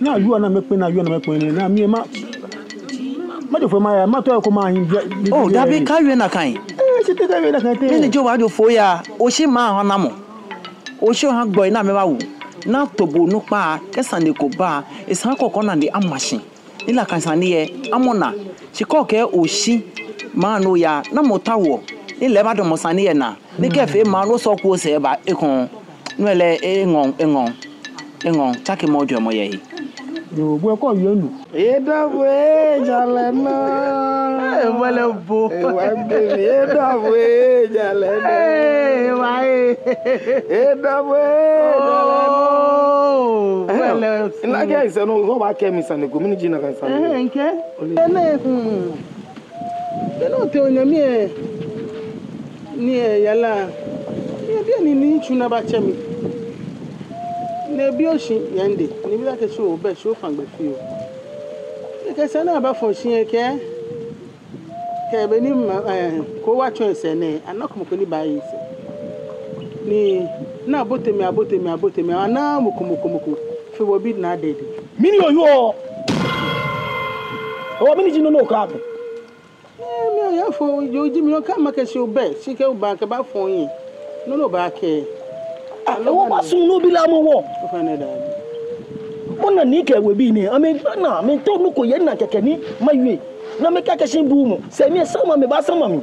Ni ayoo anaa amɛkpɛ, ni ayoo anaa amɛkpɛ, ni amɛ ma. Majo fo maya, matao eko mahi. Oh, dabi, kawie nakai. Ee, shi te kawie nakai tɛŋŋ. Mɛni ji obaajoo fo oya, oshi maha namɔ. Oshi oha gbɔi ni amɛbawu. Ni ato bo onukpa, kɛ sane ko ba, esa akɛ okɔ onane ama shi. Ni nakai sane lɛ, amɔ naa. Shi kɛ okɛɛ oshi maha ni oya, namɔ taoɔ ni lɛ ebadamɔ sane lɛ naa? Ni kɛ efee maha ni osɔko osɛɛ ba ekoŋŋ. No lɛ eŋɔɔ, eŋɔɔ, eŋɔɔ, tsakemɔ jwɛŋmɔ yɛ he. Yoo, bo kɛ yoo inu. Edabwe, jalɛ nɔ. Ee, wala bo. Ee, wa baby, edabwe, jalɛ nɔ. Ee, wa ee. Edabwe, jalɛ nɔ. Oh, wala. Ina kɛ nsɛ nɔ, obaakɛɛ mi sane ko, mɛni ji nakai sane? Ee, ŋkɛɛ. Ole. Enɛ, hmm. Be ni otee onyɛmi lɛ, ni eyala. Ni ebi ni nitsu ni abatsɛ mi. Ni ebi oshi yɛ midɛŋ. Ni mibi lɛ akɛ shi obɛ, shi ofaŋ gbɛ fioo. Ekɛɛ sane ni abafɔ shi lɛ kɛ. Kɛ be ni ma, eh, ko wa tsɔ esɛɛ nɛɛ, ana kɔmɔ ko ni baaye esɛɛ. Ni, ni abote mli, abote mli, abote mli, ana mɔ ko, mɔ ko, mɔ ko. Fe wɔ bi Naa Dede. Mɛni oyɔɔ? Oo, mɛni ji nɔ ni okɛɛ mi? Ee, mi oyafo, yoo ji mi, okɛɛ mi akɛ shi obɛ, shi kɛ oba kɛbafɔ yɛ. Nɔ ni obaakɛɛ. Ah, ewo ba sun no bi la mɔ wɔ. Ofainɛ daa. Mɔ naa ni kɛ ewebii nɛɛ, amɛgba naa, amɛtao nɔ ko yɛ naa kɛkɛ ni mawie. Ni amɛkɛɛ akɛ shi buumɔ. Sɛɛ mi sɛɛ ma amɛbasama mi.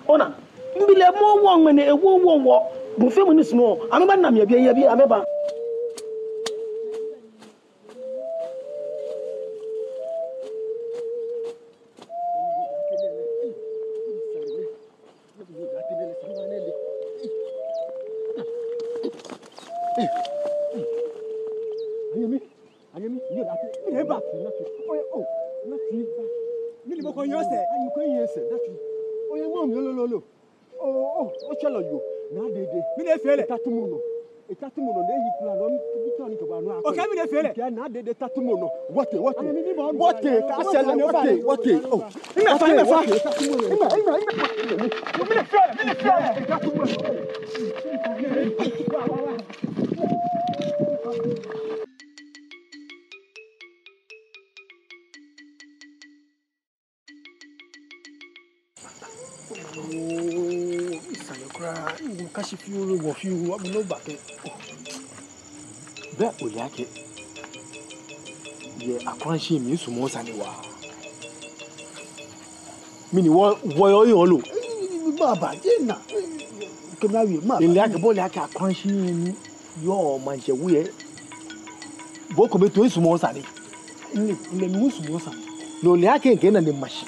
Ona, mibi lɛ mɔ wɔ ŋmɛnɛ, ewo wɔ wɔ. Bo fɛɛ mɔ ni sumɔɔ, amɛbana mi yɛ biɛ, yɛ biɛ, amɛba. Anyɛmi, anyɛmi, ni eba, ni eba, ni eba. Oye, oh, ni eba. Mɛni mɔ ko yɔɔ sɛɛ? Ayi, mɔ ko yɔɔ sɛɛ, ni eba. Oye, mɔ mi lolo lolo. Oo, oo, otsɛ lɛ yoo, Naa Dede. Mɛni efee lɛ? Eta tumu nɔ. Eta tumu nɔ, ni eyi kula nɔ, mitao ni kɛba nɔ. Okɛɛ mɛni efee lɛ? Kɛɛ Naa Dede ta tumu nɔ. Wɔtee, wɔtee. Wɔtee, kɛ asɛɛ lɛ, wɔtee, wɔtee. Oo. Ina fa, ina fa. Ina, ina, ina. Mɛni efee lɛ? Mɛni efee lɛ? Eta tumu nɔ. Oo, esa ni kula, oo, kashi fioo, wɔ fioo, amɛ nɔ ba kɛ. Bɛ ole akɛ yɛ akulashishi mli misumɔɔ sane waa. Mɛni wɔ, wɔyɔɔ yɛ olo. Maba, je na. Kɛ mi awie, maba. Mile akɛ bo ole akɛ akulashishi ni yɔɔ maŋtsɛ we. Bo kome too misumɔɔ sane. Mile, mile misumɔɔ sane. Ni ole akɛ ŋkɛ nane mashi.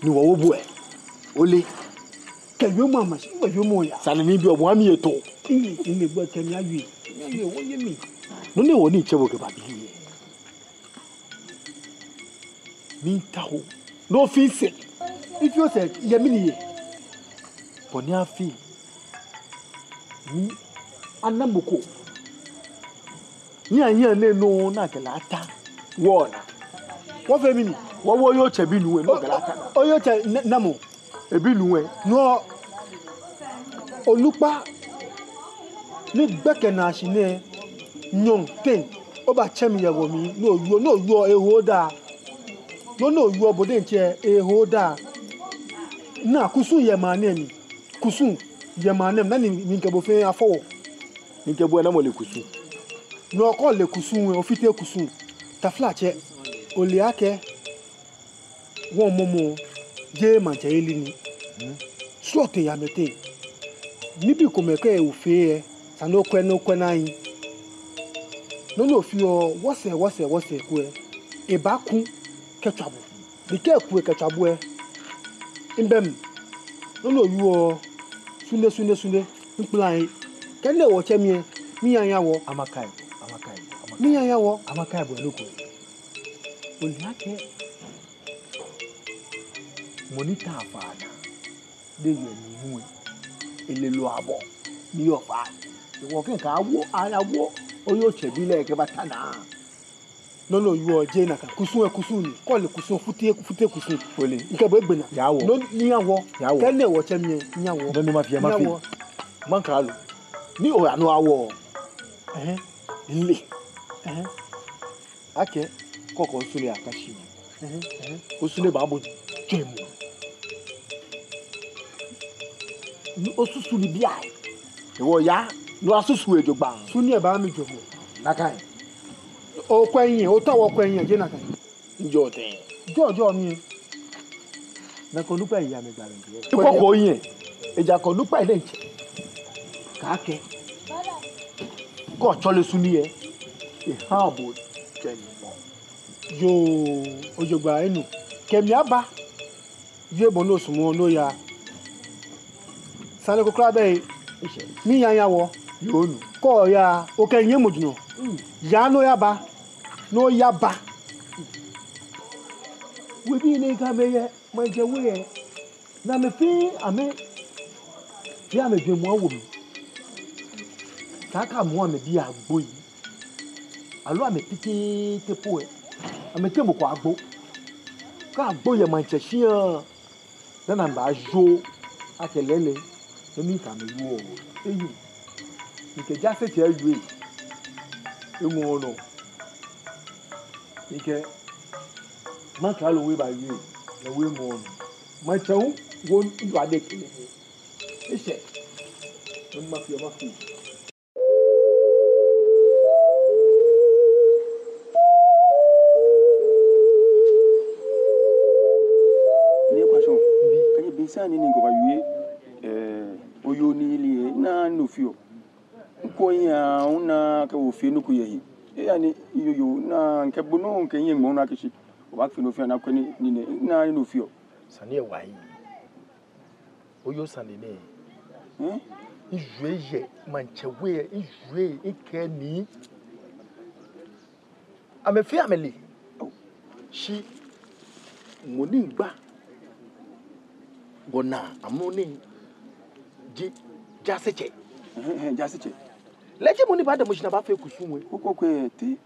Ni wɔwo bo ɛ. Ole. Kɛ wiemɔ ama shi, kɛ wiemɔ ya. Sane ni mibiɔ bo, ami eto. Mile, mile bo kɛ mi awie. Mi awie, wɔyɛ mi. Nɔ ni wɔ ni tsɛ bo kɛba biɛ. Mitao. Nɔ fɛɛ sɛɛ. Efee sɛɛ, yɛ mɛni yɛ. Bɔ ni afee. Ni ana mɔ ko. Ni anyɛ nɛɛ nɔ ni akɛ lɛ ata. Wɔna. Wɔfee mɛni? Wɔwo oyoo tsɛ binuu lɛ ni akɛ lɛ ata. Oyoo tsɛ nɛ, namɔ? Ebinuu lɛ. Nɔ onukpa ni gbɛkɛ naa shi nɛɛ nyɔɔŋ teŋ. Obatsɛ mi yɛ wɔ mli. Nɔ oyɔɔ, nɔ oyɔɔ eho daa. Nɔ, nɔ oyɔɔ bo diɛŋtsɛ eho daa. Naa kusum yɛ maŋ nɛɛ mli. Kusum yɛ maŋ nɛɛ mli, ni mikɛ bo fɛɛ afɔ wɔ. Mikɛ bo ɛ namɔ le kusum? Nɔ ko le kusum, ofite kusum. Taflatsɛ, ole akɛ wɔ momo, jeee maŋtsɛyeli ni. Srɔto yɛ amɛteŋ. Nibii komɛi kɛ ofee ɛ, esa ni okwɛ, ni okwɛ naa yi. Nɔ ni ofeɔ, wɔsɛɛ, wɔsɛɛ, wɔsɛɛ kwɛ. Ebaaku kɛtswa bo. Ni kɛ eku ekɛtswa bo ɛ, mibɛ mli. Nɔ ni oyɔɔ, sunde, sunde, sunde, mikpla yi. Kɛ nɛɛ wɔtsɛ mi ɛ, miiya miiya wɔ. Amakai, amakai, amakai. Miiya miiya wɔ. Amakai bo ɛ loko. Ole akɛ mɔ ni taa faa naa, de yɛ mi nu ɛ. Ele lo abɔ, ni yɔɔ faa. Ewɔ kɛ nka awo, awo. Oyoo tsɛ bi lɛ kɛba ta naa. Nɔ ni oyɔɔ jeee nakai. Kusum lɛ kusum ni. Kɛ ole kusum, fute, fute kusum. Ole. Mikɛ bo egbe naa. Yaa wɔ. Nɔ ni yaa wɔ. Yaa wɔ. Kɛ nɛ wɔtsɛ mi yaa wɔ. Nɔ ni mafee, mafee. Yaa wɔ. Maŋkralo. Ni oya nɔ awɔ. Ɛhɛɛ. Mile. Ɛhɛɛ. Akɛ, kɔkɔ osu lɛ aka shi. Ɛhɛɛ, ɛhɛɛ. Osu lɛ baabo jwɛŋmɔ. Ni osusu nibii ahe. Ewɔ ya, ni osusu lɛ jogbaŋŋ. Su ni ebaami jwɛŋmɔ. Nakai. Okwɛ mihe, otaoɔ okwɛ mihe, jeee nakai. Njɔɔ tɛŋŋ. Jɔɔ, jɔɔ mi. Nakai onukpa lɛ ya mi gba mi jɛ. Ikɔ ko yɛ. Ejaakɛ onukpa lɛ diɛŋtsɛ kɛɛ akɛ, kɛ otsɔle su ni yɛ, eha bo jwɛŋmɔ. Yoo, ojogbaŋŋ, minu. Kɛ mi aba, wie bɔ ni osumɔɔ ni oya. Sane ko kwraa bɛ he. Miiya miyawo. Yoo, minu. Kɛ oya, okɛ nyɛmɔ jurɔ. Mm. Ya ni oyaba. Ni oyaba. Webii nɛɛ kɛ amɛyɛ maŋtsɛ we lɛ, ni amɛfɛɛ amɛ, fɛɛ amɛjwɛŋmɔ awo mli. Esa akɛ amɔ amɛbii agbo yi. Aloo amɛteteete po lɛ, amɛteŋ mɔ ko agbo. Kɛ agbo yɛ maŋtsɛ shia, dani amɛbaajoo akɛ lɛɛlɛŋ, ni mikɛ amɛ wieɔ. Eyi, mikɛ jaasetsɛ wie, eŋɔɔ nɔ. Mikɛ maŋkralo wie bawie, ni ewie eŋɔɔ nɔ. Maŋtsɛ hu wo ŋdɔ adɛkɛ lɛ. Eshɛ. Ni mafee, mafee. Ni ekwashɔŋ. Kɛjɛ be ni sa ni mikɛ bo bawie, eh, oyoo nilee, na nɔ ni ofeɔ. Ŋkɔ miya, ona akɛ ofee nɔ ko yɛ he. Eya ni, yoo, yoo, na mikɛ bo nɔ, mikɛ mihiɛ ŋmɛ ona akɛ shi obaafee nɔ fɛɛ nɔ ko ni, ni nɛ, na nɔ ni ofeɔ. Sane lɛ wa yi. Oyoo sane nɛ. Hmm? Miwie yɛ maŋtsɛ we, miwie, mikɛɛ ni. Amɛfɛɛ amɛle. Shi mɔ ni gba wɔnaa amrɔ nɛɛ ji jaasetsɛ. Ɛhɛɛ, ɛhɛɛ, jaasetsɛ. Lɛ ji mɔ ni baadamɔ shi ni abaafee kusum lɛ. Kɔkɔɔkɔ lɛ, te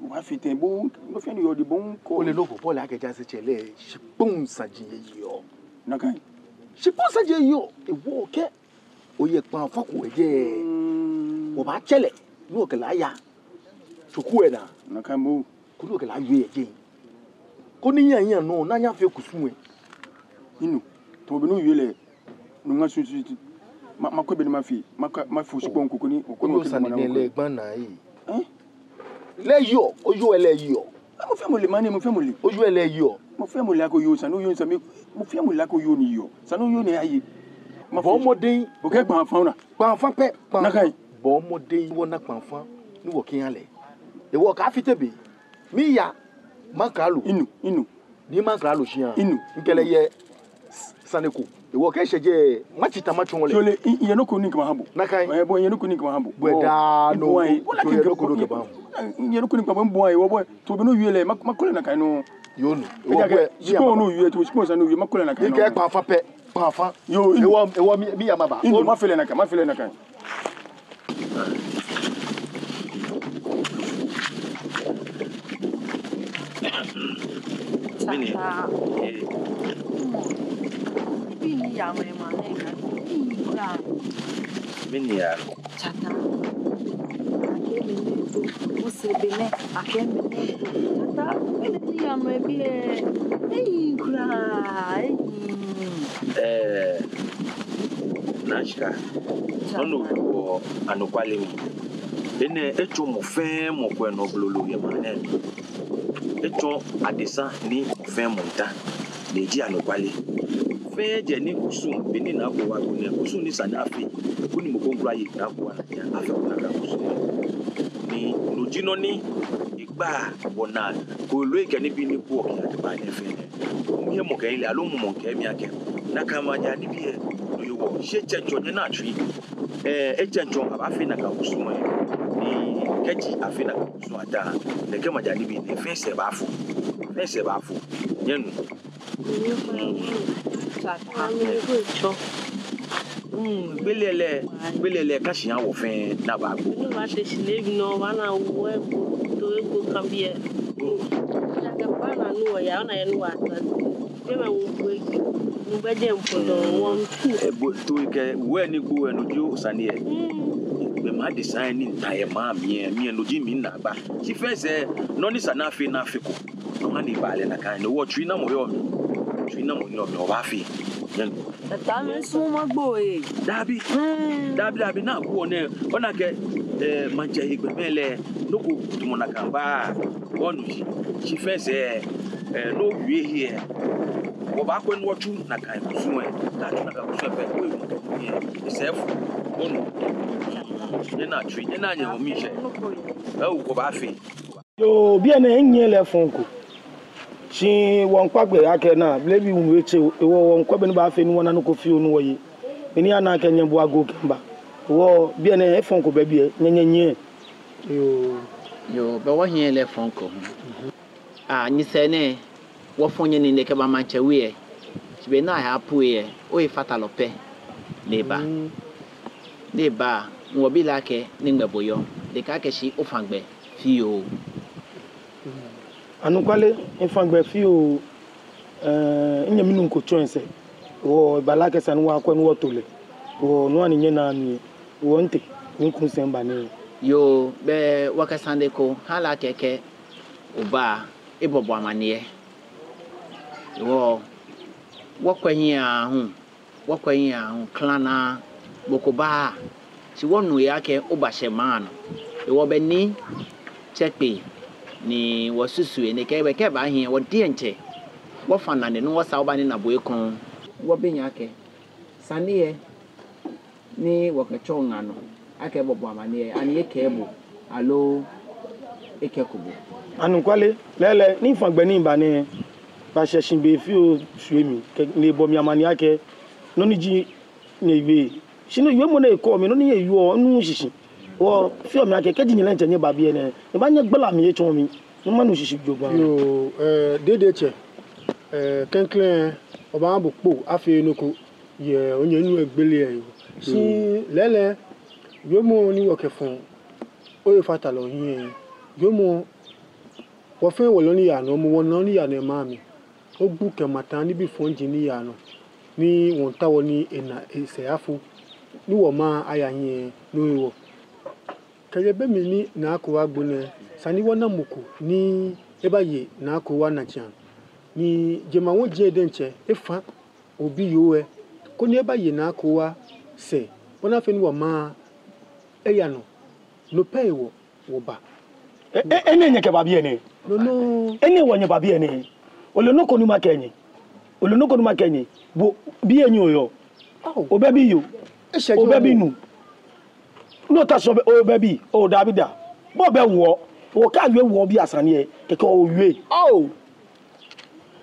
obaafee tɛŋŋ, bo, nɔ fɛɛ nɔ yɔɔ di bo ŋkɔ. Ole nɔ ko, bo ole akɛ jaasetsɛ lɛ, shikpɔŋ saji eyeɔ. Nakai. Shikpɔŋ saji eyeɔ, ewɔ kɛ oyɛ kpaŋfa ko yɛ jɛi. Mm. Obaatsɛ lɛ, ni okɛ lɛ aya. Tsoku lɛ naa. Nakai moŋ. Koni okɛ lɛ awie yɛ jɛi. Koni eya eya nɔ, ni anyɛ afee kusum lɛ. Minu, tamɔ bɔ ni owie lɛ, no ŋa susu ti. Ma, makwɛ bɔ ni mafee, makwɛ, mafee shikpɔŋ ko koni, okɔ oyoo sane nɛɛ lɛ gba naa yi. Eh? Lɛ yeɔ, oyoo lɛ yeɔ. Mɔ fɛɛ mɔ le, mɔ ni, mɔ fɛɛ mɔ le. Oyoo lɛ yeɔ. Mɔ fɛɛ mɔ le akɛ oyoo sane, oyoo sane, mɔ fɛɛ mɔ le akɛ oyoo ni yeɔ. Sane oyoo ni aye. Bɔ mɔdɛŋ. Okɛɛ kpaŋfa ona. Kpaŋfa pɛ, kpaŋfa. Nakai. Bɔ mɔdɛŋ, wɔna kpaŋfa, ni wɔkɛya lɛ. Ewɔ kaafite be. Miya, maŋkralo. Minu, minu. Ni maŋkralo shia. Minu. Mikɛ lɛ yɛ s-, sane ko. Ewɔ kɛ eshɛ jɛi, matsi ta matsɔɔ lɛ. Tsɔɔlɛ, mi, miyɛ nɔ ko ni mikɛbaaha bo. Nakai. Ɛɛ, bo, miyɛ nɔ ko ni mikɛbaaha bo. Bo daa nɔ. Bo, bo, bo, bo, miyɛ nɔ ko ni mikɛbaaha bo. Miyɛ nɔ ko ni mikɛbaaha bo, bo, bo, tamɔ bɔ ni owie lɛ, ma, makɔ lɛ nakai nɔŋŋ. Yoo, minu. Ewɔ, bo, shikpɔŋ ni owie, tamɔ shikpɔŋ sane ni owie, makɔ lɛ nakai nɔŋŋ. Mikɛɛ kpaŋfa pɛ, kpaŋfa. Yoo, minu. Ewɔ, ewɔ, mi, miya maba. Minu, mafee lɛ nakai, mafee lɛ nakai. Mɛni? Tsata. Ee. Mɛni ya? Mɛni ya? Tsata. Akɛ mɛni do? Ose bɛ nɛ. Akɛ mɛni do? Tsata. Mɛni ya mɛ biɛ? Eyi kwraa. Eyi. Ee. Naa Shika, nɔ ni owieɔ anɔkwale ni. Enɛ etsɔ mɔ fɛɛ mɔ kwɛ nɔ blolo yɛ maŋ nɛɛ. Etsɔ adesa ni mɔ fɛɛ mɔ miitao, ni eji anɔkwale. Fɛɛ jɛ ni kusum, beni Naa Kowa gbo nɛɛ, kusum ni sa ni afee, koni mɔ ko kwraa aye Naa Kowa naa, afee ko nakai kusum. Ni no ji nɔ ni gbaa wɔnaa, kooloi kɛ nibii ni kwɛɔ kɛ agbaa nɛɛ fɛɛ nɛɛ. Mihiɛ mɔ kɛ mi le, aloo mɔ mɔ kɛ mi akɛ, nakai maja nibii lɛ, no hewɔ, shi etsɛŋ tsɔ nyɛna tsui. Ee, etsɛŋ tsɔ abaafee nakai kusum lɛ. Ni kɛji afee nakai kusum lɛ ata, nɛkɛ maja nibii nɛɛ fɛɛ sɛɛ baafo. Fɛɛ sɛɛ baafo. Nyɛnu. Tsata. Tsɔ. Mm, gbele lɛ, gbele lɛ, ka shi aha wɔ fɛɛ ni abaagbo. Ni wɔte shi lɛ, ebi nɔ wɔna wɔ egbo, to egbo kan biɛ. Daga ba na nu wɔya, ona yɛ nu wɔta. Biɛ mɛ wɔgbo egbo, wɔgbo jɛ mpo dɔ, wɔmfi. Egbo, to ekɛ, wɔ ni gbo, eno ji osane lɛ. Mm. Be ma de sane ni nta yɛ maŋ mli lɛ, mi eno ji minaagba. Shi fɛɛ sɛɛ, nɔ ni sa ni afee ni afeko. Nɔ hewɔ ni baa lɛ nakai nɔŋŋ, wɔ tsuinamɔ yɔɔ mli. Tsuinamɔ yɔɔ mli, wɔbaafee. Nyɛnu. Tata mi sumɔ magbo ee. Dabi. Hmm. Dabi, dabi, nɔ ni agbo nɛ. Ona akɛ, eh, maŋtsɛ hegbɛmɛi lɛ, nɔ ko tamɔ nakai baa. Wɔnu shi. Shi fɛɛ sɛɛ, eh, no wie he. Wɔbaakwɛ ni wɔtsu nakai kusum lɛ. Kɛ atsu nakai kusum lɛ pɛ, wɔyi mɔ ko yɛ. Esɛɛ fu. Wɔnu. Nyɛna tsui, nyɛna nyɛ wɔmiishɛɛ. Ɛɛ, wɔbaafee. Yoo, biɛ nɛɛ, minyɛ lɛ fɔŋ ko. Shi wɔmiikpa gbɛ akɛ naa, blɛbi wulu etse, hewɔ wɔmiikwɛ bɔ ni abaafee ni wɔna nɔ ko fioo ni wɔye. Bɔ ni ana akɛ nyɛbua go kɛmiiba. Hewɔ biɛ nɛɛ, efɔŋ ko bɛ biɛ, nyɛ, nyɛ, nyɛ. Yoo. Yoo, bɛ wɔhiɛ lɛ fɔŋ ko hu. Aa, nyɛsɛɛ nɛɛ, wɔfɔ̃ nyɛ nii nɛɛ kɛba maŋtsɛ we lɛ. Shi be ni aya pue lɛ, oyifatalɔ pɛ ni eba. Mm. Ni eba, ni wɔbi lɛ akɛ, nɛgbɛ bo yɔɔ, ni ekɛɛ akɛ shi ofa gbɛ fioo. Anɔkwale, mifa gbɛ fioo, eh, minyɛmi nuu ko tsɔ misɛɛ. Hewɔ eba lɛ akɛ esa ni wɔkwɛ ni wɔto lɛ. Hewɔ nɔ hewɔ ni nyɛna mi, hewɔ mitee, miku misɛɛ miba nɛɛ. Yoo, bɛ wɔkɛ sane ko ha lɛ akɛ kɛ oba, ebɔbɔ amaniɛ. Hewɔ, wɔkwɛ hiɛ aahu. Wɔkwɛ hiɛ aahu klala, mɔ ko baaa, shi wɔnu yɛ akɛ obashɛ maŋ nɔ. Hewɔ bɛ ni tsɛ kpee ni wɔsusu enɛ akɛ bɛ kɛ eba hiɛ wɔ diɛŋtsɛ wɔfã nane ni wɔsaa wɔbanina bo ekoŋŋ. Wɔbi nyɛ akɛ sane lɛ ni wɔkɛtsɔ ŋa nɔ akɛ ebɔbɔ amaniɛ, ani ekɛɛ bo aloo ekɛko bo? Anɔkwale, lɛɛlɛŋ, ni mifa gbɛ ni miba nɛɛ, ebashɛ shi be fioo shwie mi, kɛ ni ebɔ mi amaniɛ akɛ nɔ ni ji nyɛwiemɔ. Shi nɔ wiemɔ ni ekɛɔ mi, nɔ ni nyɛwieɔ, minuuu shishi. Hewɔ efeɔ mi akɛ kɛji nyɛ diɛŋtsɛ nyɛba biɛ nɛɛ, nyɛbaanyɛ nyɛgbala mi nyɛtsɔɔ mi, ni manu shishi jogbaŋŋ. Yoo, eh, Dede tsɛ, eh, klɛŋklɛŋ, wɔbaaha bo kpo afee nɔ ko yɛ onyɛ nuu lɛ gbele lɛ hewɔ. Shi lɛɛlɛŋ, wiemɔ ni wɔkɛfɔ̃ oyifatalɔ hiɛ, wiemɔ, wɔ fɛɛ wɔle nɔ ni yaa nɔ, mɔ wɔna nɔ ni yaa nɔ yɛ maŋ mli. Ogbu kɛ mataŋ nibii fɔji ni yaa nɔ, ni wɔmiitao ni ena esɛɛ afo, ni wɔmaŋ aya hiɛ, no hewɔ. Kɛjɛ be mli ni Naa Kowa gbo nɛɛ, esa ni wɔna mɔ ko ni ebaye Naa Kowa najiaŋ. Ni jemawɔŋ ji diɛŋtsɛ efã wɔbiyoo lɛ, koni ebaye Naa Kowa sɛɛ, bɔ ni afee ni wɔmaŋ aya nɔ. No pɛ hewɔ wɔba. E, e, enɛ nyɛkɛba biɛ nɛɛ? No, no. Enɛ hewɔ nyɛba biɛ nɛɛ? Ole nɔ ko ni makɛɛ nyɛ? Ole nɔ ko ni makɛɛ nyɛ? Bo, biɛ nɛɛ oyɔɔ? Ao. Obɛ biyoo? Eshɛ jogbaŋŋ. Obɛ binuu? Ni ota shi obɛ, obɛ bi, oo, dabi daa. Bo obɛ wɔ, okɛɛ awie wɔbii asane lɛ, kɛkɛ owie. Ao.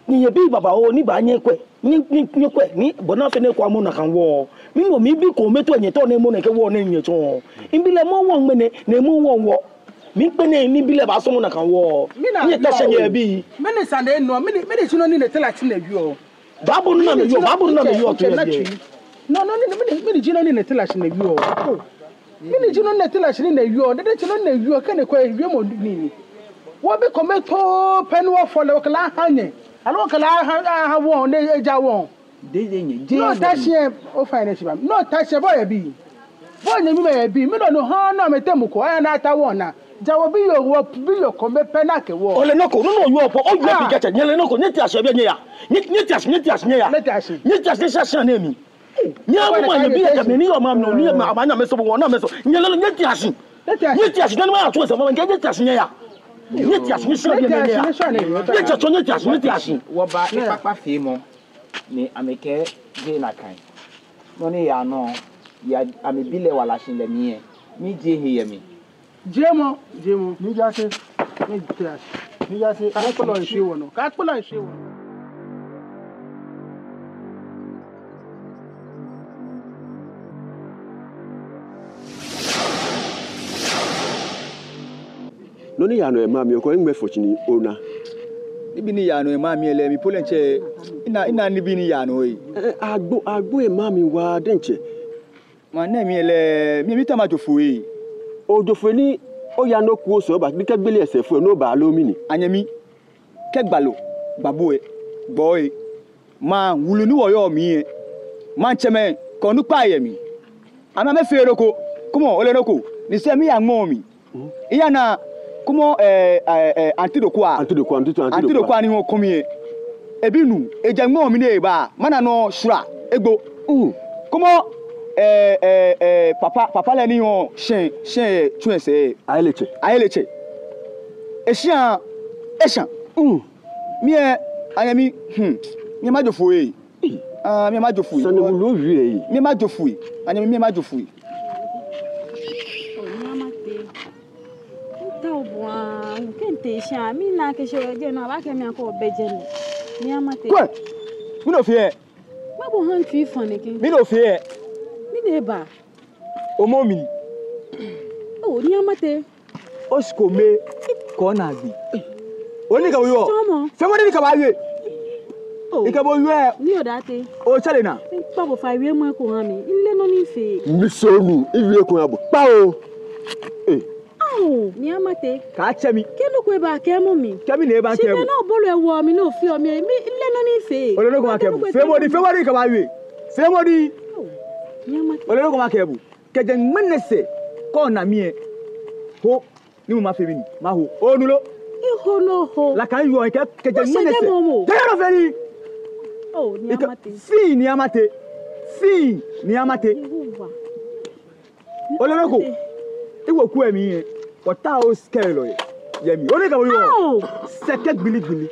Ni nyɛbii babaoo ni baanyɛ akwɛ, nyɛ, nyɛ, nyɛkwɛ, ni bɔ ni afee ni ekwɛmɔ nakai wɔ. Mi nɔ mibi kome to nyɛtao ni mɔ nɛkɛ wɔ nɛɛ nyɛtsɔɔ. Mibi lɛ mɔ wɔ ŋmɛnɛ, ni mɔ wɔ wɔ. Mikpɛ nɛɛ ni bi lɛ baasɔmɔ nakai wɔ. Nyɛta shi nyɛbii. Mɛni sane nɔ, mɛni, mɛni ji nɔ ni nɛɛ tela shi nɛɛ wieɔ? Baabu nɔ ni amɛwieɔ, baabu nɔ ni amɛwieɔ to yɛ biɛ. No, no, mɛni, mɛni, mɛni ji nɔ ni nɛɛ tela shi nɛɛ wieɔ? Mɛni ji nɔ ni nɛɛ tela shi ni nɛɛ wieɔ? Dede tsɛ nɔ ni nɛɛ wieɔ, kɛ nɛɛ kɔ ewiemɔ nii ni. Wɔbi kome too pɛ ni wɔfɔ lɛ, wɔkɛ lɛ aha nyɛ. Aloo wɔkɛ lɛ aha, aha wɔ, ni eja wɔ. Dede nyɛ, je. Ni ota shi lɛ, ofainɛ shi ba. Ni ota shi lɛ, bo oyɛ bi. Bo onyɛmimɛi yɛ biɛ, mɛni nɔ ha ni amɛteŋ mɔ ko aya ni ata wɔnaa? Ja wɔbiyoo, wɔbiyoo kome pɛ ni akɛ wɔ. Ole nɔ ko, nɔ ni owieɔ po, owieɔ pii kɛtsɛ, nyɛle nɔ ko, nyɛtea shi biɛ nyɛya. Nyɛ, nyɛtea shi, nyɛtea shi nyɛya. Nyɛtea shi. Nyɛtea shi, nyɛshia shia nɛɛ mli. Nyɛ mumɔ nyɛbii akɛ mɛni yɔɔ maŋ mli, ni yɛ maŋ, amɛnyɛ amɛsɔ bo, wɔna amɛsɔ. Nyɛle nɔ, nyɛtea shi. Nyɛtea shi. Nyɛtea shi, nyɛnu ma atsɔ sɛ, mama, nyɛtea shi nyɛya. Nyɛtea shi, nyɛshia biɛ nyɛya. Nyɛtea shi, nyɛtea shi, nyɛtea shi. Wɔba ekpakpa feemɔ, ni amɛkɛɛ jeee nakai. Nɔ ni yaa nɔ, yɛ amɛbi lɛ wala shihilɛ mli lɛ, mijie he yɛ mli. Jiemɔ, jiemɔ. Ni ja se. Ni ja se. Ni ja se. Kaakpɔlɔ nshwie wɔnɔ. Kaakpɔlɔ nshwie wɔnɔ. Nɔ ni yaa nɔ yɛ maŋ mli, okɔ eŋmɛ fɔ tsi ni ona. Nibii ni yaa nɔ yɛ maŋ mli lɛ, mi po lɛ ntsɛ, mina, mina nibii ni yaa nɔ ee. Eh, agbo, agbo yɛ maŋ mli waa diɛŋtsɛ. Maŋ nɛɛ mli lɛ, mi, miitao majo foi. Ojo foi ni oya nɔ ko sɛɛ oba, ni kɛ gbele esɛɛ foi ni oba loo mɛni? Anyɛmi, kɛ gbalɔ gba bo lɛ, gbɔ lɛ. Maŋ wulu ni wɔyɔɔ mli lɛ, maŋtsɛmɛi kɛ onukpai yɛ mli. Amɛ amɛfeee nɔ ko, kwɛmɔ, ole nɔ ko, ni sɛɛ miya ŋmɔ mli. Miyana, kwɛmɔ, eh, eh, eh, Auntie Dokua. Auntie Dokua, Auntie, Auntie Dokua. Auntie Dokua ni yɔɔ kɔmi lɛ. Ebinuu, ejɛ ŋmɔ mli ni eba, mana nɔ shra, egbo. Mm. Kwɛmɔ, eh, eh, eh, papa, papa lɛ ni yɔɔ shɛŋ, shɛŋ, eh, tsu esɛɛ. Ayele tsɛ. Ayele tsɛ. Eshia, esha. Mm. Mi lɛ, anyɛmi, hmm, mi majo foi. Ah, mi majo foi. Sane wulu owie. Mi majo foi. Anyɛmi, mi majo foi. Oo, Nii Amatɛi. Mitao bo aa, kɛ mitee shia, mina akɛ shia yɛ jɛmɛ, abaakɛɛ mi akɛ obɛ jɛmɛ. Nii Amatɛi. Kwɛ! Mɛni ofeɔ? Mabo han tui fã nɛkɛ. Mɛni ofeɔ? Mɛni eba? Omɔ mɛni? Oo, Nii Amatɛi. Oshikome kɛ onaagbee. Ole nɔ ni mikɛ bo yɔɔ? Tsɔɔmɔ. Feemɔ ni mikɛ bo awie. Oo. Mikɛ bo wie. Ni oda tɛ. Otsɛ lɛ naa. Mikpa bo fai, wiemɔ ko ha mi. Mile nɔ ni mifee. Misɔɔnu, miwie ko ha bo. Kpa oo. Ee. Ao, Nii Amatɛi. Kaatsɛ mi. Kɛ nɔ ko eba, kɛɛmɔ mi. Kɛ mɛni eba, kɛɛmɔ. Shi be ni obolo ewo mi ni ofio mi, mile nɔ ni mifee. Ole nɔ ko makɛɛ bo. Feemɔ ni, feemɔ ni mikɛ bo awie. Feemɔ ni. Oo, Nii Amatɛi. Ole nɔ ko makɛɛ bo. Kɛjɛ ŋmɛnɛ sɛɛ, kɛ ona mi lɛ, ho, ni mɔ mafee mɛni, maho. Onu lo? Miho nɔ ho. Nakai miwieɔ kɛ, kɛjɛ ŋmɛnɛ sɛɛ. Kɛjɛ nɔ fɛɛ ni. Oo, Nii Amatɛi. Fɛɛ Nii Amatɛi. Fɛɛ Nii Amatɛi. Ole nɔ ko? Miweku lɛ mli lɛ, wɔtaoɔ sɛkɛyelɔ yɛ mli. Ole nɔ ko? Ao! Sɛkɛ gbili gbili.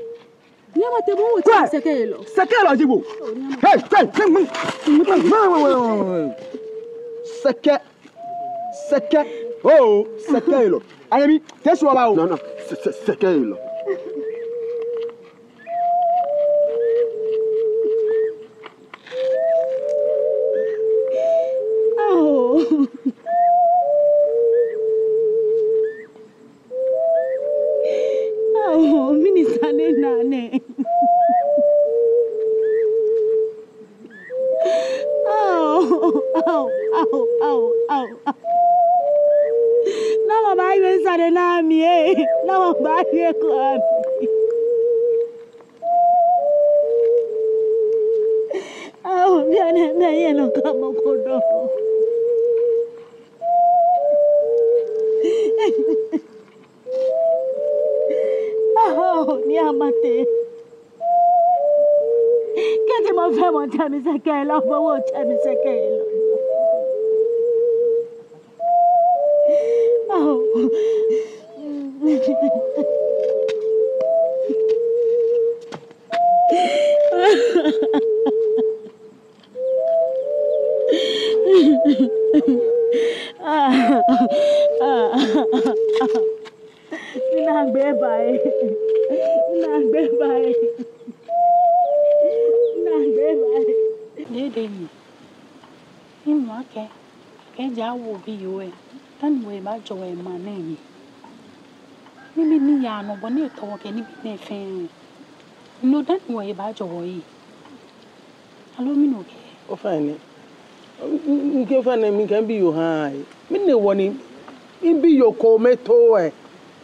Nii Amatɛi, bo otsɛ mi sɛkɛyelɔ. Sɛkɛyelɔ ji bo. Hei, hei, hei. Sɛkɛ, sɛkɛ. Oo, sɛkɛyelɔ. Anyɛmi, tee shi wɔba oo. Nɔ, nɔ, sɛ, sɛ, sɛkɛyelɔ. Ao. Ao, mɛni sane nɛ nɛ? Ao, ao, ao, ao, ao. Namɔ baawie sane nɛɛ aha mi ee? Namɔ baawie eko aha mi? Ao, bianɛ mɛi yɛ nɔ ka mɔ ko dɔŋŋ. Ao, Nii Amatɛi. Kɛji mɔ fɛɛ mɔ tsɛ mi sɛkɛyelɔ, bo otsɛ mi sɛkɛyelɔ. Ao. Minaagbee eba ee. Minaagbee eba ee. Minaagbee eba ee. Dede mi. Minu akɛ, akɛ ja wo bi yo ee. Dani wɔhe baajɔ wɔ yɛ maŋ nɛɛ mli. Nibii ni yaa nɔ, bɔ ni etɔ wɔ kɛ nibii nɛɛ fɛɛ. No dani wɔhe baajɔ wɔ yɛ. Aloo mɛni okɛɛ? Ofainɛ. Mikɛɛ ofainɛ, mikɛ mibiyoo haa ee. Mɛni hewɔ ni mibiyoo kome too ee?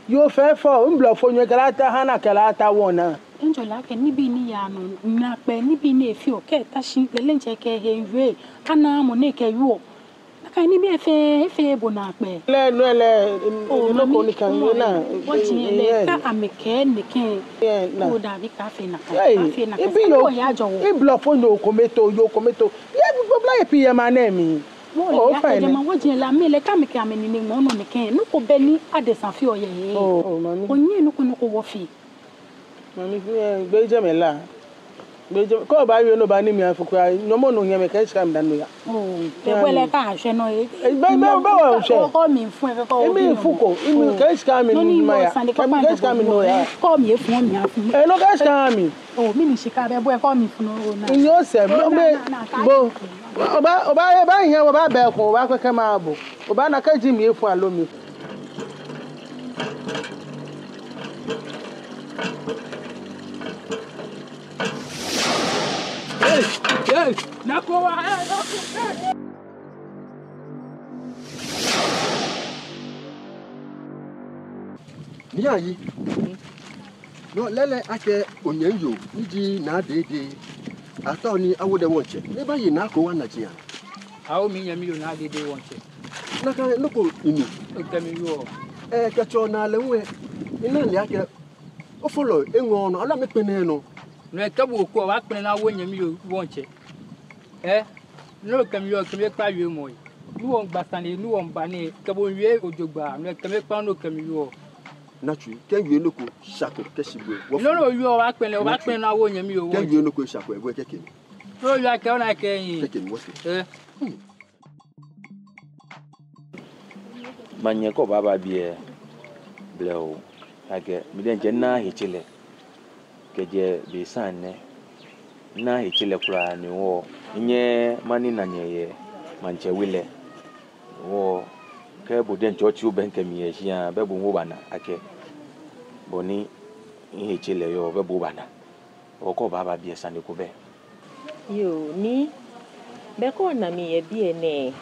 Yoo fɛfɛo, miblɔfonyo kɛ lɛ ata hana kɛ lɛ ata wɔna. Enjoy lɛ akɛ nibii ni yaa nɔ, naakpɛɛ nibii ni efeɔ kɛ ta shi lɛ lɛ ntsɛ kɛ he yue, ana mɔ ni ekɛ yuɔ. Nakai nibii fɛɛ, efee bo naakpɛɛ. Lɛ, lɛ, lɛ, nɔ ko ni kan na. Wɔji lɛ, ka amɛkɛɛ nɛkɛ. Ko dabi kaafee nakai. Kaafee nakai. Mibiyoo, miblɔfonyo kome too, yoo kome too. Yɛ gbogbo blɛ yɛ pii yɛ maŋ nɛɛ mli. Ofainɛ. Wɔji lɛ, amɛ lɛ, ka amɛkɛɛ amɛnine ŋmɔ nɔ nɛkɛ. Nɔ ko bɛ ni adesa feɔ yɛ he. Onyɛ nɔ ko nɔ ko wɔfee. Mami, eh, gbɛi jɛmɛ la. Gbɛi jɛmɛ. Kɛ obaawie ni obaana mi afuko a, nyɔmɔ nɔ nyɛmɛ kɛ shika mi dani oya. Oo, te bɔ lɛ ka shɛ nɔ ye. Eh, bɛ, bɛ, bɛ wa shɛ. Kɔ mi fun, kɔ mi fuko, mi kɛ shika mi ni maya. Kɛ shika mi ni oya. Kɔ mi fun, mi afun. Eh, no kɛ shika mi. Oo, mɛni shika bɛ bɔ kɔ mi fun nɔ na. Nyɔ sɛ, mɛ, bo, oba, oba, oba hiɛ, oba bɛ ko, oba kɛ kɛ ma bo. Obaana kɛji mi efun aloo mi. Hey, hey, nakowa, hey, nakowa, hey. Nii Ayi. Nɔ lɛɛlɛŋ akɛ onyɛmi yoo ni ji Naa Dede, atao ni awo lɛ wɔŋtsɛ, ni eba ye naa ko wɔna jia. Awo minyɛmi yoo Naa Dede wɔŋtsɛ. Nakai nɔ ko mli ni okɛ mi wieɔ. Ɛɛ, kɛtsɔ naa lɛ hu lɛ, mina lɛ akɛ ofɔlɔ eŋɔɔ nɔ, aloo amɛkpɛlɛɛɛ nɔ. No lɛ kɛ bo okɔ, wɔkpɛlɛ ni awo nyɛmi yoo wɔŋtsɛ. Ɛɛ, nɔ ni okɛ mi wieɔ, okɛ mi kpa wiemɔ lɛ. Ni wɔmiigba sane, ni wɔmiiba nɛɛ, kɛ bo miiwie jogbaŋŋ, no lɛ kɛ mi kpa nɔ ni okɛ mi wieɔ. Naa Tsui, kɛ miwie nɔ ko sha ko kɛshi bo lɛ, wɔ... Nɔ ni owieɔ, wɔkpɛlɛ, wɔkpɛlɛ ni awo nyɛmi yoo wɔŋtsɛ. Kɛ miwie nɔ ko sha ko, bo lɛ kɛke mi. Nɔ ni owieɔ, kɛ ona kɛ nyi. Kɛke mi wɔsɛɛ. Ɛɛ. Manyɛ kɛ obaaba biɛ blɛoo, akɛ mi diɛŋtsɛ mina hetsɛlɛ kɛjɛ be sane nɛɛ, mina hetsɛlɛ kwraa ni wɔ, minyɛɛɛ manina nyɛ yɛ maŋtsɛ we lɛ. Wɔ, kɛ bo diɛŋtsɛ otsi obɛŋkɛ mi yɛ shia, bɛ bo hu obana akɛ bɔ ni mihetsɛlɛ yɔɔ, bɛ bo obana. Wɔ, kɛ obaaba biɛ sane ko bɛ. Yoo, Nii, bɛ kɛ ona mi yɛ biɛ nɛɛ,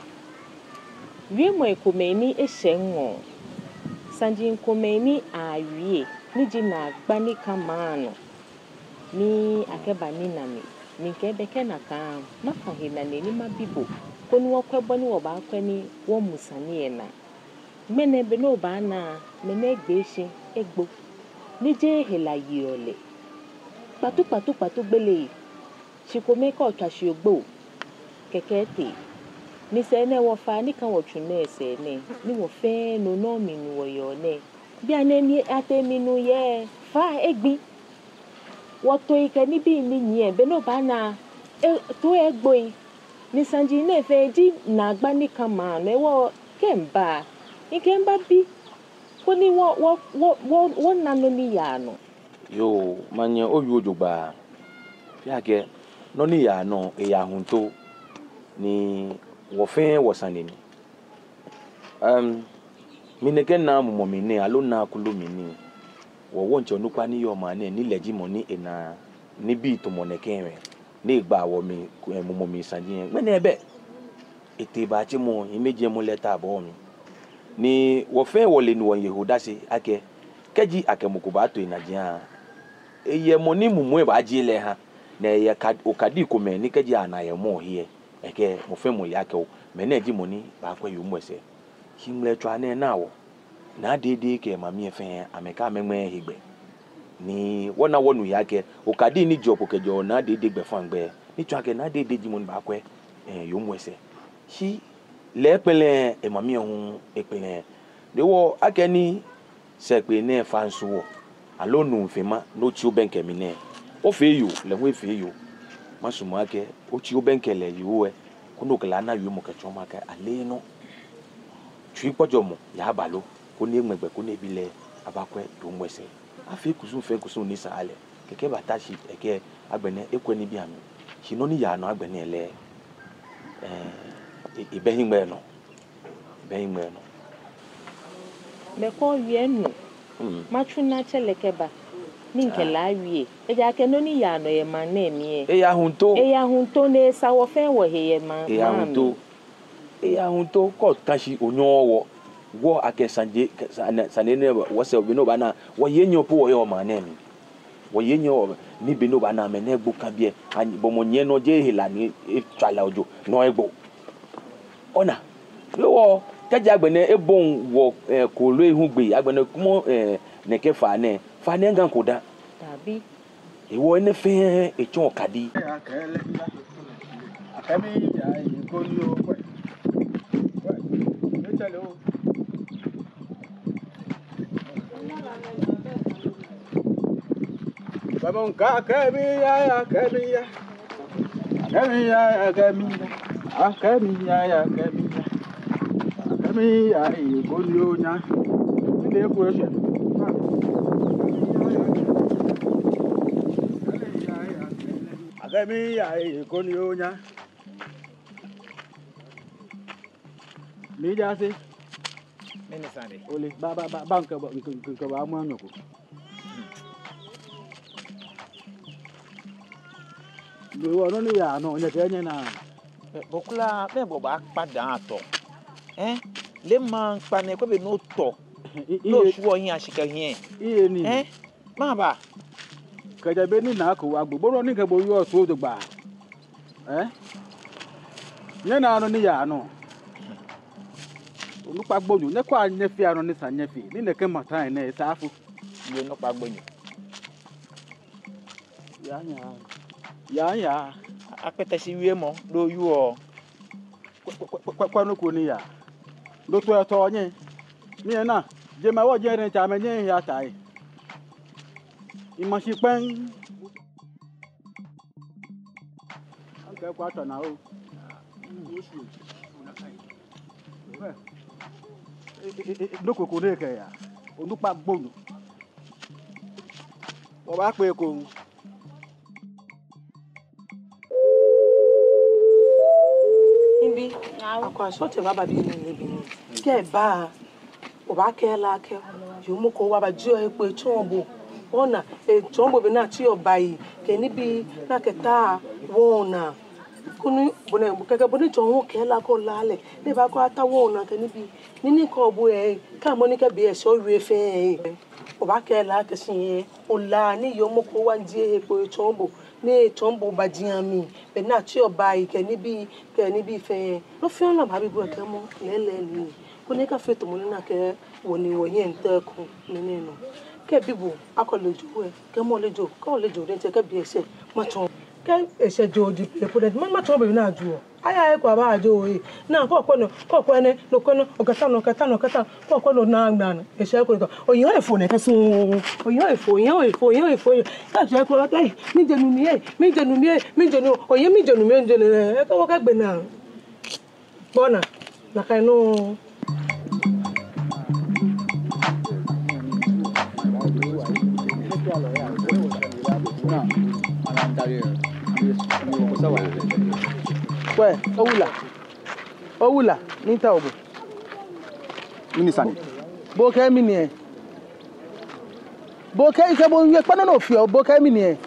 wiemɔi komɛi ni eshɛ miŋɔɔ, saji komɛi ni awie, ni ji naagba ni kã maŋ nɔ, ni akɛbanina mi, ni mikɛɛ bɛ kɛ nakai, mafã he nane ni mabi bo, koni wɔkwɛ bɔ ni wɔbaakwɛ ni wɔmu sane lɛ naa. Ŋmɛnɛ be ni obaana, mɛnɛ egbee shi egbo, ni jeee hela yeɔ lɛ. Kpatu, kpatu, kpatu gbele, shi kome kɛ otswa shi ogbo, kɛkɛ etee. Ni sɛɛ nɛɛ wɔfaa ni kã wɔtsu nɛɛ sɛɛ nɛɛ, ni wɔ fɛɛ no nɔ mli ni wɔyɔɔ nɛɛ. Bianɛ ni atee mli nu yɛ, faa egbi. Wɔtoi kɛ nibii ni nyiɛ, be ni obaana, e, toi egboi. Ni saji nɛɛ fɛɛ ji naagba ni kã maŋ nɔ, hewɔ kɛ miba, mikɛɛ mibabi, koni wɔ, wɔ, wɔ, wɔ, wɔna nɔ ni yaa nɔ. Yoo, manyɛ owieɔ jogbaŋŋ. Fɛɛ akɛ nɔ ni yaa nɔ, eyaa huntoo, ni wɔ fɛɛ wɔsane ni. Em, mi nɛkɛ naa mumɔ mli nɛɛ, aloo naa kulu mli nɛɛ, wɔ wɔŋtsɛ onukpa ni yɔɔ maŋ nɛɛ, ni lɛ ji mɔ ni ena nibii tamɔ nɛkɛ nɛɛ, ni egba wɔ mli, eh, mumɔ mli saji lɛ. Ŋmɛnɛ ebɛ. Etee baatsemɔ, hiɛmɛjiemɔ lɛ taa bɔ mli. Ni wɔ fɛɛ wɔle ni wɔye he odase akɛ, kɛji akɛ mɔ ko baato enajiaŋ, eyɛ mɔ ni mumɔ lɛ baajie lɛ eha, ni eyɛ ka-, okadii komɛi ni kɛji ana yɛ mɔ hiɛ, ekɛ mɔ fɛɛ mɔ le akɛ oo, mɛnɛ ji mɔ ni baakwɛ yoomo lɛ sɛɛ. Shi ŋmlɛtswaa nɛɛ naa wɔ, Naa Dede kɛ emami lɛ fɛɛ, amɛkɛɛ amɛŋmɛɛɛ hegbɛ. Ni wɔna wɔnu he akɛ okadi ni jɔ kpo kɛjɛ Naa Dede gbɛfaŋ gbɛ, ni tsɔɔ akɛ Naa Dede ji mɔ ni baakwɛ, eh, yoomo lɛ sɛɛ. Shi lɛ ekpɛlɛɛɛ, emami lɛ hu ekpɛlɛɛɛ. Hewɔ akɛni sɛɛkpee nɛɛ fa miisu wɔ, aloo nuu fɛɛ ma, ni otsi obɛŋkɛ mi nɛɛ, ofee yoo, lɛ hu efee yoo. Masumɔ akɛ otsi obɛŋkɛ lɛ yoo lɛ, koni okɛ lɛ ana wiemɔ kɛtsɔɔmɔ akɛ ale nɔ. Tsui kpɔjɔmɔ yaaba lo, koni eŋmɛ gbɛ, koni ebi lɛ abakwɛ yoomo lɛ sɛɛ. Afee kusum fɛɛ kusum ni sa lɛ, kɛkɛ ebata shi, ekɛɛ agbɛnɛ ekwɛ nibii amli. Shi nɔ ni yaa nɔ agbɛnɛ lɛ, eh, e-, ebɛ hiŋmɛi nɔ. Ebɛ hiŋmɛi nɔ. Mɛɛ ko wie nu. Mm. Matsu Naa tsɛ lɛ kɛba. Ni mikɛ lɛ awie. Ejaakɛ nɔ ni yaa nɔ yɛ maŋ nɛɛ mli lɛ, eyaa huntoo. Eyaa huntoo ni esa wɔ fɛɛ wɔhe yɛ maŋ, eyaa maŋ huntoo mli. Eyaa huntoo, kɛ ota shi onyɛɛɛ wɔ, wɔ akɛ sane, sane, sane nɛɛ wɔsɛɛ, be ni obaana, wɔyi enyɔ po wɔyɛ maŋ nɛɛ mli. Wɔyi enyɔ, ni be ni obaana mɛnɛ egbo kã biɛ, ani, gbɔmɔ nyiɛ nɔ, jeee hela ni etswa lɛ ojo, nɔ egbo. Ona, hewɔ, kɛji agbɛnɛ ebɔi wɔ, eh, kooloi hu gbee, agbɛnɛ kwɛmɔ, eh, nɛkɛ faa nɛɛ, faa nɛɛ ŋa ko dã. Dabi. Hewɔ enɛ fɛɛ etsɔ okadi. Baba nka kɛ mi ya, ya kɛ mi ya. Kɛ mi ya, ya kɛ mi ya. A kɛ mi ya, ya kɛ mi ya. A kɛ mi ya, e ko ni o nya. Ni de ko e se. A kɛ mi ya, e ko ni o nya. Nii Jaase. Mɛni sane? Ole, ba, ba, ba, ba, mikɛ, mikɛ, mikɛ, mikɛ ba mɔ nyɔko. Ni wɔ nɔ ni yaa nɔ, nyɛkɛ nyɛna. Ɛ, bo kwraa, mɛɛ bo baakpa daa tɔ. Ɛ, lɛ maŋ kpa nɛɛ, kwɛ be ni otɔ. Ni oshwieɔ ohiɛ shi kɛ hiɛ. Iye ni. Ɛɛ? Maba. Kɛjɛ be ni naa ko wa gbogbo ni kɛ bo yɔɔ so dogba. Ɛɛ? Nyɛnaa nɔ ni yaa nɔ. Onukpa gbonyo, nyɛkwɛa nyɛfea nɔ ni sa nyɛfee. Ni nɛkɛ maŋ ta nɛɛ esa afo. Yoo, onukpa gbonyo. Yaa yaa. Yaa yaa. Akpɛtɛ shi wiemɔ, do yuɔ. Kwɛ, kwɛ, kwɛ, kwɛ, kwɛ nɔ ko ni yaa. Dotɔ etɔ nyɛ. Miina. Jɛmɛ wɔ jɛ ne tsa mɛ nyɛ ya ta yi. Ima shi kpɛŋ. Aŋkɛ kwɛ atɔ naa oo. Kwɛ. E, e, e, e, nɔ ko ko ni ekɛya. Onukpa gbonyo. Wɔbaakpe ekoŋŋ. Mibi, Akwashɔŋtsɛ baba bi ni mibi ni. Kɛ eba, obaakɛɛ lɛ akɛ, yoomo ko wa baji ohe kpo etsɔɔ bo. Ona, etsɔɔ bo bɔ ni atsi oba yi, kɛ nibii ni akɛtaa wɔnaa. Koni, bo nɛɛ, kɛkɛ bo ni tsɔɔ wɔkɛɛ lɛ akɛ ola lɛ, ni eba kɛ ata wɔnaa kɛ nibii. Ni ni kɔ bo ɛ, kɛ mɔ ni kɛ bi ɛ sɔ wie fɛɛ ɛ. Obaakɛɛ lɛ akɛ shi ɛ, ola ni yoomo ko wa ji ehe kpo etsɔɔ bo, ni etsɔɔ bo baji amli, bɔ ni atsi oba yi kɛ nibii, kɛ nibii fɛɛ. Nɔ fɛɛ nɔ baabi bo kɛɛmɔ lɛɛlɛŋ ni. Koni ekafee tamɔ nɔ ni akɛ wɔ ni wɔyɛ ntɛ ko nɛɛ nɔ. Kɛ ebi bo akɛ ole joo ɛ, kɛɛmɔ ole joo, kɛ ole joo diɛŋtsɛ kɛ bi ɛ sɛɛ, matsɔɔ. Kɛ eshɛ joo ji pe po diɛŋtsɛ, ma, matsɔɔ bɔ ni ajuɔ. Aya eko aba ajo ohe. Naa, kɛ okwɛ nɔ, kɛ okwɛ nɛ, nɔ okwɛ nɔ, okɛta nɔ, okɛta nɔ, okɛta nɔ, kɛ okwɛ nɔ naa, naa, naa. Eshɛ eko nɔ. Oyiŋ efo nɛkɛ sɔŋŋ. Oyiŋ efo, oyiŋ efo, oyiŋ efo. Kɛ eshɛ eko nɔ, kɛ, mijenu mli ɛ, mijenu mli ɛ, mijenu, oyiŋ mijenu mli ɛ, mijenu mli ɛ. Ekɛ wɔ kɛgbe naa. Bɔ naa, nakai nɔŋŋ. Kwɛ, owula. Owula, miitao bo. Mɛni sane? Bo kɛ mɛni ɛ? Bo kɛ, kɛ bo wie kpa nɔ ni ofeɔ, bo kɛ mɛni ɛ?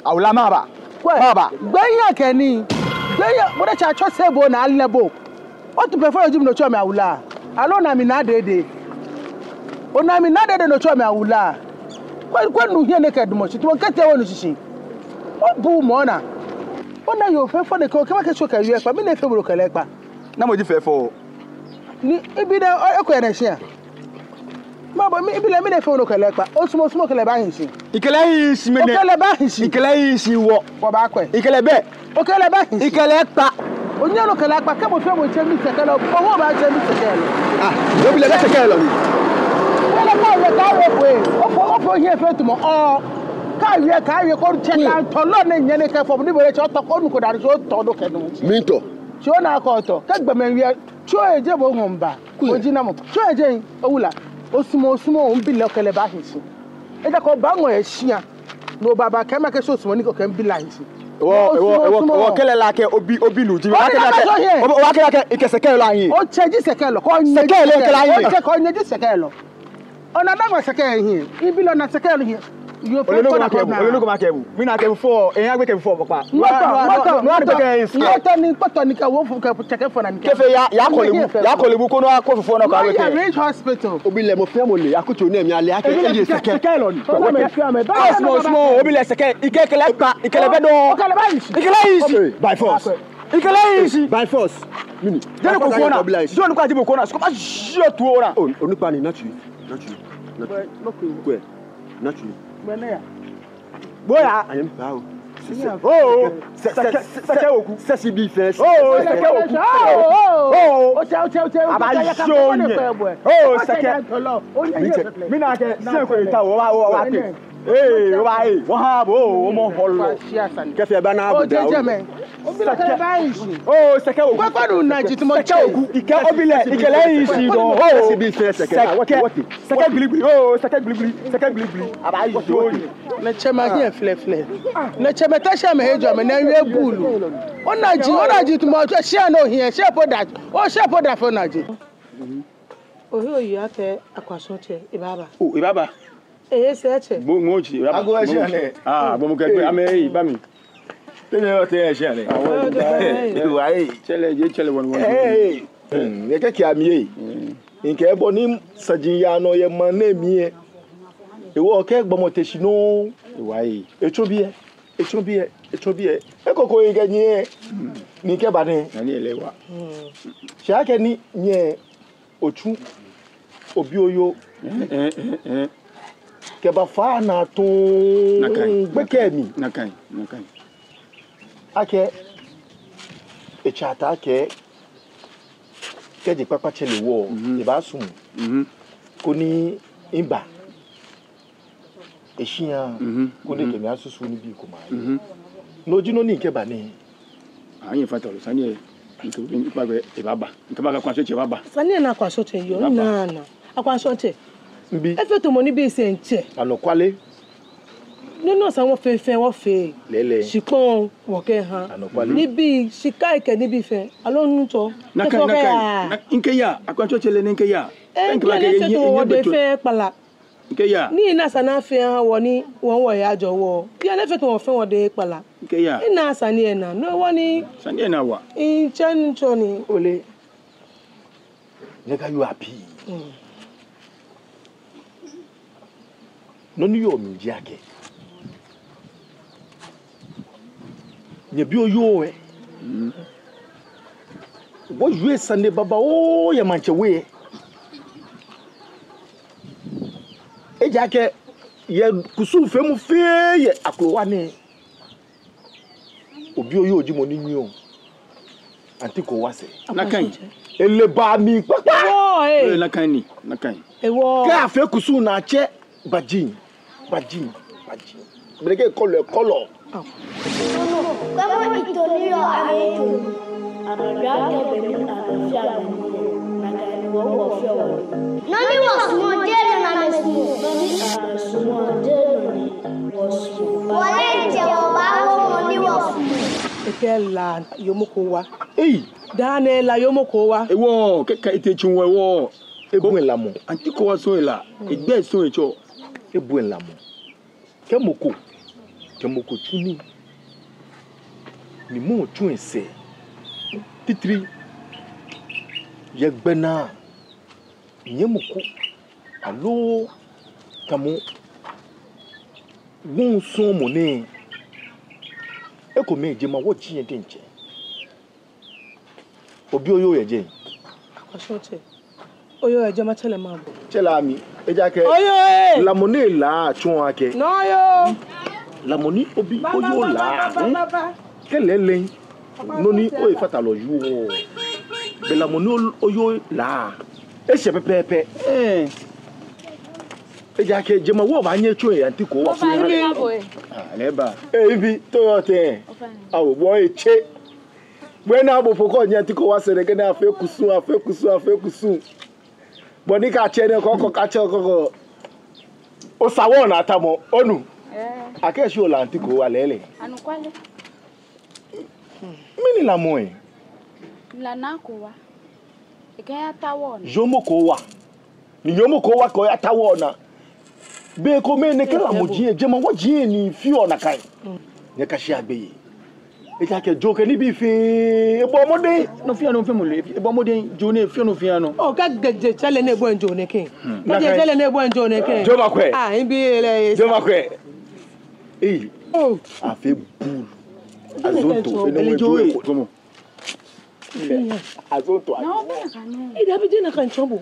Awula, maba. Kwɛ. Maba. Gbɛnyiɛ kɛ nii. Gbɛnyiɛ, bo diɛŋtsɛ atsɔ sɛɛ bo naa lɛ bo. Otu pɛ fɔ yɛ ji mi ni otsɛɔ mi awula. Aloo ona mi naa dede. Ona mi naa dede ni otsɛɔ mi awula. Kwɛ, kwɛ nu hiɛ nɛɛ kɛ dumɔ shi, tumɔ kɛ tee wɔ nu shishi. Obuuu mɔ naa. Ona yoo fɛɛ fɔ nɛkɛ, okɛ makɛ shi okɛ wie kpa, mɛni efee bo ni okɛ lɛ kpa? Namɔ ji fɛɛ fɔ? Ni mibi nɛɛ, o, eko yɛ nɛ shia. Mabo, mi, mibi lɛ, mɛni efee bo ni okɛ lɛ kpa? Osumɔɔ, osumɔɔ okɛ lɛ baahi shi. Mikɛ lɛ hiii shi mɛni? Okɛ lɛ baahi shi. Mikɛ lɛ hiii shi wɔ. Wɔbaakwɛ. Mikɛ lɛ bɛ. Okɛ lɛ baahi shi. Mikɛ lɛ kpa. Onyɛŋ ni okɛ lɛ kpa, kɛ mɔ fɛɛ mɔ tsɛ mi sɛkɛlɔ, bo hu obaatsɛ mi sɛkɛlɔ. Ah, obi lɛ bɛ sɛkɛlɔ ni. Wele kaawie, kaawie ko e. Ofo, ofo hiɛ fɛɛ tumɔ. Ɔ. Kaawie, kaawie ko tsɛ ka tɔ lɔ nɛɛ nyɛ nɛɛ kɛ fɔ, ni bo lɛ tsɛ otɔ ko nu ko dani tsɛ otɔ do kɛ nu. Miitɔ. Tsɛ ona ko otɔ. Kɛ gbɔmɛi wie. Tso eje bo ŋɔɔ mba. Oji namɔ? Tso eje, owula. Osumɔɔ, osumɔɔ, mibi lɛ okɛ lɛ baahi shi. Ejaakɛ obaaŋɔ yɛ shia. Ni obaaba kɛɛ mi akɛ shi osumɔɔ ni okɛ mibi lɛ ahi shi. Ewɔ, ewɔ, ewɔ, ewɔ, kɛlɛ lɛ akɛ obi, obinuu ji. Obaakɛɛ lɛ akɛ, obaakɛɛ lɛ akɛ, mikɛ sɛkɛlɔ ahi. Otsɛ ji sɛkɛlɔ, kɛ onyɛ ji sɛkɛlɔ. Sɛkɛlɔ, kɛlɛ ahi. Otsɛ, kɛ onyɛ ji sɛkɛlɔ. Ona daaŋ sɛkɛ hiɛ, mibi lɛ ona sɛkɛlɔ hiɛ. Yoo fɛɛ kɔ na kɔ na. Ole nɔ ko makɛɛ bo, ole nɔ ko makɛɛ bo. Mina akɛ bo fɔ, eya gbɛ kɛ bo fɔ, papa. Ŋɔtɔ, ŋɔtɔ, ŋɔtɔ ni kpɔtɔ ni kɛ wo fɔ, kɛ tsɛkɛ fɔ na ni kɛ. Kɛfee ya, ya kɔle bu, ya kɔle bu ko nɔ ko fɔ na kɛ. Rich hospital. Obi lɛ mɔ fɛɛ mɔ le, akutso nɛɛ mli ale akɛ, eji sɛkɛ. Sɛkɛlɔ ni. Osumɔɔ, osumɔɔ, obi lɛ sɛkɛ, mikɛ lɛ kpa, mikɛ lɛ bɛ dɔŋŋ. Mikɛ lɛ hiii shi. By force. Mikɛ lɛ hiii shi. By force. Mɛni? Jɛnɛ ko kona. Jɛnɛ ko aji bo kona. Sukɔ ba jio tuo na. O, onukpa ni, natsui. Natsui. Natsui. Kwɛ. Natsui. Boya. Ayɛ mi pɛ o. Oo. Sɛkɛ, sɛkɛ, sɛkɛ oku. Sɛsi bi fɛɛ. Oo, sɛkɛ oku. Oo. Otsɛ, otsɛ, otsɛ. Aba jio nyɛ. Oo, sɛkɛ. Mina akɛ, sɛkɛ ko eta o, wa, wa, wa te. Ee, oba, ee, wɔha bo, omɔ hɔlɔ. Kɛfee bana bo da o. Sɛkɛ. Oo, sɛkɛ oku. Kwɛ, kwɛ nu naji tumɔ. Sɛkɛ oku. Mikɛ obi lɛ, mikɛ lɛ hiii shi dɔŋŋ. Oo. Sɛsi bi fɛɛ sɛkɛ. Sɛkɛ. Sɛkɛ gbiligbi. Oo, sɛkɛ gbiligbi. Sɛkɛ gbiligbi. Aba jio nyɛ. Nɛkɛ maŋ hiɛ flɛflɛ. Nɛkɛ mɛi ta shi amɛhe jɔ amɛ nɛɛ wie buulu. Onaji, onaji tumɔ, shia nɔ hiɛ, shia po da. Oo, shia po da fɔ onaji. Ohe oye akɛ Akwashɔŋtsɛ, ebaaba. Oo, ebaaba. Ee, sɛɛ tsɛ. Bo ŋɔ ji, ebaaba. Agoo, eshia nɛ. Aa, bo mɔ kɛ gbɛ, amɛ, ee, ba mi. Tɛŋŋ yɔɔ tɛŋŋ eshia nɛ. Awo, ee. Wa, ee. Tsɛlɛ, je tsɛlɛ wɔn wɔn. Ee, ee. Hmm, ekɛ kia mi, ee. Hmm. Mikɛɛ bɔ ni saji yaa nɔ yɛ maŋ nɛɛ mli lɛ, ewɔ kɛ gbɔmɔ te shi nɔ. Ewa ee. Etsɔ biɛ, etsɔ biɛ, etsɔ biɛ. Ekoko yi kɛ nyiɛ. Ni kɛba nɛɛ. Nani ele wa. Shi akɛni nyɛ otsu obi oyoo. Ɛɛ, ɛɛ, ɛɛ, ɛɛ. Kɛba faa naa tɔŋŋ. Nakai, gbɛkɛ mli. Nakai, nakai. Akɛ, etsɛ ata akɛ, kɛji kpakpa tsɛ lɛ wɔ, mhm, ebaasumɔ. Mhm. Koni miba eshia, mhm, koni, mhm, ekɛ mi asusu nibii komɛi. Mhm. No ji nɔ ni mikɛba nɛɛ. Aa, nyɛfata lo, sane lɛ, mikɛ, mikpa gbɛ, ebaaba. Mikɛba akɛ Akwashɔŋtsɛ ebaaba. Sane lɛ ni Akwashɔŋtsɛ yɔɔ, ebaaba. Naa, naa. Akwashɔŋtsɛ. Mibi. Efee tamɔ nibii sɛɛ ntsɛ. Anɔkwale. Nɔ ni esa wɔfee fɛɛ wɔfee. Lɛɛlɛŋ. Shikpɔŋ wɔkɛha. Anɔkwale. Nibii, shika kɛ nibii fɛɛ. Aloo Nuŋtsɔ. Nakai, nakai. Kɛfɔ kɛya. Na, mikɛya. Akwashɔŋtsɛ lɛ ni mikɛya. Ee, mikɛba kɛ yɛ, yɛ, yɛ, yɛ, wɔdɛŋ fɛɛ kpala. Mikɛya. Ni ena sane ni afee aha wɔ ni wɔ wɔya jɔ wɔ. Bianɛ efee tamɔ wɔfɛɛ wɔdɛŋ kpala. Mikɛya. Ena sane lɛ naa. No hewɔ ni. Sane lɛ naa wa. Mitsɛ Nuŋtsɔ ni. Ole. Nyɛkayɔɔ pii. Mm. Nɔ ni yɔɔ mli ji akɛ, nyɛbi oyoo lɛ. Mm. Wɔyɔɔ sane babaoo yɛ maŋtsɛ we lɛ. Ejaakɛ yɛ kusum feemɔ fɛɛ yɛ akrowa nɛɛ, obi oyoo ji mɔ ni nyiɛɔ Auntie Kowa sɛɛ. Nakai. Ele ba mli kpakpa. Ewɔ, ee. Ee, nakai ni, nakai. Ewɔ. Kɛ afee kusum ni atsɛ Baji, Baji, Baji. Belɛ kɛ kɔlɔ, kɔlɔ. Kwɛmɔ ito ni yɔɔ amɛto. Amɛbi akɛ be ni amɛfee amɛnii, nakai ni wɔ wɔfee wɔnii. Nɔ ni wɔsumɔɔ, jeee nɔ ni amɛsumɔɔ. Nɔ ni amɛsumɔɔ, jeee nɔ ni wɔsumɔɔ. Wɔlɛ ntsɛ wɔbawo nɔ ni wɔsumɔɔ. Ekɛɛ la yoomo Kowa. Ei! Daa nɛɛ la yoomo Kowa. Ewɔ, kɛ, kɛ ete tsu wɔ ewɔ. Ebu lamɔ. Auntie Kowa sɔŋŋ ela. Egbɛi sɔŋŋ etsɔ. Ebu lamɔ. Kɛ mɔ ko, kɛ mɔ ko tsu nii, ni mɔ tsu esɛɛ titri yɛ gbɛ naa, nyɛ mɔ ko, aloo tamɔ wɔŋ sɔŋŋ mɔ nɛɛ, ekomɛi jɛmɛ wɔji yɛ diɛŋtsɛ. Obi oyoo yɛ jɛi. Akwashɔŋtsɛ. Oyoo yɛ jɛi, matsɛ lɛ mabo. Tsɛ lɛ mi. Ejaakɛ. Oyoo ee. Lamɔ ni ela tsɔɔ akɛ. Nɔ yoo. Lamɔ ni obi oyoo la. Kɛ lɛɛlɛŋ. Nɔ ni oyifatalɔ yɔɔ. Be lamɔ ni oyoo la. Eshɛ pɛpɛɛpɛ. Ee. Ejaakɛ jɛmɛ wɔbaanyɛ atsɔ yɛ Auntie Kowa fɛɛ. Aa, lɛ eba. Ee, mibi, to yɔɔ tɛŋŋ. Awo, bo etsɛ. Bɔ ni abo po ko nyɛ Auntie Kowa sɛɛ nɛkɛ ni afee kusum, afee kusum, afee kusum. Bɔ ni kaatsɛ nɛɛ kɔkɔ, kaatsɛ kɔkɔ. Osa wɔ naa tamɔ, onu. Ee. Akɛ shi ola Auntie Kowa lɛɛlɛŋ. Anɔkwale. Mɛni lamɔ ee? Mila Naa Kowa. Ekɛɛ eyata wɔ naa. Yoomo Kowa. Ni yoomo Kowa kɛɛ oyata wɔ naa. Be komɛi nɛkɛ lamɔ ji, jɛmɛ wɔji ni feɔ nakai. Nyɛkashi agbɛi. Ejaakɛ joo kɛ nibii fɛɛ, ebɔ mɔdɛŋ. Nɔ fɛɛ nɔ fɛɛ mɔ lɛ, ebɔ mɔdɛŋ, joo nɛɛ fɛɛ nɔ fɛɛ nɔ. Oo, kɛ gɛjɛ tsɛ lɛ ni ebɔ joo nɛkɛ. Kɛ gɛjɛ tsɛ lɛ ni ebɔ joo nɛkɛ. Joo makwɛ. Aa, mibi lɛ. Joo makwɛ. Ee. Oo. Afee buu. Azonto, enɛ joo ee. Azonto. Ida bi jina kan tsɔmbo.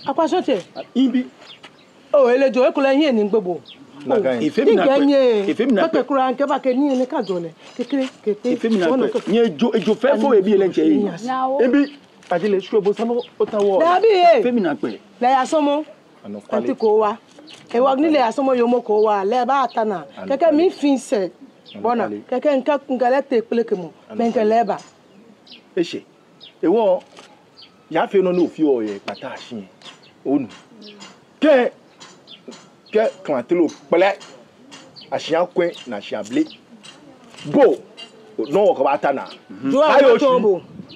Akwashɔŋtsɛ. Mibi. Oo, ele joo, ekolɛ hiɛ ni ŋgbe bo. Nakai. Efee mi naakpɛɛ. Efee mi naakpɛɛ. Kɛkɛ kura ŋkɛba kɛ nii nɛɛ kajɔ lɛ. Kɛkɛ, kɛkɛ. Efee mi naakpɛɛ. Nyɛ joo, ejoo fɛɛ fo ebi lɛ ntsɛ ee. Mibi. Ajele shwe bo sano ota wɔ. Dabi ee. Efee mi naakpɛɛ. Lɛ eyasɔmɔ. Anɔkwale. Auntie Kowa. Ewɔ ni lɛ eyasɔmɔ yoomo Kowa. Lɛ ebaata naa. Anɔkwale. Kɛkɛ mifee sɛɛ. Bɔ naa. Anɔkwale. Kɛkɛ ŋkɛ, ŋkɛ lɛ tee kpeleke mɔ. Anɔkwale. Mɛi ŋkɛ lɛ ba. Eshɛ. Ewɔ, yafee nɔ ni ofeɔ yɛ kpata shi. Onu. Kɛ, kɛ klante loo kpɛlɛ. Ashia kwɛ ni ashia ble. Bo, nɔ wɔkɛbaata naa. Joo, ayo shi.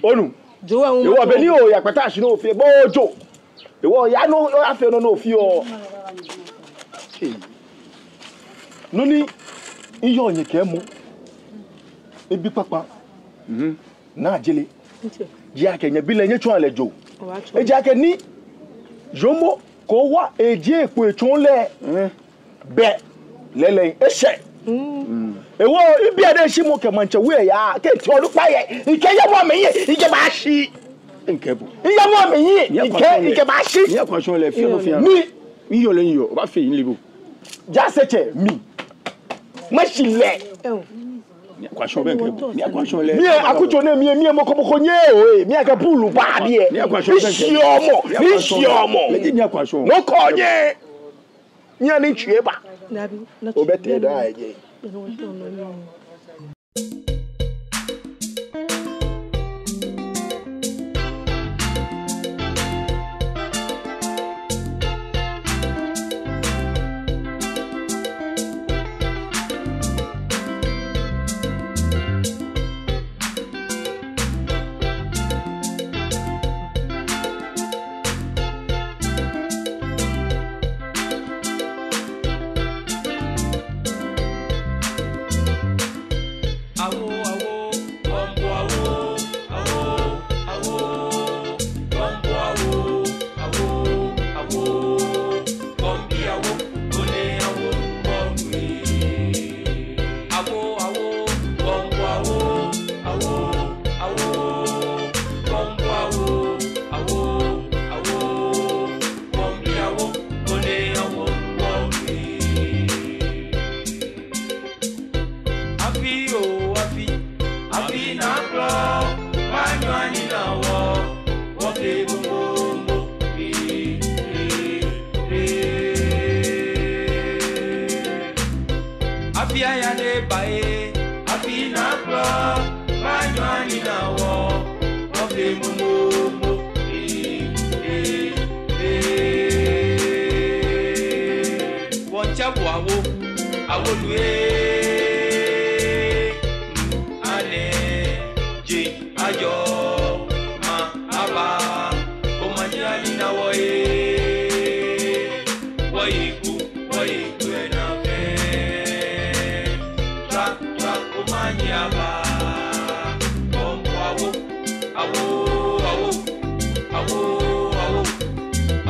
Onu. Joo, ewɔ, be ni oya kpata shi ni ofee, bo joo. Ewɔ, ya nɔ, oyafee nɔ ni ofeɔ. Ee. Nɔ ni, miyɔɔ nyɛkɛmɔ. Mibi kpakpa. Mhm. Naa Ajele. Ji akɛ nyɛbi lɛ nyɛtsɔɔ lɛ joo. Ejaakɛ ni Jɔɔmɔ ko wa eje kpo etsɔɔ lɛ. Bɛ lɛɛlɛŋ eshɛ. Ewo, ebi ade shi mɔ kɛ maŋtsɛ we ya, kɛ ti olu kpa yɛ, ekɛ yɛ mɔ mɛi yɛ, ekɛbaashi. Ekɛ bu. Eyɛ mɔ mɛi yɛ, ekɛ, ekɛbaashi. Ni akwa shɔŋ lɛ fie bo fia. Ni. Ni yɔɔ lɛ ni yɔɔ, obaafee ni lɛ bo. Jaasetsɛ mi. Mashi lɛ. Ni akwa shɔŋ bɛ ekɛ bu. Ni akwa shɔŋ lɛ. Mi yɛ akutso nɛɛ, mi yɛ, mi yɛ mɔkomɔko nyɛ o, mi yɛ kɛ pulu ba biɛ. Ni akwa shɔŋ bɛ ekɛ bu. Ni shiɔ mɔ, ni shiɔ mɔ. Lɛ ji ni akwa shɔŋ. Mɔ ko nyɛ. Nyɛ ni tsue ba. Obɛ tɛ da eje. Awo, awo, bɔmbɔ awo, awo, awo, bɔmbɔ awo, awo, awo, awo, bɔmbi awo, kone awo, bɔmbi. Awo, awo, bɔmbɔ awo, awo, awo, bɔmbɔ awo, awo, awo, bɔmbi awo, kone awo, bɔmbi. Afi oo, afi, afi naa klɔ, maanyɔ ani naa wɔ, wɔfee momo, ee, ee, ee. Afi aya ni eba ee, afi naa klɔ, maanyɔ ani naa wɔ, wɔfee momo, ee, ee, ee. Wɔtsɛ bo awo, awo nu ee, anɛ, je, ajɔ, ma, aba, omanye ani naa wɔ ee, wɔyi ku, wɔyi ku ena fɛɛ, tswa, tswa, omanye aba, bɔmbɔ awo. Awo, awo, awo, awo,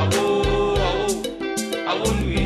awo, awo, awo nu ee.